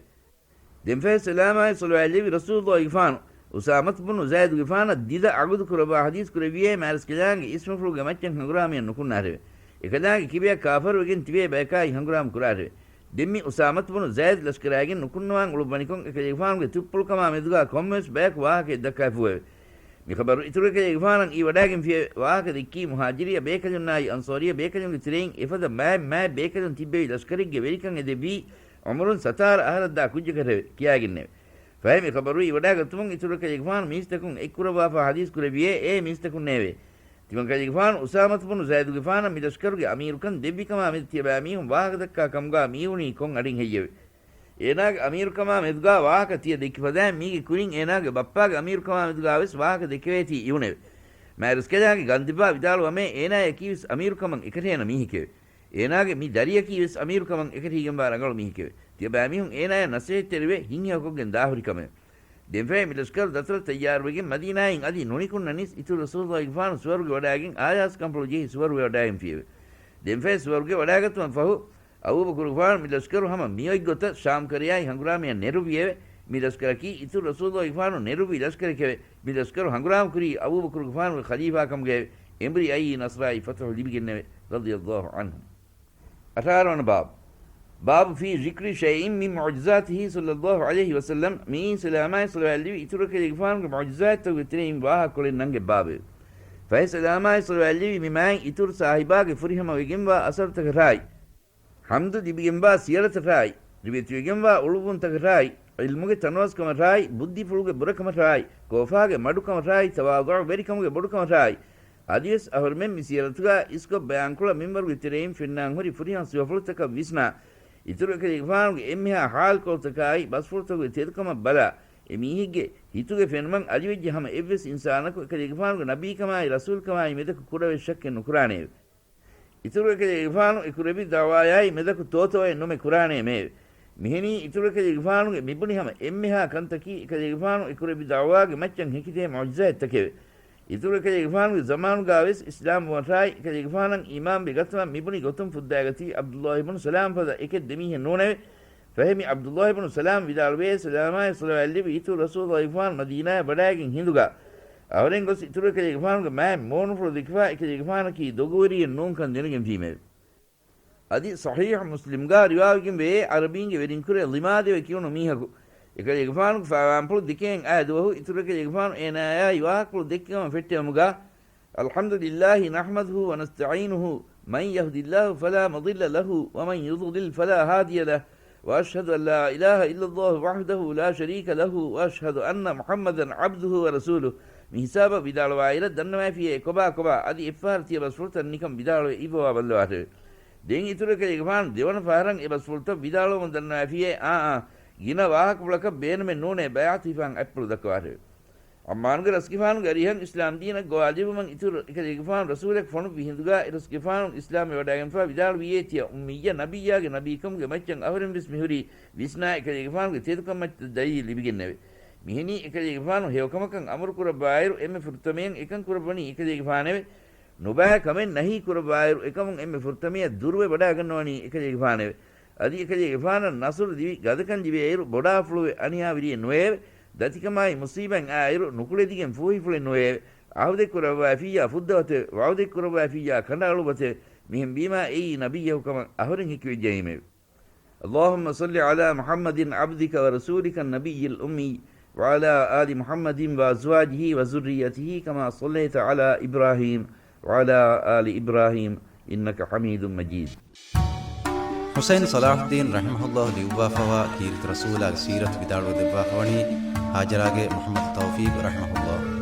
ދެންފަހެ ސަލާމާއި ޞަލަވާތް ލެއްވި ރަސޫލުއްލާހިގެފާނު އުސާމަތު ބުނު ޒައިދުގެފާނަށް ދިދަ ޢަގުދު ކުރައްވާ ޙަދީޘް ކުރެއްވިއޭ، މާތްރަސްކަލާނގެ އިސްމުފުޅުގެ މައްޗަށް ހަނގުރާމަޔަށް ނުކުންނާށެވެ. އެކަލާނގެ ކިބަޔަށް ކާފަރުވެގެން ތިބޭ ބަޔަކާއި ހަނގުރާމަ ކުރާށެވެ. ދެން މި އުސާމަތު ބުނު ޒައިދު ލަޝްކަރާގެން ނުކުންނަވާން އުޅުއްވަނިކޮށް، އެކަލޭގެފާނުގެ ތުއްޕުޅުކަމާ މެދުގާ ކޮންމެވެސް ބަޔަކު ވާހަކައެއް ދައްކާފޫއެވެ. މި ޚަބަރު އިތުރު އެކަލޭގެފާނަށް އީވަޑާގެންފިއެވެ. ވާހަކަ ދެއްކީ މުހާޖިރީ ބޭކަލުންނާއި އަންޞާރީ ބޭކަލުންގެ ތެރެއިން އެފަދަ މާތް މާތް ބޭކަލުން ތިއްބެވި ލަޝްކަރެއްގެ ވެރިކަން އެދެއްވީ ޢުމަރުން ސަތާރަ އަހަރަށްދާ ކުއްޖަކަށެވެ ކިޔާގެންނެވެ. ފަހެ މި ޚަބަރު އިވަޑާގަތުމުން އިތުރު ކަލޭގެފާނު މީސްތަކުން އެއްކުރައްވާފާ ޙަދީޘް ކުރެއްވިއޭ، އޭ މީސްތަކުންނޭވެ! ތިމަން ކަލޭގެފާނު އުސާމަތު ބުނު ޒައިދުގެފާނަށް މި ލަޝްކަރުގެ އަމީރުކަން ދެއްވިކަމާ މެދު ތިޔަބައިމީހުން ވާހަކަދައްކާ ކަމުގާ މިއިވުނީ ކޮން އަޑިން ހެއްޔެވެ؟ އޭނާގެ އަމީރުކަމާ މެދުގާ ވާހަކަ ތިޔަ ދެއްކި ފަދައިން މީގެ ކުރިން އޭނާގެ ބައްޕާގެ އަމީރުކަމާ މެދުގާވެސް ވާހަކަ ދެއްކެވޭތީ އިވުނެވެ. މާތްރަސްކަލާނގެ ގަންދިއްވާ ވިދާޅުވަމޭ، އޭނާޔަކީވެސް އަމީރުކަމަށް އެކަށޭނަ މީހެކެވެ. އޭނާގެ މި ދަރިޔަކީވެސް އަމީރުކަމަށް އެކަށީގެންވާ ރަނގަޅު މީހެކެވެ. ތިޔަބައިމީހުން އޭނާޔަށް ނަސޭހަތްތެރިވެ ހިތްހެޔޮކޮށްގެން ދާހުރި ކަމެވެ. ދެންފަހެ މި ލަޝްކަރު ދަތުރަށް ތައްޔާރުވެގެން މަދީނާއިން އަދި ނުނިކުންނަނީސް އިތުރު ރަސޫލުއްލާހިގެފާނު ސުވަރުގެ ވަޑާގެން އާޔާސް ކަންފުޅު ޖެހި ސުވަރުވެ ވަޑާގެންފިއެވެ. ދެންފަހެ ސުވަރުގެ ވަޑާގަތުމަށް ފަހު، އަބޫބަކުރުގެފާނު މި ލަޝްކަރު ހަމަ މިއޮތްގޮތަށް ޝާމް ކަރަޔާއި ހަނގުރާމަޔަށް ނެރުއްވިއެވެ. މި ލަޝްކަރަކީ އިތުރު ރަސޫލުއްލާހިގެފާނު ނެރުއްވި ލަޝްކަރެކެވެ. މި ލަޝްކަރު ހަނގުރާމަ ކުރީ އަބޫބަކުރުގެފާނުގެ ޚަލީފާކަމުގައެވެ. އެނބުރި އައީ ނަޞްރާއި ފަތުޙު ލިބިގެންނެވެ. ރަޟިޔަﷲ ޢަންހު. އަށާރަ ވަނަ ބާބު. باب في ذكر شيء من معجزاته صلى الله عليه وسلم. މިއީ ސަލާމާއި ޞަލަވާތް ލިބި އިތުރު އެކަލޭގެފާނުގެ މުޢުޖިޒާތްތަކުގެ ތެރެއިން ވާހަކަކޮޅެއް ނަންގެ ބާބެވެ. ފަހެ ސަލާމާއި ޞަލަވާތް ލިބި މި މާތް އިތުރު ސާހިބާގެ ފުރިހަމަވެގެންވާ އަސަރުތަކަށާއި، ޙަމްދު ލިބިގެންވާ ސިޔަރަތަށާއި، ލިބިތިބެގެންވާ އުޅުއްވުންތަކަށާއި، ޢިލްމުގެ ތަނަވަސްކަމަށާއި، ބުއްދިފުޅުގެ ބުރަކަމަށާއި، ކޯފާގެ މަޑުކަމަށާއި، ތަވާޟުޢުވެރިކަމުގެ ބޮޑުކަމަށާއި، އަދިވެސް އަހުރެމެން މި ސިޔަރަތުގާ އިސްކޮށް ބަޔާންކުޅަ މިންވަރުގެ ތެރެއިން ފެންނާން ހުރި ފުރިހަމަ ސިފަފުޅުތަކަށް ވިސްނާ، އިތުރު އެކަލޭގެފާނުގެ އެންމެހާ ޙާލުކޮޅުތަކާއި، ބަސްފުޅުތަކުގެ ތެދުކަމަށް ބަލާ، އެ މީހެއްގެ ހިތުގެ ފެނުމަށް އަލިވެއްޖެ ހަމަ އެއްވެސް އިންސާނަކު އެކަލޭގެފާނުގެ ނަބީކަމާއި ރަސޫލްކަމާއި މެދަކު ކުޑަވެސް ޝައްކެއް ނުކުރާނެއެވެ. އިތުރު އެކަލޭގެފާނު އެ ކުރެއްވި ދަޢުވާޔާއި މެދަކު ތޯތޯއެއް ނުމެ ކުރާނެ މެއެވެ. މިހެނީ އިތުރު އެކަލޭގެފާނުގެ މިބުނި ހަމަ އެންމެހާ ކަންތަކީ އެކަލޭގެފާނު އެ ކުރެއްވި ދަޢުވާގެ މައްޗަށް ހެކިދޭ މުޢުޖިޒާތްތަކެވެ. އިތުރު އެކަލޭގެފާނުގެ ޒަމާނުގާވެސް އިސްލާމްވުމަށާއި އެކަލޭގެފާނަށް އީމާންވެ ގަތުމަށް މިބުނި ގޮތުން ފުއްދާގަތީ ޢަބްދުﷲ އިބްނު ސަލާމް ފަދަ އެކެއް ދެމީހެއް ނޫނެވެ. ފަހެ މި ޢަބްދުﷲ އިބްނު ސަލާމް ވިދާޅުވޭ، ސަލާމާއި ޞަލަވާތް ލިބި އިތުރު ރަސޫލުﷲ ގެފާނު މަދީނާޔަށް ވަޑާއިގެން ހިނދުގާ އަހުރެން ގޮސް އިތުރު އެކަލޭގެފާނުގެ މާތް މޫނުފުޅު ދެކިފާ އެކަލޭގެފާނަކީ ދޮގުވެރިއެއް ނޫންކަން ދެނެގެންފީމެވެ. އަދި ޞަޙީޙު މުސްލިމްގާ ރިވާވެގެންވޭ، ޢަރަބީންގެ ވެރިންކުރެ ލިމާދެވެ ކިޔުނު މީހަކު އެކަލޭގެފާނުގެ ފާވާންޕުޅު ދެކެއިން އައި ދުވަހު އިތުރު އެކަލޭގެފާނު އޭނާޔާއި ވާހަކަފުޅު ދެއްކި ކަމަށް ފެއްޓެވުމުގާ، الحمد لله نحمده ونستعينه، من يهد الله فلا مضل له، ومن يضلل فلا هادي له، وأشهد أن لا إله إلا الله وحده لا شريك له، وأشهد أن محمدا عبده ورسوله. މި ހިސާބަށް ވިދާޅުވާއިރަށް ދަންނަވައިފިޔޭ ކޮބާ ކޮބާ އަދި އެއްފަހަރު ތިޔަބަސްފުޅުތައް ނިކަން ވިދާޅުވެ އިއްވަވާ ބައްލަވާށެވެ. ދެން އިތުރު އެކަލޭގެފާނު ދެވަނަ ފަހަރަށް އެ ބަސްފުޅުތައް ވިދާޅުވަމުން ދަންނަވައިފިޔޭ، އާ، އާ، ގިނަ ވާހަކަފުޅަކަށް ބޭނުމެއް ނޫނޭ ބައިޢަތު ހިފާން އަތްޕުޅު ދައްކަވާށެވެ. އައްމާނުގެ ރަސްގެފާނުގެ އަރިހަށް އިސްލާމް ދީނަށް ގޮވާލެއްވުމަށް އިތުރު އެކަލޭގެފާނު ރަސޫލެއް ފޮނުއްވި ހިނދުގާ އެ ރަސްގެފާނު އިސްލާމްވެ ވަޑައިގެންފާ ވިދާޅުވިއޭ ތިޔަ އުއްމިއްޔަ ނަބިއްޔާގެ ނަބީކަމުގެ މައްޗަށް އަހުރެން ވެސް މިހުރީ ވިސްނާ އެކަލޭގެފާނުގެ ތެދުކަމަށް ދަލީލް ލިބިގެންނެވެ. މިހެނީ އެކަލޭގެފާނު ހެޔޮކަމަކަށް އަމުރު ކުރައްވާއިރު އެންމެ ފުރަތަމަޔަށް އެކަން ކުރައްވަނީ އެކަލޭގެފާނެވެ. ނުބައި ކަމެއް ނަހީ ކުރައްވާއިރު އެކަމުން އެންމެ ފުރަތަމަޔަށް ދުރުވެ ވަޑައިގަންނަވަނީ އެކަލޭގެފާނެވެ. އަދި އެކަލޭގެފާނަށް ނަޞްރު ލިބި ގަދަކަން ލިބޭއިރު ބޮޑާފުޅުވެ އަނިޔާވެރިއެއް ނުވެއެވެ. ދަތިކަމާއި މުޞީބަތް އާއިރު ނުކުޅެދިގެން ފޫހިފުޅެއް ނުވެއެވެ. ޢަހުދެއް ކުރައްވައިފިއްޔާ ފުއްދަވަތެވެ. ވަޢުދެއް ކުރައްވައިފިއްޔާ ކަނޑައަޅުވަތެވެ. މިހެންވީމާ އެއީ ނަބިއްޔަކު ކަމަށް އަހުރެން ހެކިވެއްޖައީމެވެ. اللهم صل على محمد عبدك ورسولك النبي الأمي وعلى آل محمد وأزواجه وذريته كما صليت على إبراهيم وعلى آل إبراهيم إنك حميد مجيد. ޙުސައިން ޞަލާޙުއްދީން ރަޙިމަހުﷲ ލިޔުއްވާފަވާ ކީރިތި ރަސޫލާގެ ސީރަތު ވިދާޅުވެ ދެއްވާފަވަނީ ހާޖަރާގެ މުޙައްމަދު ތައުފީޤް ރަޙިމަހުﷲ.